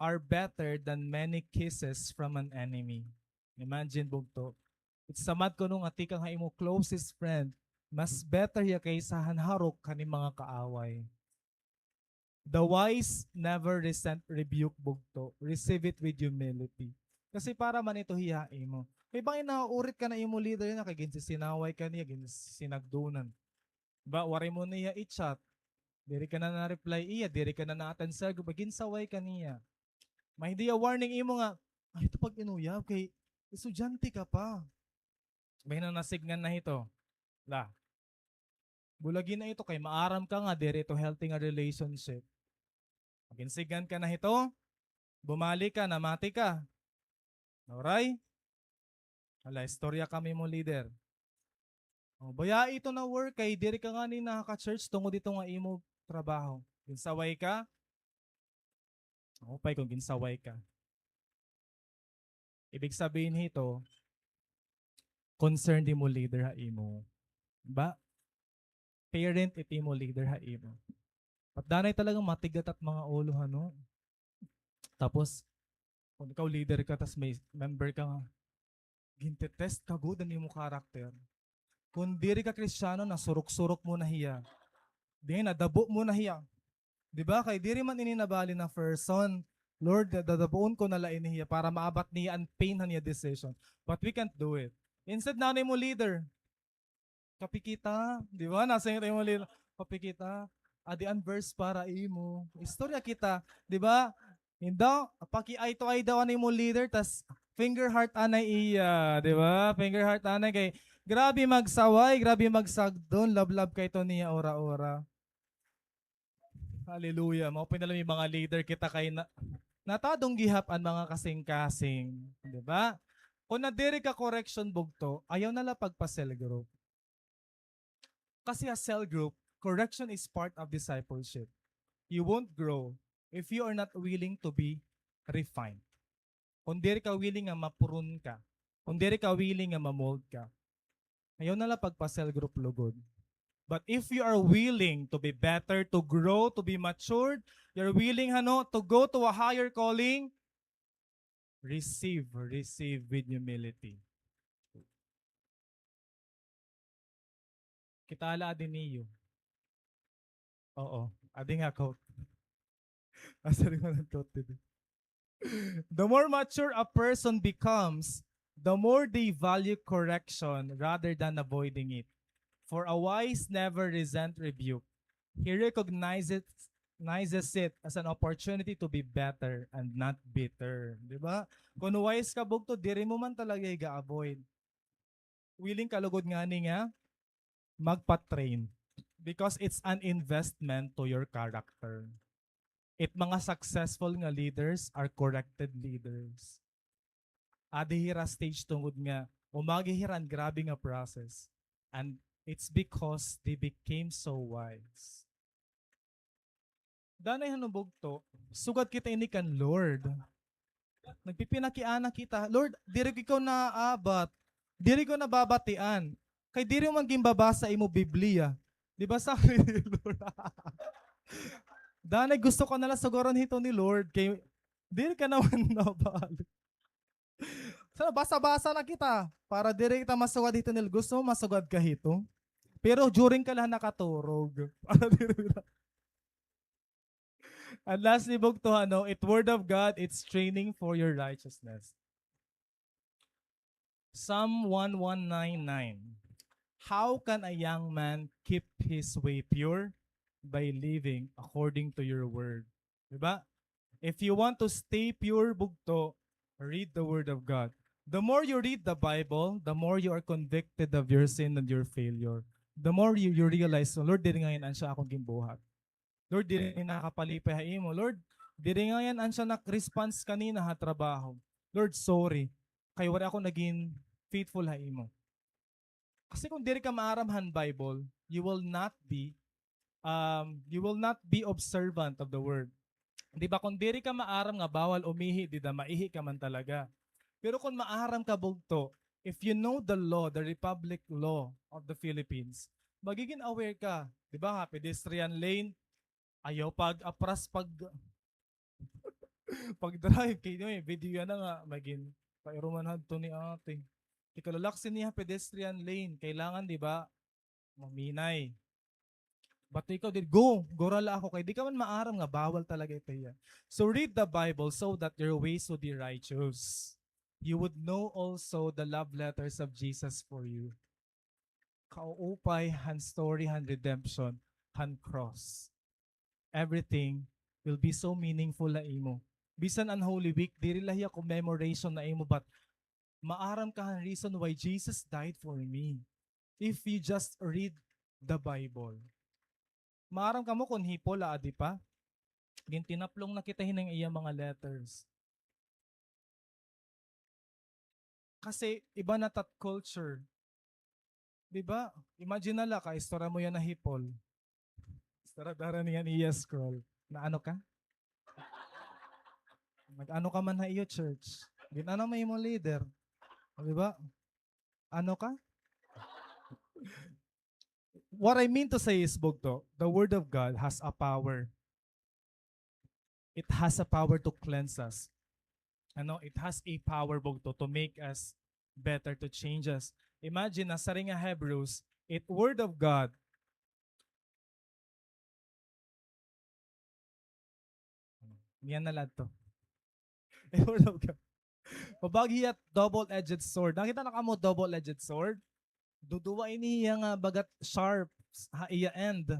are better than many kisses from an enemy." Imagine, bugto. It samad kuno nga tikang ha imo closest friend, mas better hiya kaysa han harok han mga kaaway. The wise never resent rebuke, bugto. Receive it with humility. Kasi para man ito hiya ha imo. Kay bangin nauurit ka na imo leader na kay ginsisinaway ka niya, ginsinagdunan. Ba, waray mo niya i-chat. Diri ka na na-reply iya, diri ka na na-attend sa group, ginsaway ka niya. May di warning imo nga, ay, ito pag-inuyab kay estudyante ka pa. May na nasigngan na hito. La. Bulagi na ito kay maaram ka nga diri ito healthy nga relationship. Maginsigan ka na hito, bumalik ka, namati ka. Uray? Hala, istorya kami mo leader. O, baya ito na work kay diri ka ngani nakaka-church tungod ito nga imo trabaho. Ginsaway ka? Maupay kon ginsaway ka. Ibig sabihin hito, concerned imo leader ha imo. Ba? Parent it imo leader ha imo. But danay talagang matigas it mga ulo, ano? Tapos, kung ikaw leader ka, tas may member ka nga, ginte-test ka gud an imo character. Kung diri ka Kristiyano, nasurok-surok mo na hiya. Di, nadabo mo na hiya. Di ba? Kay diri man ini nabali na person. Lord, dadabuon ko na la ini hiya para maabat niya an pain han iya decision. But we can't do it. Instead, nanay mo leader, kape kita, di ba? Nasa inyo tayo mo leader, kape kita. Adi an verse para imo. Istorya kita, di ba? Indaw, paki-eye to eye daw an imo leader, tas finger heart anay iya, di ba? Finger heart anay kay, grabe magsaway, grabe magsagdon, love-love kay to niya ora-ora. Hallelujah. Maupay na la may mga leader kita kay na, natadong gihap an mga kasing-kasing, di ba? Kung nadiri ka correction bugto, ayaw na la pagpa-cell group. Kasi ha cell group, correction is part of discipleship. You won't grow if you are not willing to be refined. Kung diri ka willing nga ma-prune ka, kung diri ka willing nga ma-mold ka, ayaw na la pagpa-cell group lugod. But if you are willing to be better, to grow, to be matured, you're willing, hano, to go to a higher calling, receive, receive with humility. Kita la adi niyo. Oo, adi nga quote. Asa rin man an quote didi? The more mature a person becomes, the more they value correction rather than avoiding it. For a wise never resent rebuke. He recognizes, recognizes it as an opportunity to be better and not bitter. Di ba? Kung wise ka bugto, diri mo man talaga iga-avoid. Willing ka lugod ngani nga magpa-train because it's an investment to your character. It mga successful nga leaders are corrected leaders. Adi hira stage tungod nga umagi hira an grabe nga process. And it's because they became so wise. Danay han bugto, sugad kita ini kan Lord. Nagpipinakiana kita, "Lord, diri ko ikaw naabat. Diri ko nababatian. Kay diri man ginbabasa imo Biblia." Di ba sabi ni Lord? Danay gusto ka na la sugaran hito ni Lord. Kay diri ka naman nabalik. Sana basa-basa na kita para diri kita masugad hito nil. Gusto mo masugad ka hito? Pero during ka lang nakaturog. Para diri na. And lastly, bugto, ano, it word of God, it's training for your righteousness. Psalm one one nine nine. How can a young man keep his way pure? By living according to your word. Di ba? If you want to stay pure, bugto, read the Word of God. The more you read the Bible, the more you are convicted of your sin and your failure. The more you, you realize, "Oh, Lord, diri ngay-an an siya akon ginbuhat. Lord, diri ngay-an nakapalipay ha imo. Lord, diri ngay-an an siya nak-response kanina ha trabaho. Lord, sorry. Kay waray ako nagin faithful ha imo." Kasi kung diri ka maaram han Bible, you will not be, um, you will not be observant of the word. Di ba, kung diri ka maaram nga bawal umihi, dida maihi ka man talaga. Pero kung maaram ka bugto, if you know the law, the republic law of the Philippines, magiging aware ka. Di ba, ha pedestrian lane, ayaw pag-apras pag pag-drive kay may video yana nga magin pairuman hadto ni ate. Di ka lalaksi niya pedestrian lane, kailangan, di ba, maminay. But ikaw, di, go, go ra la ako kay di ka man maaram nga bawal talaga ito hiya. So read the Bible so that your ways would be righteous. You would know also the love letters of Jesus for you. Kauupay han story han redemption han cross. Everything will be so meaningful ha imo. Bisan an Holy Week, diri la hiya commemoration ha imo, but maaram ka han reason why Jesus died for me. If you just read the Bible. Maaram kamo kon hi Paul aadi pa? Gintinaplong na kita hining iya mga letters. Kasi iba na tat culture. Di ba? Imagine na la, kaistorya mo yana hi Paul. Istorya dara niyan iya scroll. Na ano ka? Nag-ano ka man ha iyo church? Gin-ano mo imo leader? Di ba? Ano ka? What I mean to say is, bugto, the word of God has a power. It has a power to cleanse us. Ano, it has a power, bugto, to make us better, to change us. Imagine, nasiring ha Hebrews, it word of God. Niyan na la adto. It word of God. Mabag hiya double-edged sword. Nakita na kamo double-edged sword? Duduwa ini hiya nga bagat sharp ha iya end.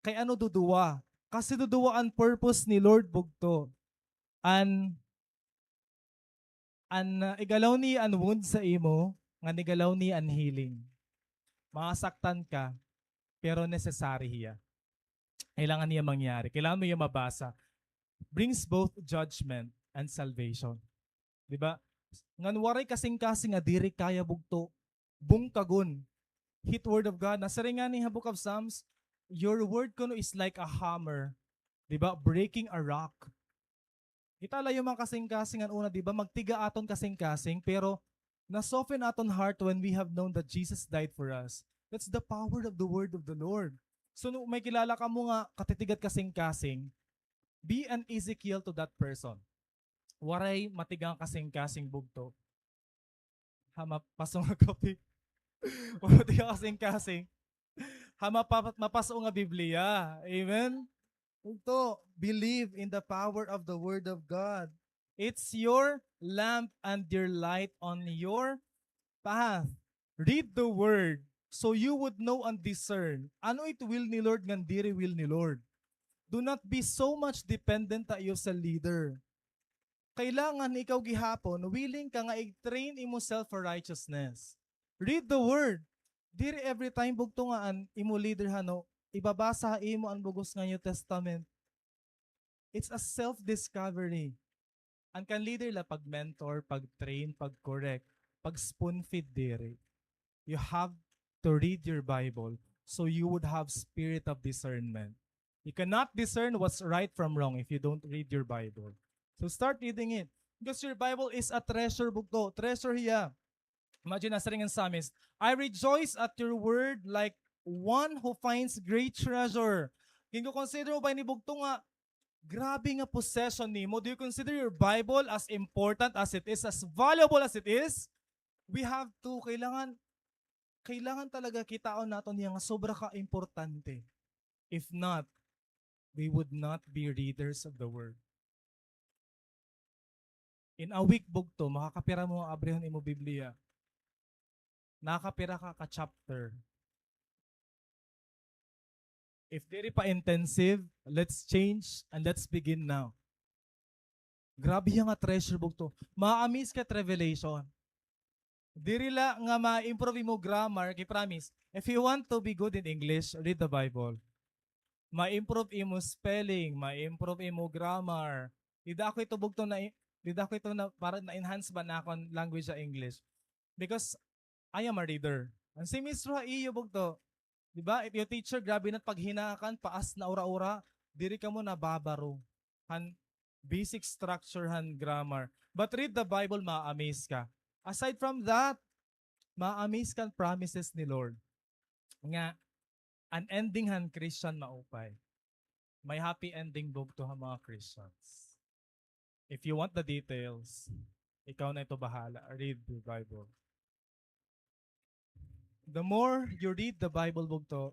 Kay ano duduwa? Kasi duduwa an purpose ni Lord, bugto. An, an, ah, igalaw niya an wound sa imo, ngan igalaw niya an healing. Masaktan ka, pero necessary hiya. Kailangan niya mangyari. Kailangan mo hiya mabasa. Brings both judgment and salvation. Di ba? Ngan waray kasingkasing nga diri kaya, bugto, bungkagon. Hit word of God. Nasiring ngani ha Book of Psalms, "Your word kuno is like a hammer." Di ba? "Breaking a rock." Kita la iyo mga kasingkasing an una, di ba? Magtiga aton kasingkasing, pero na-soften aton heart when we have known that Jesus died for us. That's the power of the word of the Lord. So, no, may kilala kamo nga katitigat kasingkasing, be an Ezekiel to that person. Waray matiga nga kasingkasing, bugto. Ha mapaso nga kape. Waray matiga nga kasingkasing. Ha mapa-, mapaso nga Biblia. Amen? Bugto, believe in the power of the word of God. It's your lamp and your light on your path. Read the word so you would know and discern ano it will ni Lord ngan diri will ni Lord. Do not be so much dependent ha iyo sa leader. Kailangan ikaw gihapon, willing ka nga i-train imo self for righteousness. Read the word. Diri every time, bugto, nga an imo leader, hano, ibabasa ha imo an bug-os nga New Testament. It's a self-discovery. An kan leader la pag-mentor, pag-train, pag-correct, pag-spoon-feed, diri. You have to read your Bible so you would have spirit of discernment. You cannot discern what's right from wrong if you don't read your Bible. So start reading it. Because your Bible is a treasure, bugto. Treasure hiya. Imagine, nasiring an psalmist, "I rejoice at your word like one who finds great treasure." Ginko-consider mo ba ini, bugto, nga grabe nga possession nimo? Do you consider your Bible as important as it is, as valuable as it is? We have to, kailangan, kailangan talaga kitaon naton hiya nga sobra ka importante. If not, we would not be readers of the word. In a week, bugto, makakapira mo nga abrihon imo Biblia? Nakapira ka ka chapter? If diri pa intensive, let's change and let's begin now. Grabe hiya nga treasure, bugto. Ma-amaze ka at Revelation. Diri la nga ma-improve imo grammar, kay promise, if you want to be good in English, read the Bible. Ma-improve imo spelling, ma-improve imo grammar. Dida ako ito, bugto, na, dida ako ito na, para na-enhance ba na akon language ha English. Because I am a reader. An same is true ha iyo, bugto. Di ba? If your teacher, grabe na paghinakan, paas na ura-ura, diri kamo nababaro han basic structure han grammar. But read the Bible, ma-amaze ka. Aside from that, ma-amaze ka han promises ni Lord. Nga, an ending han Christian maupay. May happy ending, bugto, ha mga Christians. If you want the details, ikaw na ito bahala. Read the Bible. The more you read the Bible, bugto,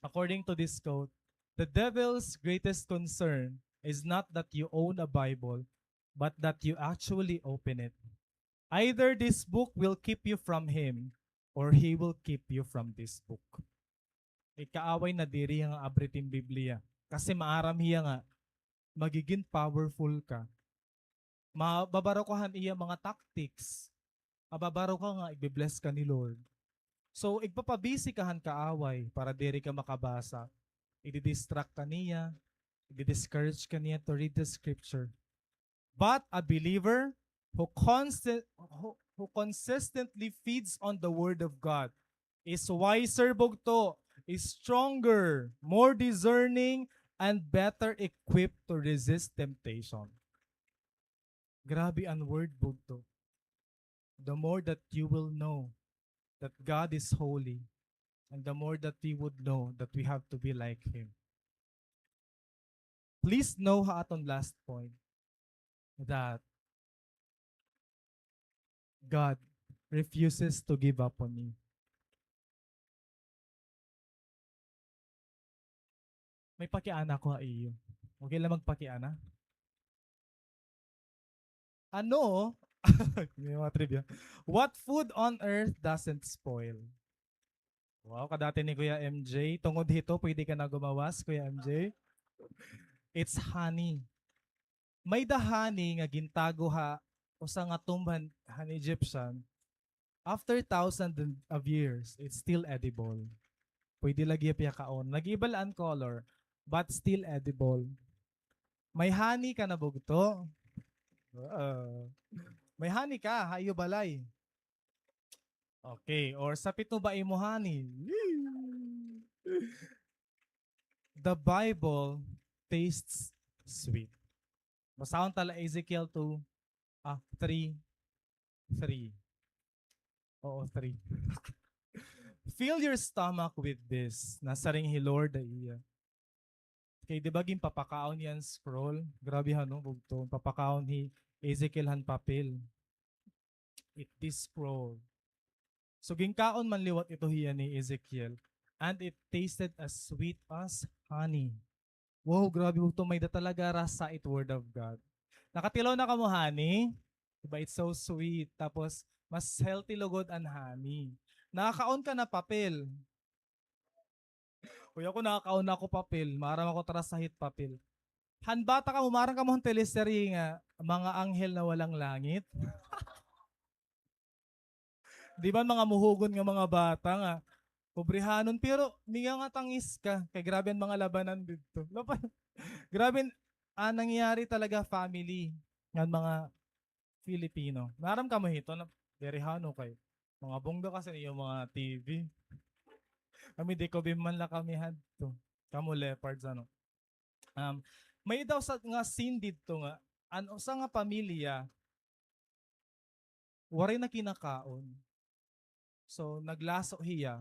according to this quote, the devil's greatest concern is not that you own a Bible, but that you actually open it. Either this book will keep you from him, or he will keep you from this book. Ikaaway na diri nga abri it im Biblia. Kasi maaram hiya nga magigin powerful ka. Mababaro ka han iya mga tactics. Mababaro ka nga igbe-bless ka ni Lord. So, igpapabisi ka han kaaway para diri ka makabasa. Idi-distract ka niya, idi-discourage ka niya to read the scripture. But a believer who constant-, who, who consistently feeds on the word of God is wiser, bugto, is stronger, more discerning, and better equipped to resist temptation. Grabe an word, bugto. The more that you will know that God is holy, and the more that we would know that we have to be like Him. Please know ha aton last point that God refuses to give up on you. May pakiana ko ha iyo. Okay lang magpakiana? Ano? May mga trivia. What food on earth doesn't spoil? Wow, kadati ni Kuya M J. Tungod hito, pwede ka na gumawas, Kuya M J. It's honey. May-da honey nga gintago ha usa nga tomb han, han Egyptian. After thousands of years, it's still edible. Pwede lagi piyakaon. Nag-iba la an color, but still edible. May honey ka na, bugto? Oo. May honey ka ha iyo balay. Okay, or sapit mo ba imo honey? The Bible tastes sweet. Basahon ta la Ezekiel two, ah, three, three. Oo, three. "Fill your stomach with this," nasiring hi Lord ha iya. Kay di ba ginpapakaon hiya han scroll? Grabe ha, no, bugto. Papakaon hi Ezekiel han papel. "Eat this scroll." So, ginkaon man liwat ito hiya ni Ezekiel. "And it tasted as sweet as honey." Wow, grabe, bugto, may-da talaga rasa it word of God. Nakatilaw na kamo honey? Diba, it's so sweet. Tapos, mas healthy lugod an honey. Nakakaon ka na papel? Uy, ako nakakaon na ako papel. Maaram ako tara sa hit papel. Han bata kamo, maaram kamo han teleserye nga Mga Anghel na Walang Langit? Di ba, mga muhugon nga mga bata nga pobrehanon, pero miga nga tangis ka, kay grabe an mga labanan didto. Laba-, grabe an, ah, nangyayari talaga family ngan mga Filipino. Maaram kamo hito na diri hano kay mga bongga kasi iyo mga T V. Kami, di ko biman la kami hadto. Kamo leopards, ano. Um, may daw sa nga scene didto nga an usa nga pamilya waray na kinakaon. So, naglaso hiya.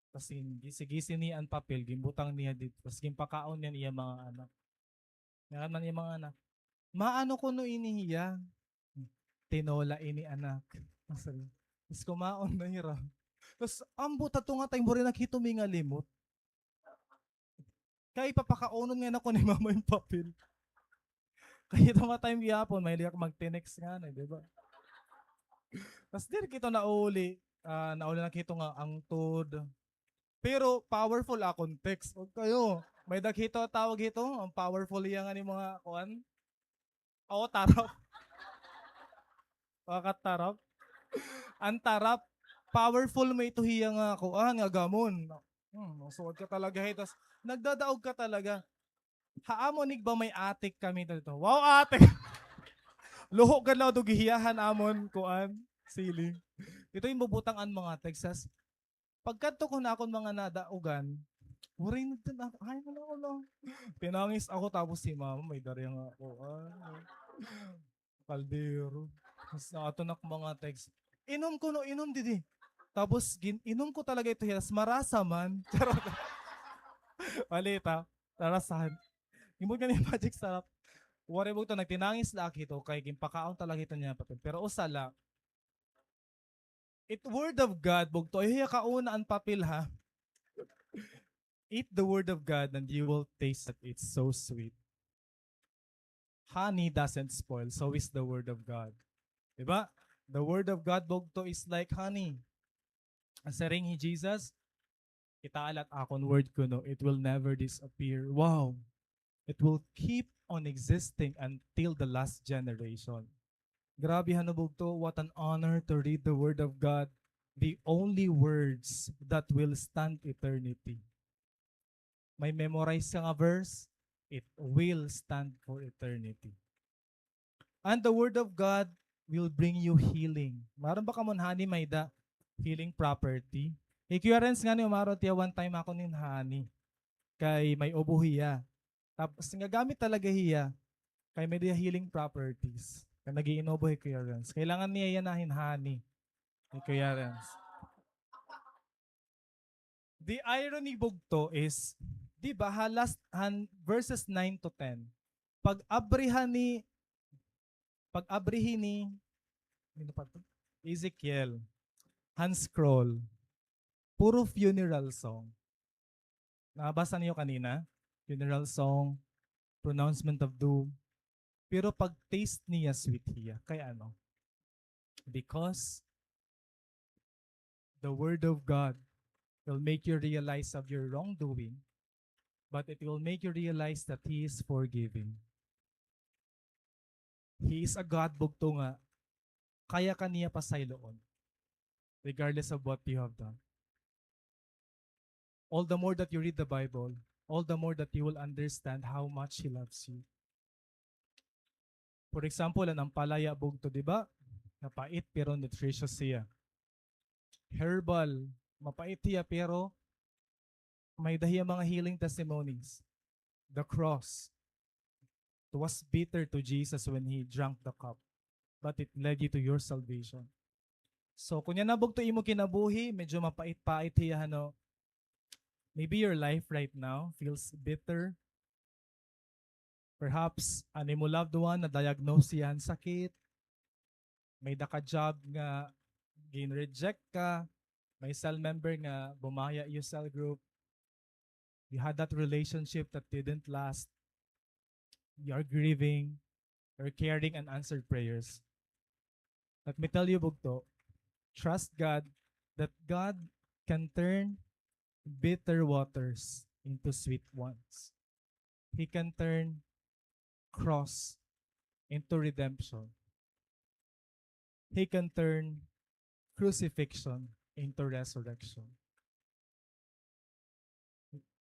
Tas gin-, gisi-gisi niya an papel, ginbutang niya didto. Tas ginpakaon niya an iya mga anak. Ngaran man iya mga anak, "Ma, ano kuno ini hiya?" "Tinola ini, anak." Tas kumaon na hira. Tas ambot hadto nga time, waray na kito mga limot. Kay papakaunon ngay-an ako ni mama hin papel. Kay ito nga time gihapon, mahilig ako mag-text ngani, di ba? Tas diri kito nauli, ah, nauli na kito nga hangtod. Pero powerful akon text. Huwag kayo. May-da kito tawag hito, an powerful hiya ngani mga kuan. Oo, tarap. Pakatarap. An tarap, powerful man ito hiya nga kuan, nga gamon. Hmm, masuod ka talaga, eh. Tas nagdadaog ka talaga. Ha amon igba may attic kami didto. Wow, attic! Luho gad la daw gihiyahan amon, kuan, ceiling. Ito yung bubutang an mga text, tas pagkadto ko na akon mga nadaogan, waray na din ako. Ay, wala, wala. Tinangis ako, tapos si mama, may-da rin nga ako. Ah, kaldero. Tapos na ato na mga text. Inom kuno, inom didi. Tapos gin-, inom ko talaga ito, yes, marasa man. Charot. Mali ta. Narasahan. Ginbuhat ngani Magic Sarap. Waray bugto, nagtinangis la ako hito, kay ginpakaon talaga hito niya papel. Pero usa la, it word of God, bugto, ayaw hiya kauna an papel, ha? Eat the word of God and you will taste that it's so sweet. Honey doesn't spoil, so is the word of God. Di ba? The word of God, bugto, is like honey. An siring hi Jesus, "Kitaa la it akon word kuno, it will never disappear." Wow! It will keep on existing until the last generation. Grabe, ano, bugto, what an honor to read the word of God. the only words that will stand eternity. May memorize ka nga verse, it will stand for eternity. And the word of God will bring you healing. Maaram ba kamo honey may-ada healing property? Hi Kuya Renz ngani, maaram tiya one time ako nin honey. Kay may ubo hiya. Tapos, nagagamit talaga hiya. Kay may-ada healing properties. Kay nag-iinubo hi Kuya Renz. Kailangan niya yana hin honey. Hi Kuya Renz. The irony bugto is, di ba, ha last, han verses nine to ten, pag-abri ha ni, pag-abri hi ni, ano pa to? Ezekiel, han scroll, puro funeral song. Nabasa niyo kanina? Funeral song, pronouncement of doom. Pero pag-taste niya, sweet hiya. Kay ano? Because the word of God will make you realize of your wrongdoing, but it will make you realize that He is forgiving. He is a God bugto nga kaya ka niya pasayloon, regardless of what you have done. All the more that you read the Bible, all the more that you will understand how much He loves you. For example, an ampalaya bugto, di ba? Mapait pero nutritious hiya. Herbal, mapait hiya pero may-ada hiya mga healing testimonies. The cross. It was bitter to Jesus when He drank the cup, but it led you to your salvation. So, kon yana bugto imo kinabuhi, medyo mapait-pait hiya, ano, maybe your life right now feels bitter. Perhaps, an imo loved one na-diagnose hiya han sakit. May-ada ka job nga gin-reject ka. May cell member nga bumaya iyo cell group. You had that relationship that didn't last. You are grieving. You're carrying unanswered prayers. Let me tell you, bugto, trust God that God can turn bitter waters into sweet ones. He can turn cross into redemption. He can turn crucifixion into resurrection.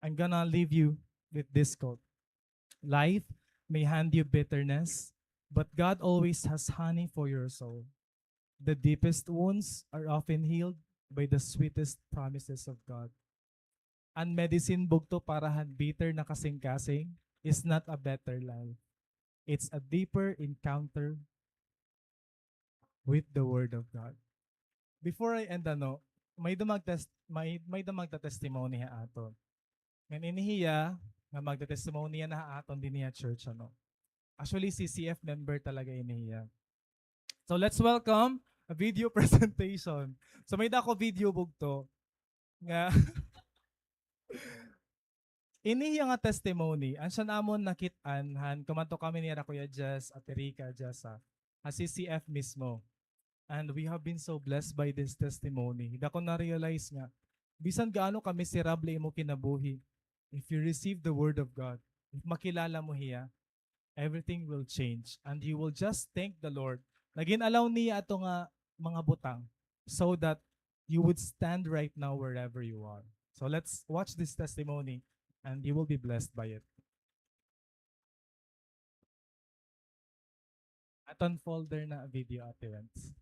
I'm gonna leave you with this quote. Life may hand you bitterness, but God always has honey for your soul. The deepest wounds are often healed by the sweetest promises of God. An medicine bugto para han bitter na kasingkasing is not a better life. It's a deeper encounter with the Word of God. Before I end, ano, may-ada magtes-, may, may-ada magta-testimony ha aton. Ngan ini hiya nga magta-testimony yana ha aton dinhi ha church, ano. Actually, C C F member talaga ini hiya. So, let's welcome a video presentation. So, may-ada ako video bugto nga ini hiya nga testimony, an siya namon nakit-an han kumadto kami nira Kuya Jess, Ate Rica, Jessa, ha C C F mismo. And we have been so blessed by this testimony. Dako na-realize nga, bisan gaano ka miserable imo kinabuhi, if you receive the word of God, if makilala mo hiya, everything will change. And you will just thank the Lord. Nag-in-allow niya ato nga mga butang so that you would stand right now wherever you are. So let's watch this testimony and you will be blessed by it. Aton folder na video, Ate Wens.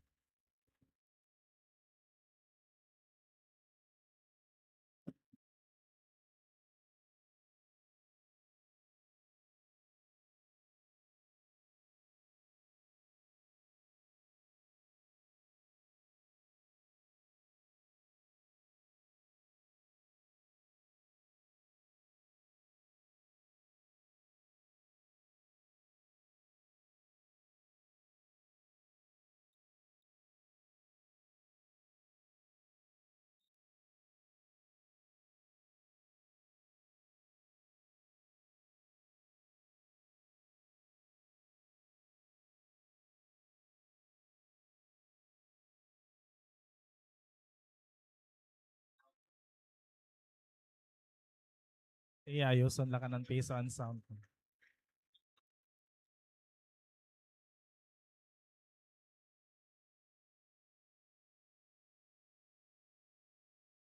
Iya, ayuson la kanan piso an sound.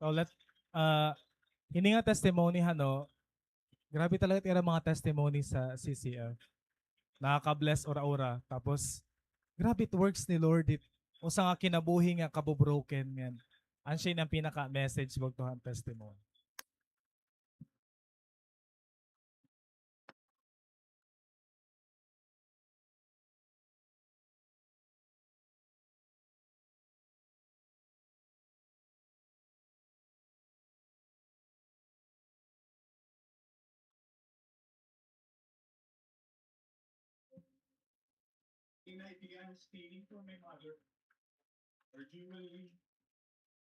So, let, ah, hini nga testimony, ha, no? Grabe talaga it ira mga testimony sa C C F. Nakaka-bless ura-ura. Tapos, grabe it works ni Lord. It, usa nga kinabuhi nga kabobroken, ngan an siya an pinaka-message bag to han testimony.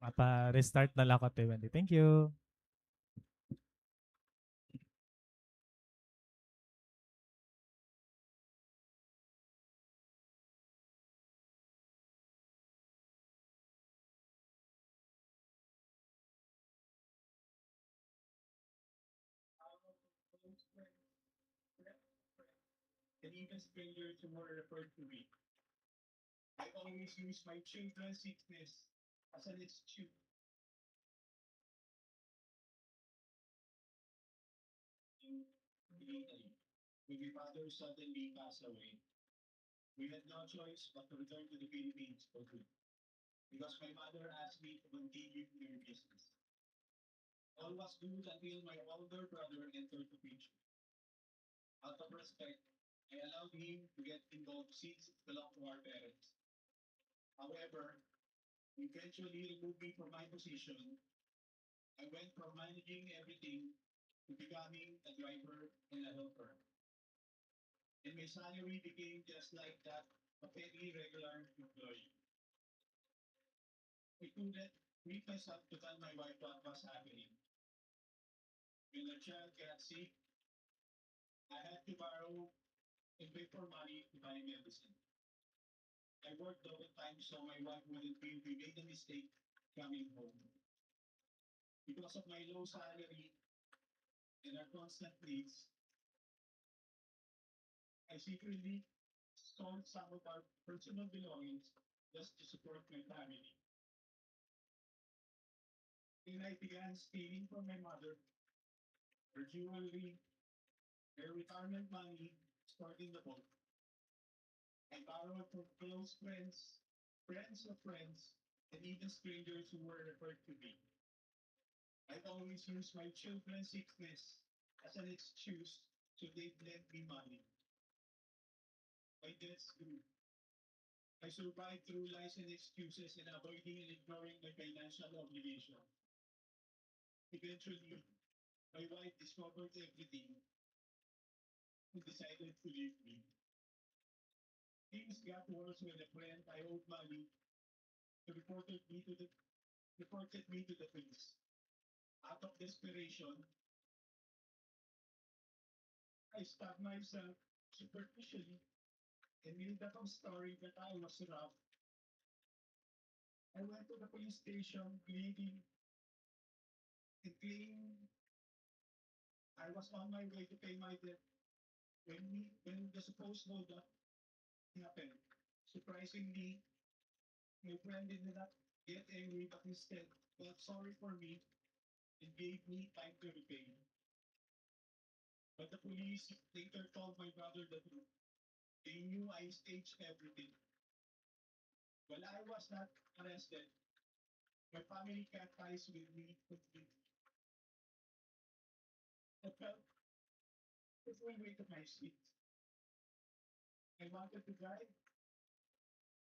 Mapa-restart na la ako, Ate Wendy. Thank you. And even strangers who were referred to me. I always use my children's sickness as an excuse. Immediately, when my father suddenly passed away, we had no choice but to return to the Philippines for good, because my mother asked me to continue her business. All was good until my older brother entered the picture. Out of respect, I allowed him to get involved since it belonged to our parents. However, he eventually removed me from my position. I went from managing everything to becoming a driver and a helper. And my salary became just like that of any regular employee. I couldn't bring myself to tell my wife what was happening. When our child got sick, I had to borrow and pay for money to buy medicine. I worked double time so my wife wouldn't feel we made a mistake coming home. Because of my low salary and our constant needs, I secretly sold some of our personal belongings just to support my family. Then I began stealing from my mother, her jewelry, her retirement money stored in the vault. I borrowed from close friends, friends of friends, and even strangers who were referred to me. I always use my children's sickness as an excuse so they'd lend me money. My debts grew. I survived through lies and excuses and avoiding and ignoring my financial obligation. Eventually, my wife discovered everything and decided to leave me. Things got worse when a friend I owed money reported me to the reported me to the police. Out of desperation, I stabbed myself superficially and made up a story that I was robbed. I went to the police station bleeding and claimed I was on my way to pay my debt when we, when the supposed hold up happened. Surprisingly, my friend did not get angry but instead felt sorry for me and gave me time to repay. But the police later told my brother the truth. They knew I staged everything. While I was not arrested, my family cut ties with me completely. I felt the full weight of my sins. I wanted to die.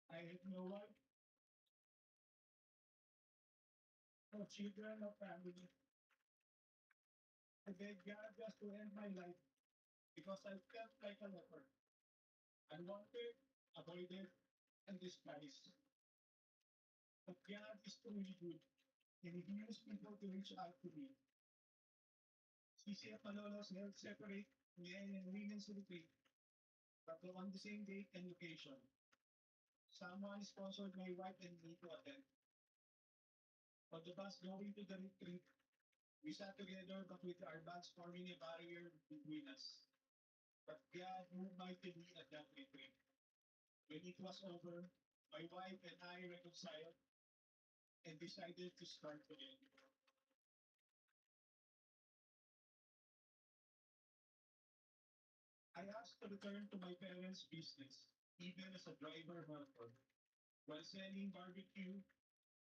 I had no wife, no children, no family. I begged God just to end my life because I felt like a leper, unwanted, avoided, and despised. But God is truly good, and He used people to reach out to me. C C F Malolos held separate men and women's retreat, but on the same date and location. Someone sponsored my wife and me to attend. On the bus going to the retreat, we sat together but with our bags forming a barrier between us. But God moved mightily at that retreat. When it was over, my wife and I reconciled and decided to start again. to return to my parents' business, even as a driver helper. While selling barbecue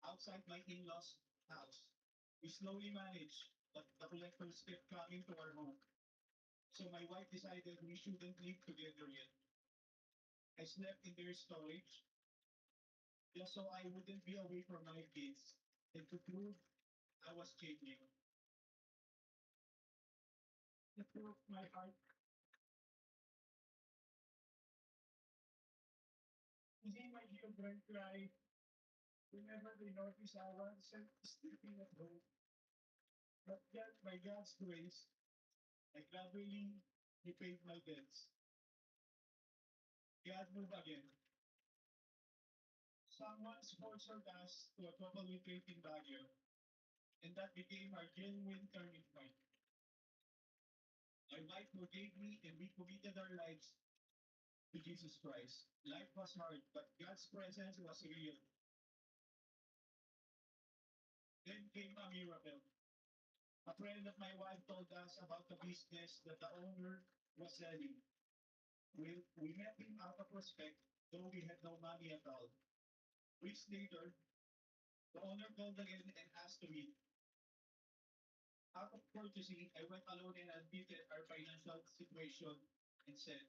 outside my in-laws' house, we slowly managed, but the collectors kept coming to our home. So my wife decided we shouldn't live together yet. I slept in their storage just so I wouldn't be away from my kids and to prove I was changing. It broke my heart to see my children cry whenever they notice I wasn't sleeping at home. But yet, by God's grace, I gradually repaid my debts. God moved again. Someone sponsored us to a couple retreat in Baguio, and that became our genuine turning point. My wife forgave me, and we committed our lives to Jesus Christ. Life was hard, but God's presence was real. Then came a miracle. A friend of my wife told us about the business that the owner was selling. We, we met him out of respect, though we had no money at all. Weeks later, the owner called again and asked to meet. Out of courtesy, I went alone and admitted our financial situation and said,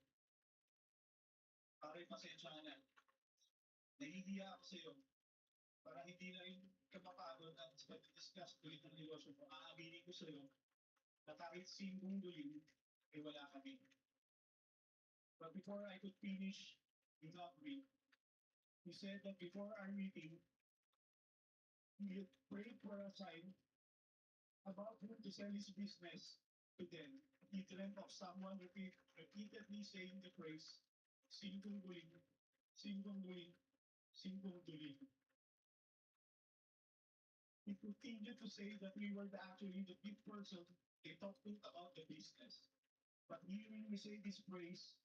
"Pare, pasensya ka na. Nahihiya ako sa iyo. Para hindi na rin ka mapagod at sa pag-discuss ulit ng negosyo mo, aaminin ko sa iyo na kahit singgong duling, eh, wala kami." But before I could finish, he hugged me. He said that before our meeting, he had prayed for a sign about whom to sell his business to them. He dreamt of someone repeat, repeatedly saying the phrase, "Singgong duling, singgong duling, singgong duling." He continued to say that we were the, actually the fifth person they talked to about the business. But hearing me say this phrase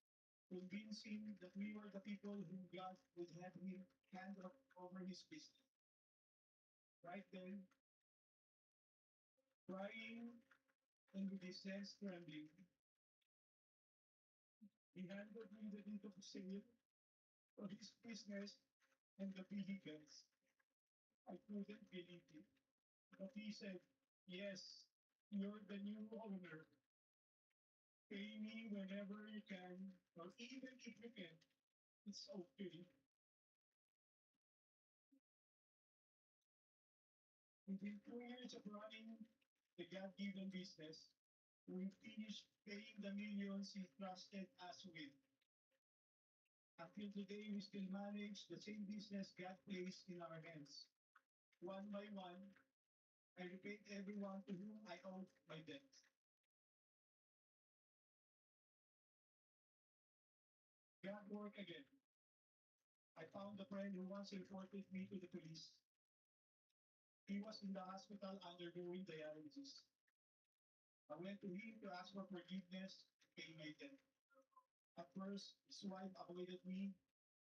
convinced him that we were the people whom God would have him hand over his business. Right then, crying and with his hands trembling, he handed me the deed of sale for his business and the vehicles. I couldn't believe it. But he said, "Yes, you're the new owner. Pay me whenever you can, or even if you can't, it's okay." Within two years of running the God-given business, we finished paying the millions he trusted us with. Until today, we still manage the same business God placed in our hands. One by one, I repaid everyone to whom I owed my debt. God work again. I found a friend who once reported me to the police. He was in the hospital undergoing dialysis. I went to him to ask for forgiveness to pay my debt. At first, his wife avoided me,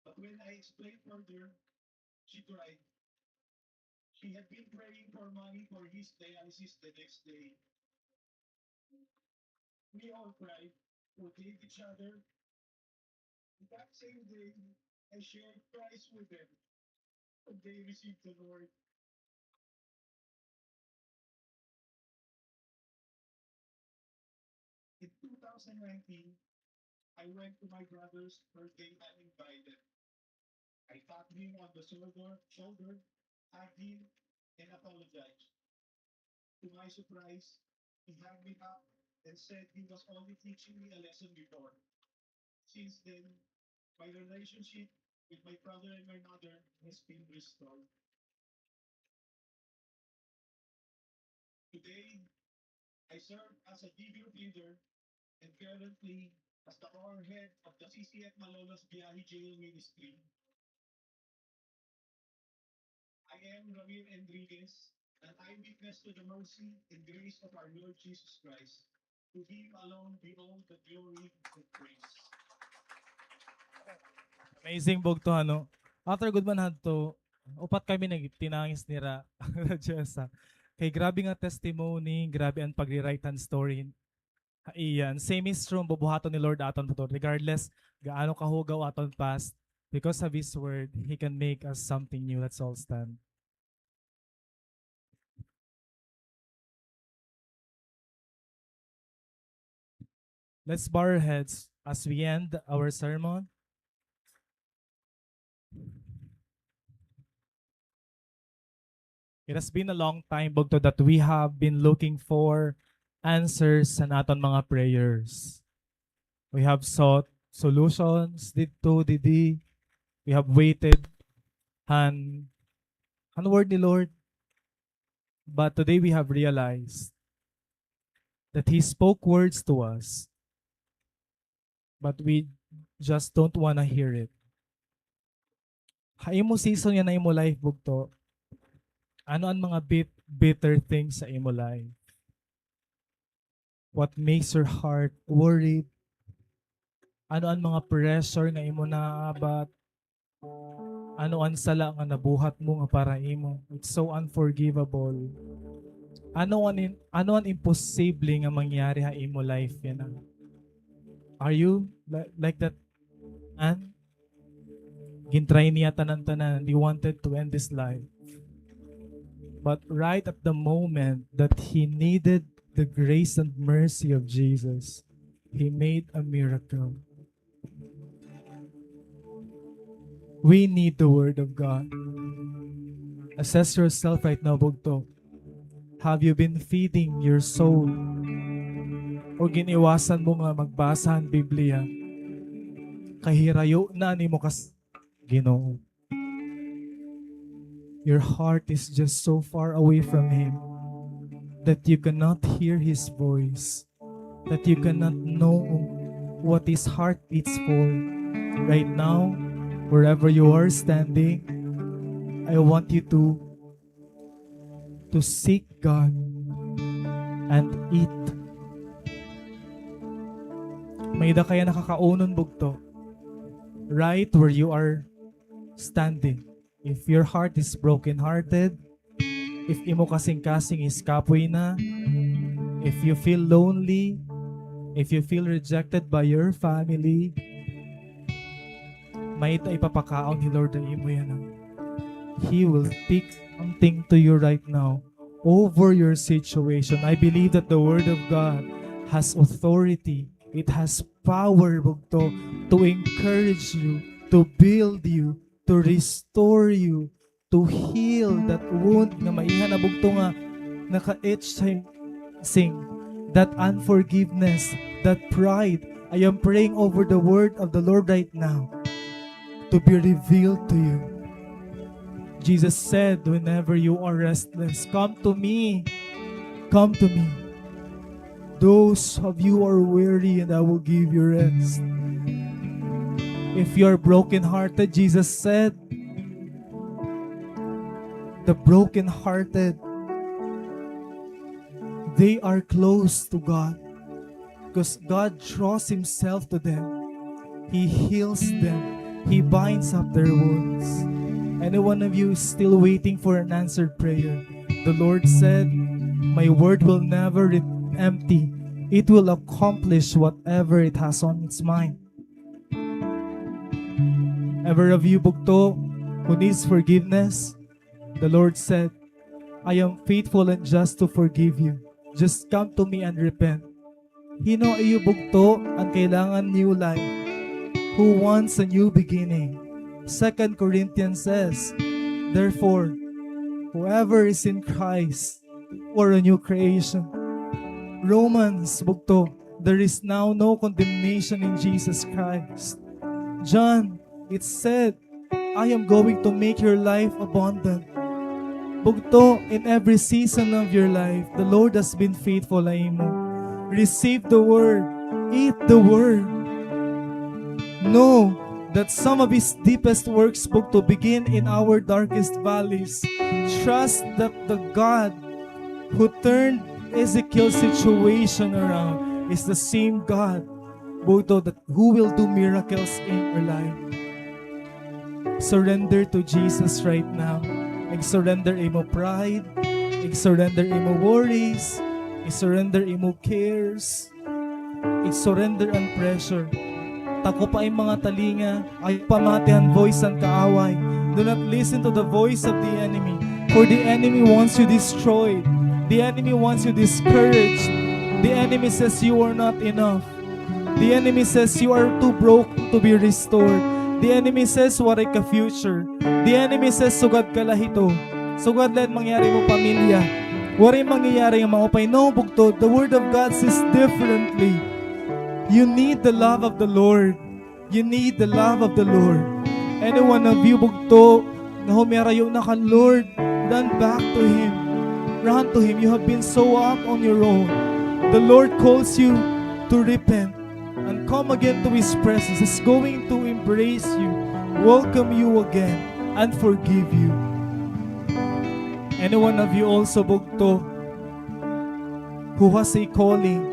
but when I explained further, she cried. She had been praying for money for his dialysis the next day. We all cried, forgave each other. That same day, I shared Christ with them, and they received the Lord. In two thousand nineteen, I went to my brother's birthday uninvited. I tapped him on the shoulder, shoulder, hugged him, and apologized. To my surprise, he hugged me up and said he was only teaching me a lesson before. Since then, my relationship with my brother and my mother has been restored. Today, I serve as a D B O leader and currently as the overhead of the C C F Malolos Biyahe Jail Ministry. I am Ramir Enriquez, an eyewitness to the mercy and grace of our Lord Jesus Christ. To Him alone be all the glory and praise. Amazing bugto, ano? After gud man hadto, upat kami nagtinangis nira. Diyos, ah. Kay grabe nga testimony, grabe an pagre-write han story. Ha iya, an same is true, bubuhaton ni Lord aton putol. Regardless, gaano kahugaw aton past, because of His word, He can make us something new. Let's all stand. Let's bow our heads as we end our sermon. It has been a long time, bugto, that we have been looking for answers sa aton mga prayers. We have sought solutions didto, didi. We have waited han, han word ni Lord. But today we have realized that He spoke words to us, but we just don't wanna hear it. Ha imo season yana ha imo life, bugto, ano an mga bit-, bitter things sa imo life? What makes your heart worried? Ano an mga pressure nga imo naabat? Ano an sala nga nabuhat mo nga para imo? It's so unforgivable. Ano an in-, ano an imposible nga mangyari ha imo life yana? Are you li-, like that man? Gin-try niya tanan-tanan. He wanted to end his life. But right at the moment that he needed the grace and mercy of Jesus, He made a miracle. We need the word of God. Assess yourself right now, bugto. Have you been feeding your soul? O gin-iwasan mo nga magbasa han Biblia? Kay hirayo na an imo kas-, Ginoo. Your heart is just so far away from Him that you cannot hear His voice, that you cannot know what His heart beats for. Right now, wherever you are standing, I want you to, to seek God and eat. May-ada ka yana kakaunon, bugto. Right where you are standing. If your heart is brokenhearted, if imo kasingkasing is kapoy na, if you feel lonely, if you feel rejected by your family, may-ada ipapakaon hi Lord ha imo yana. He will speak something to you right now over your situation. I believe that the word of God has authority. It has power, bugto, to encourage you, to build you, to restore you, to heal that wound nga maiha na, bugto, nga naka-itch sa imo kasingkasing, that unforgiveness, that pride. I am praying over the word of the Lord right now to be revealed to you. Jesus said, "Whenever you are restless, come to me. Come to me. Those of you are weary, and I will give you rest." If you are brokenhearted, Jesus said, the brokenhearted, they are close to God, because God draws Himself to them. He heals them. He binds up their wounds. Any one of you is still waiting for an answered prayer, the Lord said, "My word will never return empty. It will accomplish whatever it has on its mind." Ever of you, bugto, who needs forgiveness, the Lord said, "I am faithful and just to forgive you. Just come to me and repent." Hin-o ha iyo, bugto, an kailangan new life? Who wants a new beginning? Second Corinthians says, "Therefore, whoever is in Christ, you are a new creation." Romans, bugto, "There is now no condemnation in Jesus Christ." John, it said, "I am going to make your life abundant." Bugto, in every season of your life, the Lord has been faithful ha imo. Receive the word. Eat the word. Know that some of His deepest works, bugto, begin in our darkest valleys. Trust that the God who turned Ezekiel's situation around is the same God, bugto, that who will do miracles in your life. Surrender to Jesus right now. Ig-surrender imo pride. Ig-surrender imo worries. Ig-surrender imo cares. Ig-surrender an pressure. Takop ha im mga talinga, ayaw pamati han voice han kaaway. Do not listen to the voice of the enemy. For the enemy wants you destroyed. The enemy wants you discouraged. The enemy says you are not enough. The enemy says you are too broken to be restored. The enemy says waray ka future. The enemy says sugad ka la hito. Sugad la it mangyari ha imo pamilya. Waray mangyayari nga maupay. No, bugto. The word of God says differently. You need the love of the Lord. You need the love of the Lord. Any one of you, bugto, nga humiharayo na kan Lord, run back to Him. Run to Him. You have been so up on your own. The Lord calls you to repent and come again to His presence. He's going to embrace you, welcome you again, and forgive you. Any one of you also, bugto, who has a calling.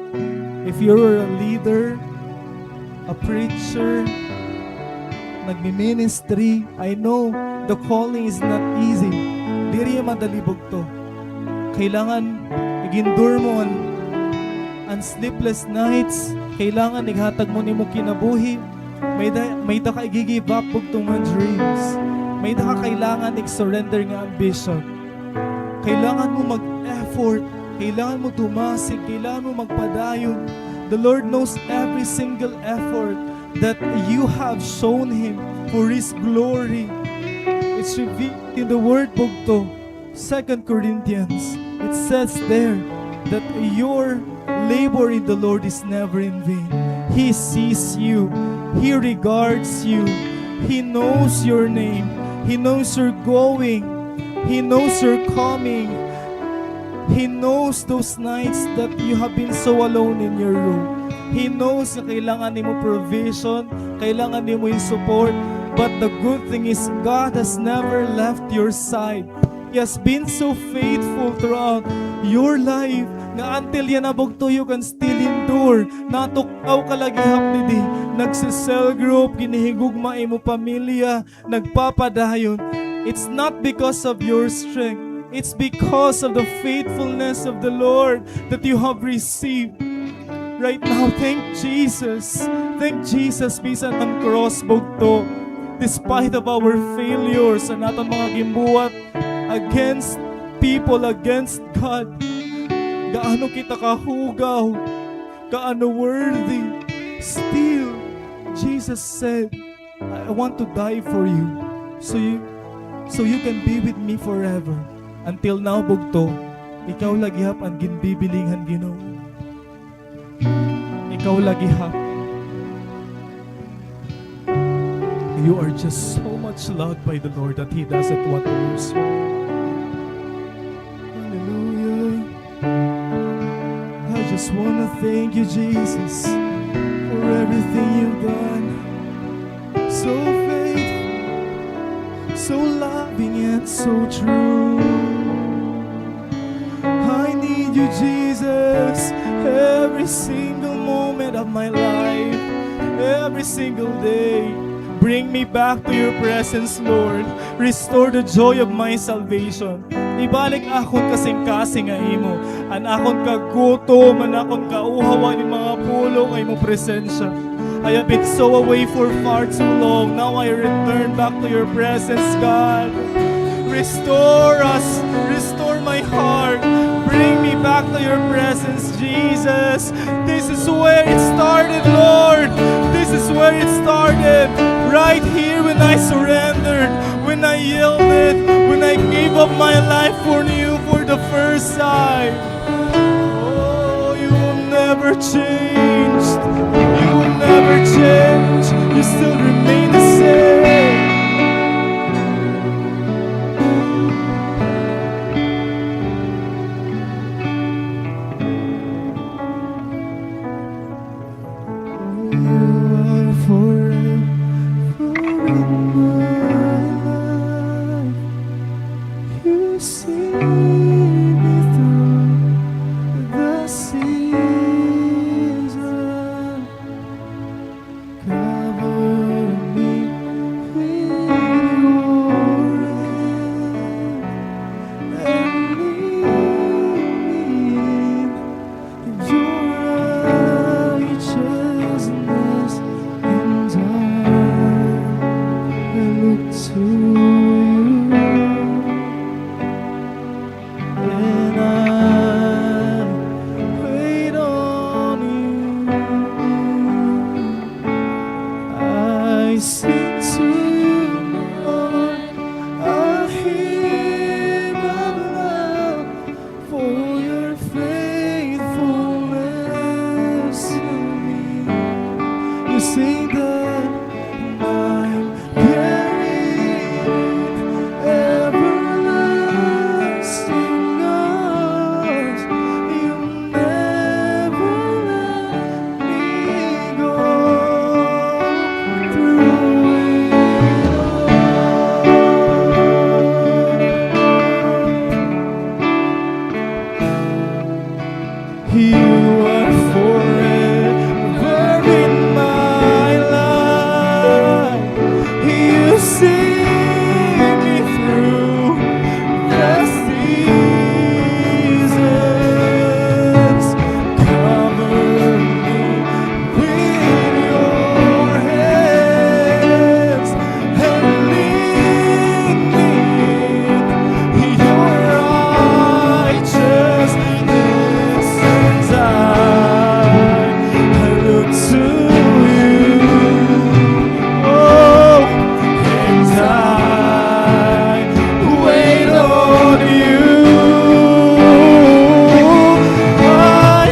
If you're a leader, a preacher, nagmi-ministry, I know the calling is not easy. Diri madali, bugto. Kailangan ig-endure mo an, an sleepless nights. Kailangan ighatag mo an imo kinabuhi. May da, may da ka igi-give up, bugto, nga dreams. May da ka kailangan ig-surrender nga ambition. Kailangan mo mag-effort. Kailangan mo tumasig. Kailangan mo magpadayon. The Lord knows every single effort that you have shown Him for His glory. It's revealed in the Word, bugto. Second Corinthians, it says there that your labor in the Lord is never in vain. He sees you. He regards you. He knows your name. He knows your going. He knows your coming. He knows those nights that you have been so alone in your room. He knows na kailangan nimo provision, kailangan nimo hin support. But the good thing is, God has never left your side. He has been so faithful throughout your life nga until yana, bugto, you can still endure. Natukaw ka la gihap didi. Nagse-cell group, ginhihigugma imo pamilya, nagpapadayon. It's not because of your strength. It's because of the faithfulness of the Lord that you have received. Right now, thank Jesus. Thank Jesus, bisan an cross, bugto. Despite of our failures, an aton mga ginbuhat against people, against God, gaano kita kahugaw, gaano worthy, still, Jesus said, "I want to die for you, so you, so you can be with me forever." Until now, bugto, ikaw la gihap an ginbibiling han Ginoo. Ikaw la gihap. You are just so much loved by the Lord that He doesn't want to lose you. Hallelujah. I just wanna thank you, Jesus, for everything you've done. So faithful, so loving, and so true. I need you, Jesus, every single moment of my life, every single day. Bring me back to your presence, Lord. Restore the joy of my salvation. Ibalik akon kasingkasing nga imo, an akon kagutom, an akon kauhaw, an mga pulong nga imo presensya. I have been so away for far too long. Now I return back to your presence, God. Restore us. Restore my heart. Bring me back to your presence, Jesus. This is where it started, Lord. This is where it started. Right here when I surrendered, when I yielded, when I gave up my life for you for the first time. Oh, you will never change. You will never change. You still remain the same. You are forever in my life. You see me through the season. Cover Sing to the Lord a hymn of love for your faithfulness to me. You sing that, I'm carried in everlasting arms. You never let me go through it all. You are forever in my life. You see me through the seasons. Cover me with your hands and lead me in your righteousness, and I, I look to you. Oh, and I wait on you. I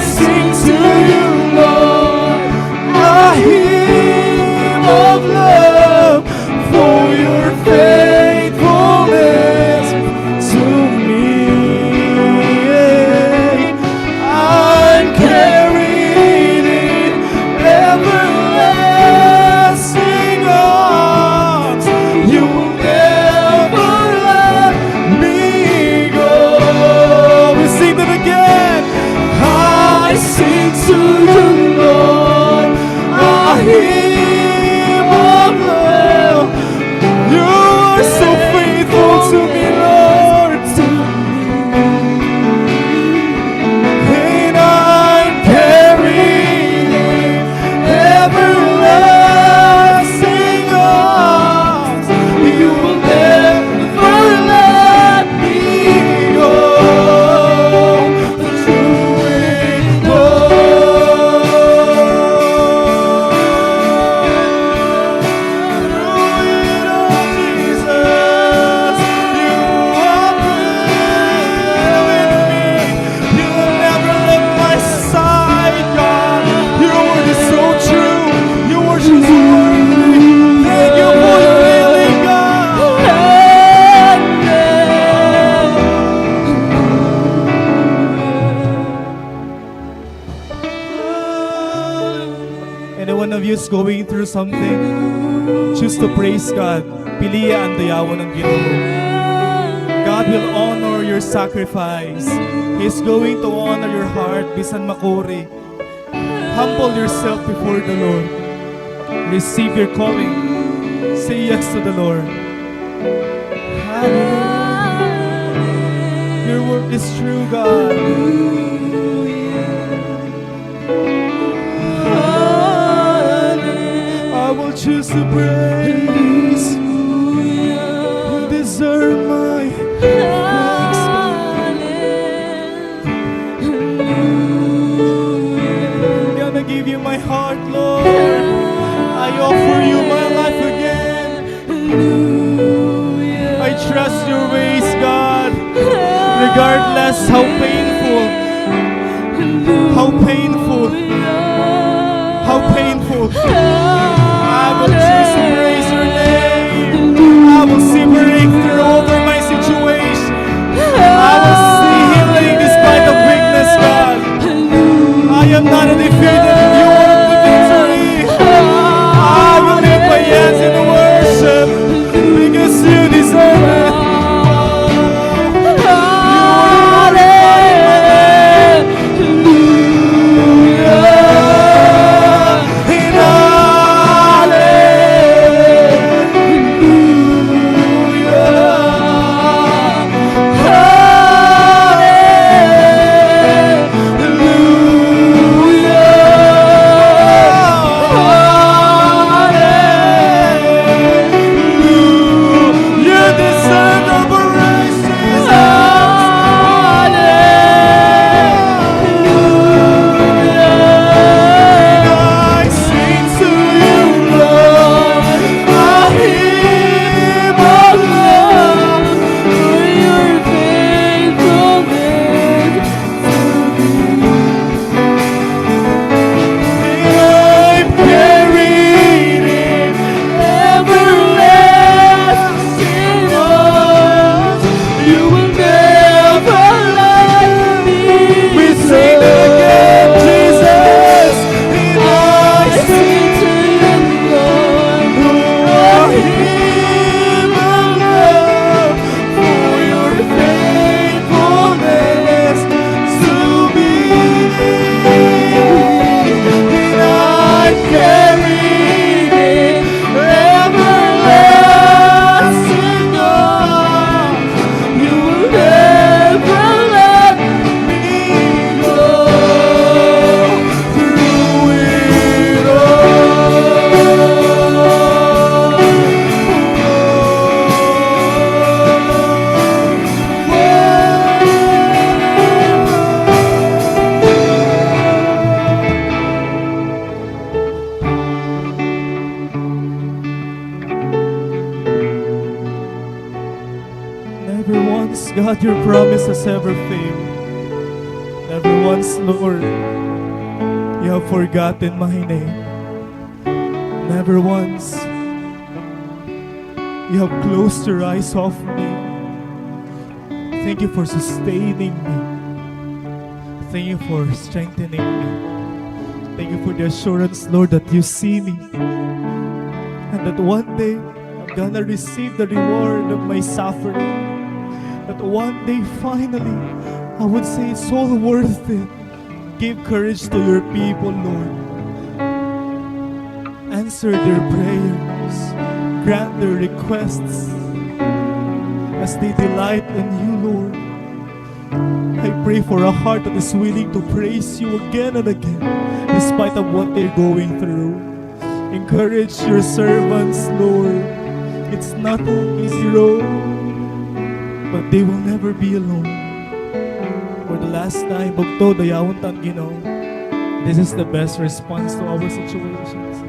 sing to you, Lord, a hymn of love for your faithfulness to me. I'm carried in everlasting arms. You will never let me go. We sing it again. I sing to you, Lord, a hymn of love. You are so faithful to me, Lord. And I'm carried in everlasting arms. You will never let me go. Any one of you is going through something, choose to praise God. Pilia an dayawon an Ginoo. God will honor your sacrifice. He's going to honor your heart, bisan makuri. Humble yourself before the Lord. Receive your calling. Say yes to the Lord. Hallelujah. Your work is true, God. I will choose to praise. You deserve my thanks. I'm gonna give you my heart, Lord. I offer you my life again. I trust your ways, God. Regardless how painful, how painful, how painful. I will choose to praise your name. I will see breakthrough over my situation. I will see healing despite of weakness, God. I am not a defeated. You are the victory. I will lift my hands in worship because you deserve it. You are worthy. And I God, your promises ever fail. Never once, Lord, you have forgotten my name. Never once you have closed your eyes off me. Thank you for sustaining me. Thank you for strengthening me. Thank you for the assurance, Lord, that you see me. And that one day, I'm gonna receive the reward of my suffering. That one day, finally, I would say it's all worth it. Give courage to your people, Lord. Answer their prayers. Grant their requests as they delight in you, Lord. I pray for a heart that is willing to praise you again and again, despite of what they're going through. Encourage your servants, Lord. It's not an easy road, but they will never be alone. For the last time, bugto, dayawon ta an Ginoo. This is the best response to our situations.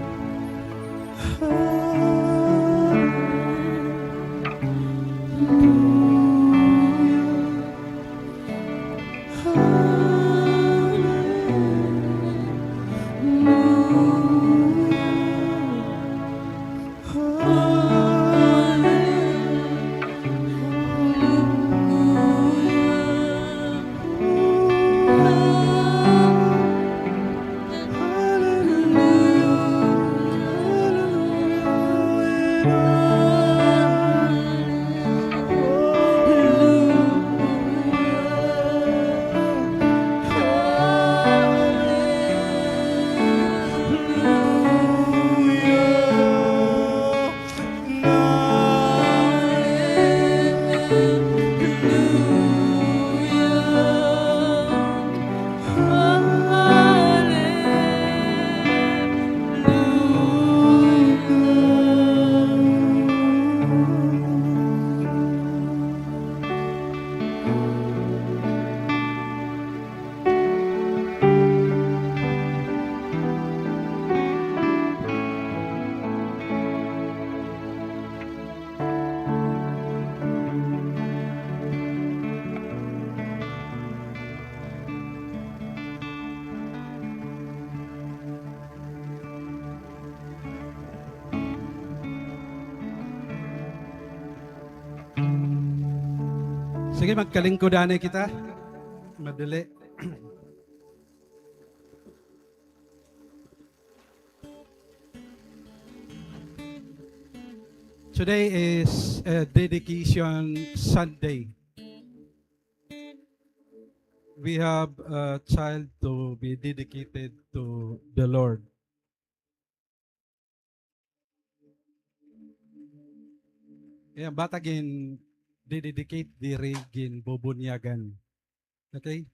Sige, magkalingkod anay kita. Madali. Today is a dedication Sunday. We have a child to be dedicated to the Lord. Iya, bata gin-dedicate diri, ginbubunyagan. Okay?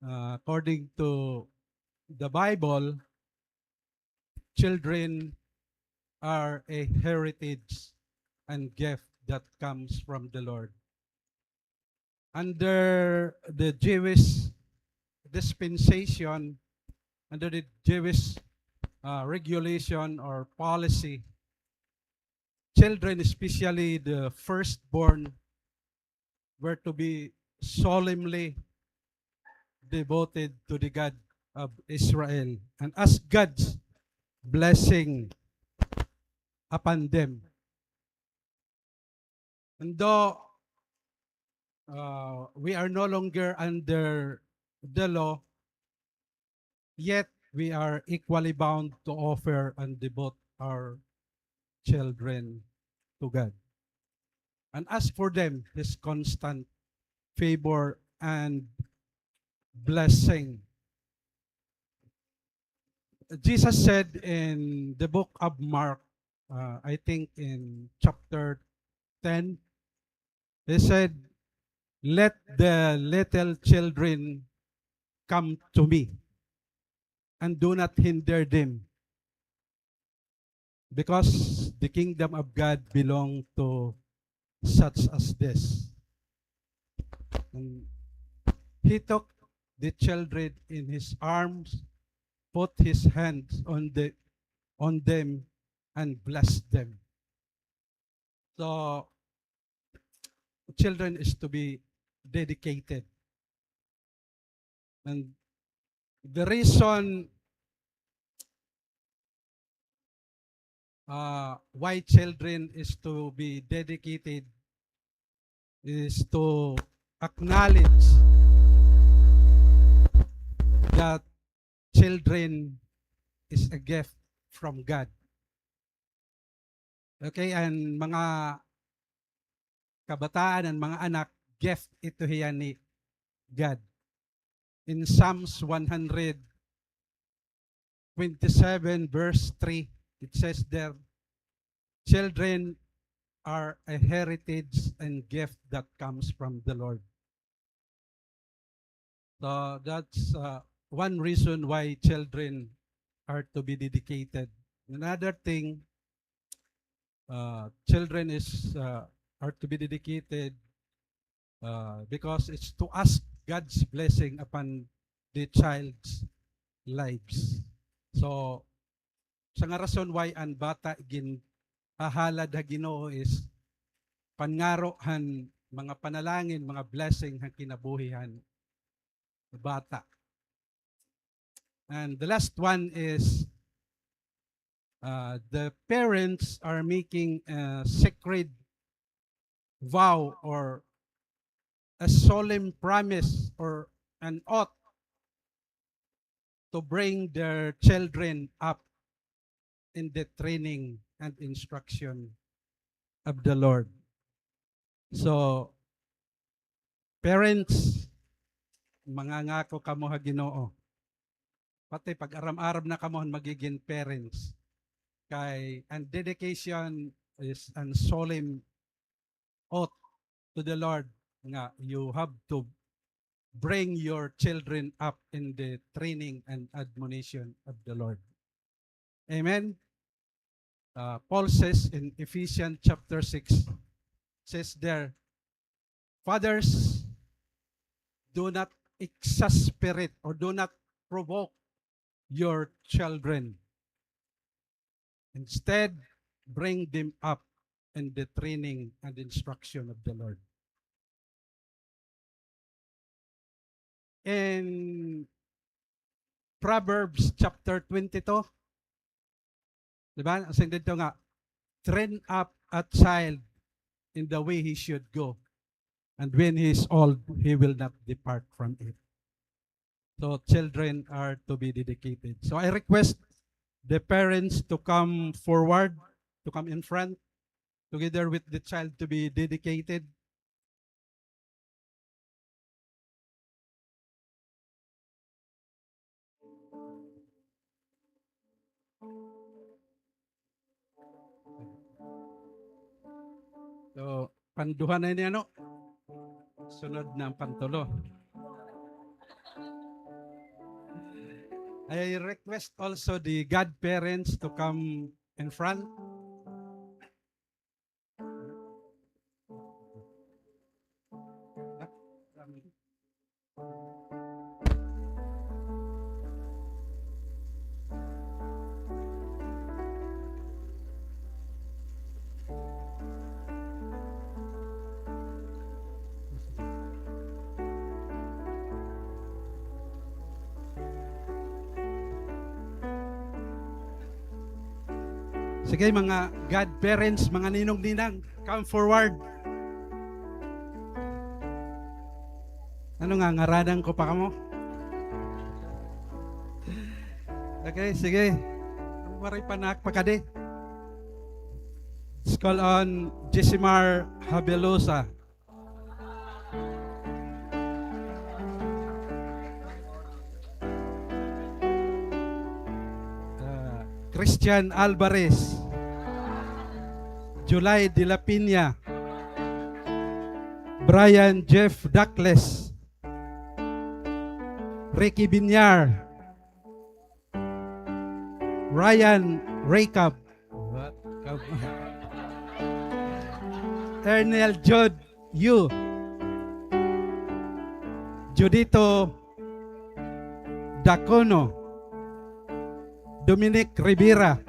Uh, according to the Bible, children are a heritage and gift that comes from the Lord. Under the Jewish dispensation, under the Jewish, uh, regulation or policy, children, especially the firstborn, were to be solemnly devoted to the God of Israel and ask God's blessing upon them. And though, uh, we are no longer under the law, yet we are equally bound to offer and devote our children to God and ask for them His constant favor and blessing. Jesus said in the book of Mark, uh, I think in chapter ten, He said, "Let the little children come to me, and do not hinder them, because the kingdom of God belong to such as this." And he took the children in his arms, put his hands on the, on them, and blessed them. So, children is to be dedicated. And the reason, uh, why children is to be dedicated is to acknowledge that children is a gift from God. Okay, an mga kabataan, an mga anak, gift ito hiya ni God. In Psalms one hundred twenty-seven verse three, it says there, "Children are a heritage and gift that comes from the Lord." So that's, uh, one reason why children are to be dedicated. Another thing, uh, children is, uh, are to be dedicated, uh, because it's to ask God's blessing upon the child's lives. So, usa nga rason why an bata ginhahalad ha Ginoo is pangaro han mga panalangin, mga blessing han kinabuhi han bata. And the last one is, uh, the parents are making a sacred vow or a solemn promise or an oath to bring their children up in the training and instruction of the Lord. So, parents, mangangako kamo ha Ginoo. Pati pag-aram-aram na kamo han magiging parents. Kay an dedication is an solemn oath to the Lord nga you have to bring your children up in the training and admonition of the Lord. Amen? Uh, Paul says in Ephesians chapter six, says there, "Fathers, do not exasperate or do not provoke your children. Instead, bring them up in the training and instruction of the Lord." In Proverbs chapter twenty-two, di ba? Siring didto nga, "Train up a child in the way he should go, and when he is old, he will not depart from it." So children are to be dedicated. So I request the parents to come forward, to come in front, together with the child to be dedicated. So, panduha na ini, ano? Sunod na an pantulo. I request also the godparents to come in front. Sige, mga godparents, mga ninong-ninang, come forward. Ano nga, ngaranan ko pa kamo? Okay, sige. Waray pa nak pakadi. Let's call on Josimar Habelosa. Ah, Christian Alvarez, July de la Peña, Brian Jeff Dacles, Ricky Binyar, Ryan Raycap, Ernel Jude Yu, Judito Dacono, Dominic Rivera,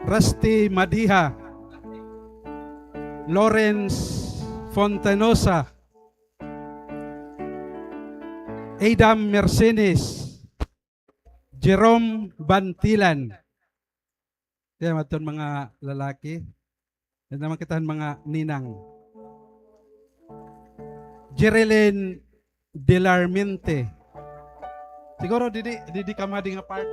Rusty Madiha, Lawrence Fontanosa, Adam Mercenes, Jerome Bantilan. Kaya maton mga lalaki. Yan naman kita mga ninang. Jerilyn Delarmente. Siguro didi, didi ka madi nga part.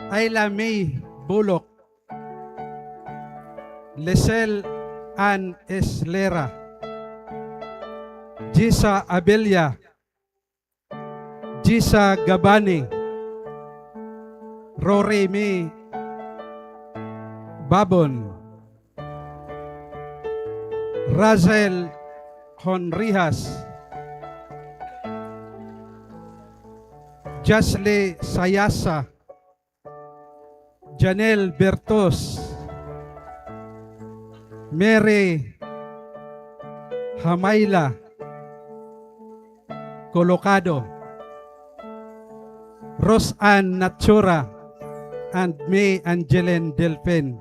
Ayla May Bulok. Lisel Ann Eslera. Jisa Abella. Jisa Gabani, Rory May Babon, Razel Honrijas, Jasly Sayasa, Janelle Bertos, Mary Hamayla Colocado, Rose Ann Natura, and May Angeline Delfin.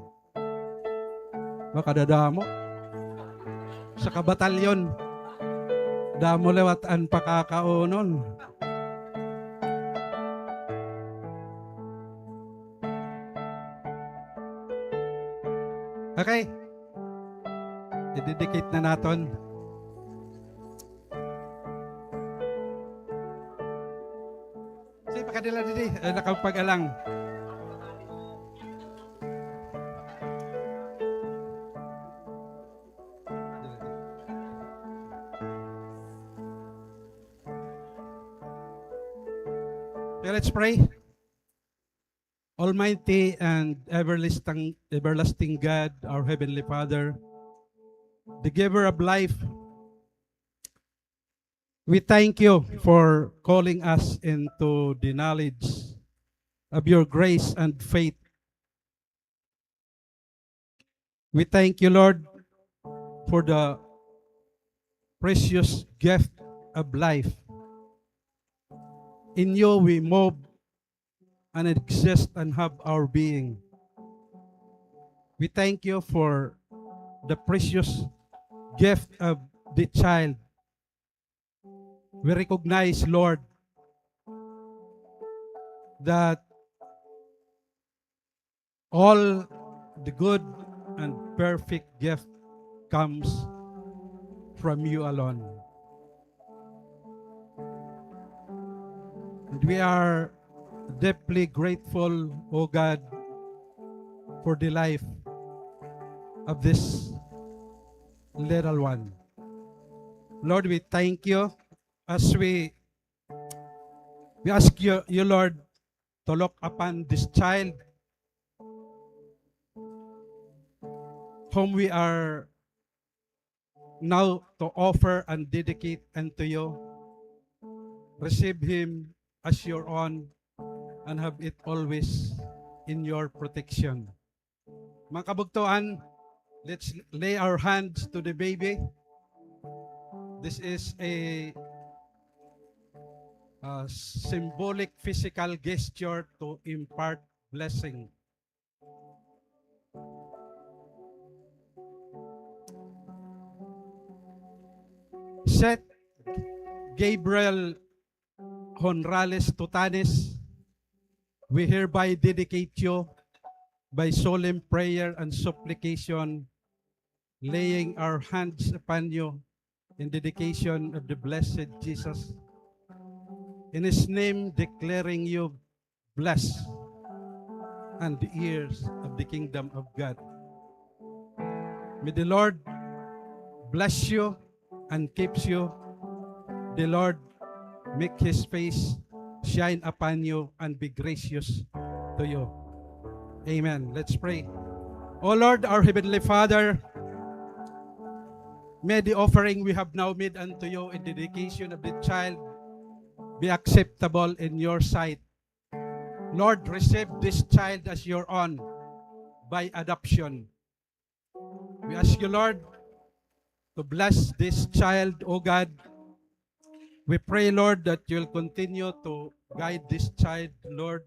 Makadadamo. Sa kabatalyon, damo liwat an pakakaunon. Okay. I-dedicate na naton. Sige, pakadila didi. Eh, nakapag-alang. Okay, let's pray. Almighty and everlasting, everlasting God, our Heavenly Father, the giver of life, we thank you for calling us into the knowledge of your grace and faith. We thank you, Lord, for the precious gift of life. In you we move and exist and have our being. We thank you for the precious gift of the child. We recognize, Lord, that all the good and perfect gift comes from you alone. And we are deeply grateful, O God, for the life of this little one. Lord, we thank you as we, we ask you, you, Lord, to look upon this child whom we are now to offer and dedicate unto you. Receive him as your own and have it always in your protection. Mga kabugtoan, let's lay our hands to the baby. This is a, uh, symbolic physical gesture to impart blessing. Seth Gabriel Honrales Tutanes, we hereby dedicate you by solemn prayer and supplication, laying our hands upon you in dedication of the blessed Jesus. In his name, declaring you blessed and the heirs of the kingdom of God. May the Lord bless you and keeps you. The Lord make his face shine upon you and be gracious to you. Amen. Let's pray. O Lord, our Heavenly Father, may the offering we have now made unto you in dedication of the child be acceptable in your sight. Lord, receive this child as your own by adoption. We ask you, Lord, to bless this child, O God. We pray, Lord, that you will continue to guide this child, Lord.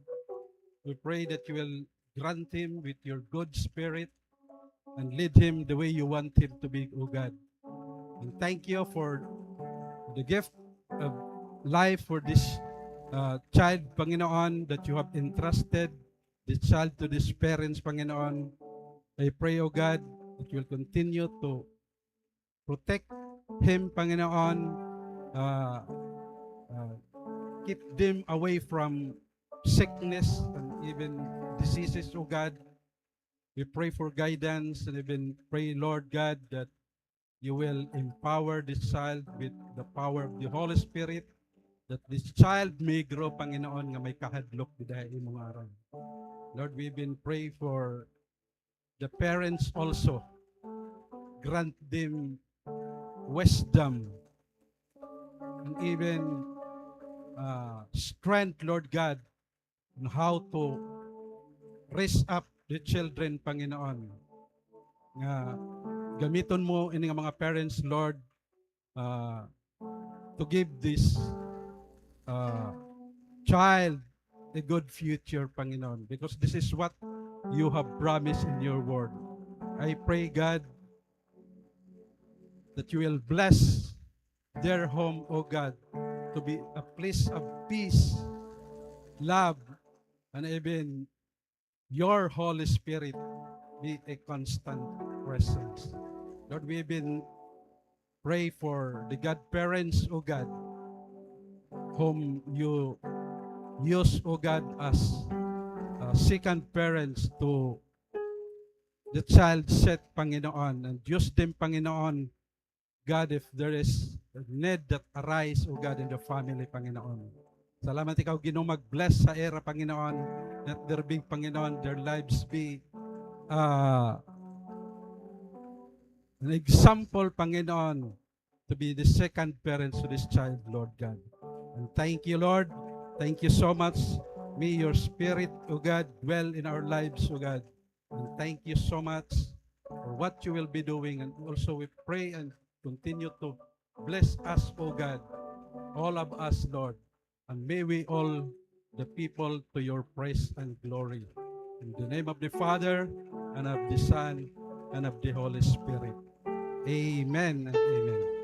We pray that you will grant him with your good spirit and lead him the way you want him to be, O God. And thank you for the gift of life for this, uh, child, Panginoon, that you have entrusted this child to these parents, Panginoon. I pray, O God, that you will continue to protect him, Panginoon. Uh, uh, keep them away from sickness and even diseases, O God. We pray for guidance and even pray, Lord God, that you will empower this child with the power of the Holy Spirit, that this child may grow, Panginoon, nga may kahadlok dida ha imo ngaran. Lord, we even pray for the parents also. Grant them wisdom and even, uh, strength, Lord God, on how to raise up the children, Panginoon. Nga gamiton mo ini nga mga parents, Lord, uh, to give this, uh, child a good future, Panginoon, because this is what you have promised in your word. I pray, God, that you will bless their home, O God, to be a place of peace, love, and even your Holy Spirit be a constant presence. Lord, we even pray for the godparents, O God, whom you use, O God, as, uh, second parents to the child set, Panginoon, and use them, Panginoon, God, if there is a need that arise, O God, in the family, Panginoon. Salamat ikaw, Ginoo, mag-bless ha ira, Panginoon. Let there be, Panginoon, their lives be, uh, an example, Panginoon, to be the second parents to this child, Lord God. And thank you, Lord. Thank you so much. May your spirit, O God, dwell in our lives, O God. And thank you so much for what you will be doing. And also we pray and continue to bless us, O God, all of us, Lord. And may we all the people to your praise and glory. In the name of the Father, and of the Son, and of the Holy Spirit. Amen and amen.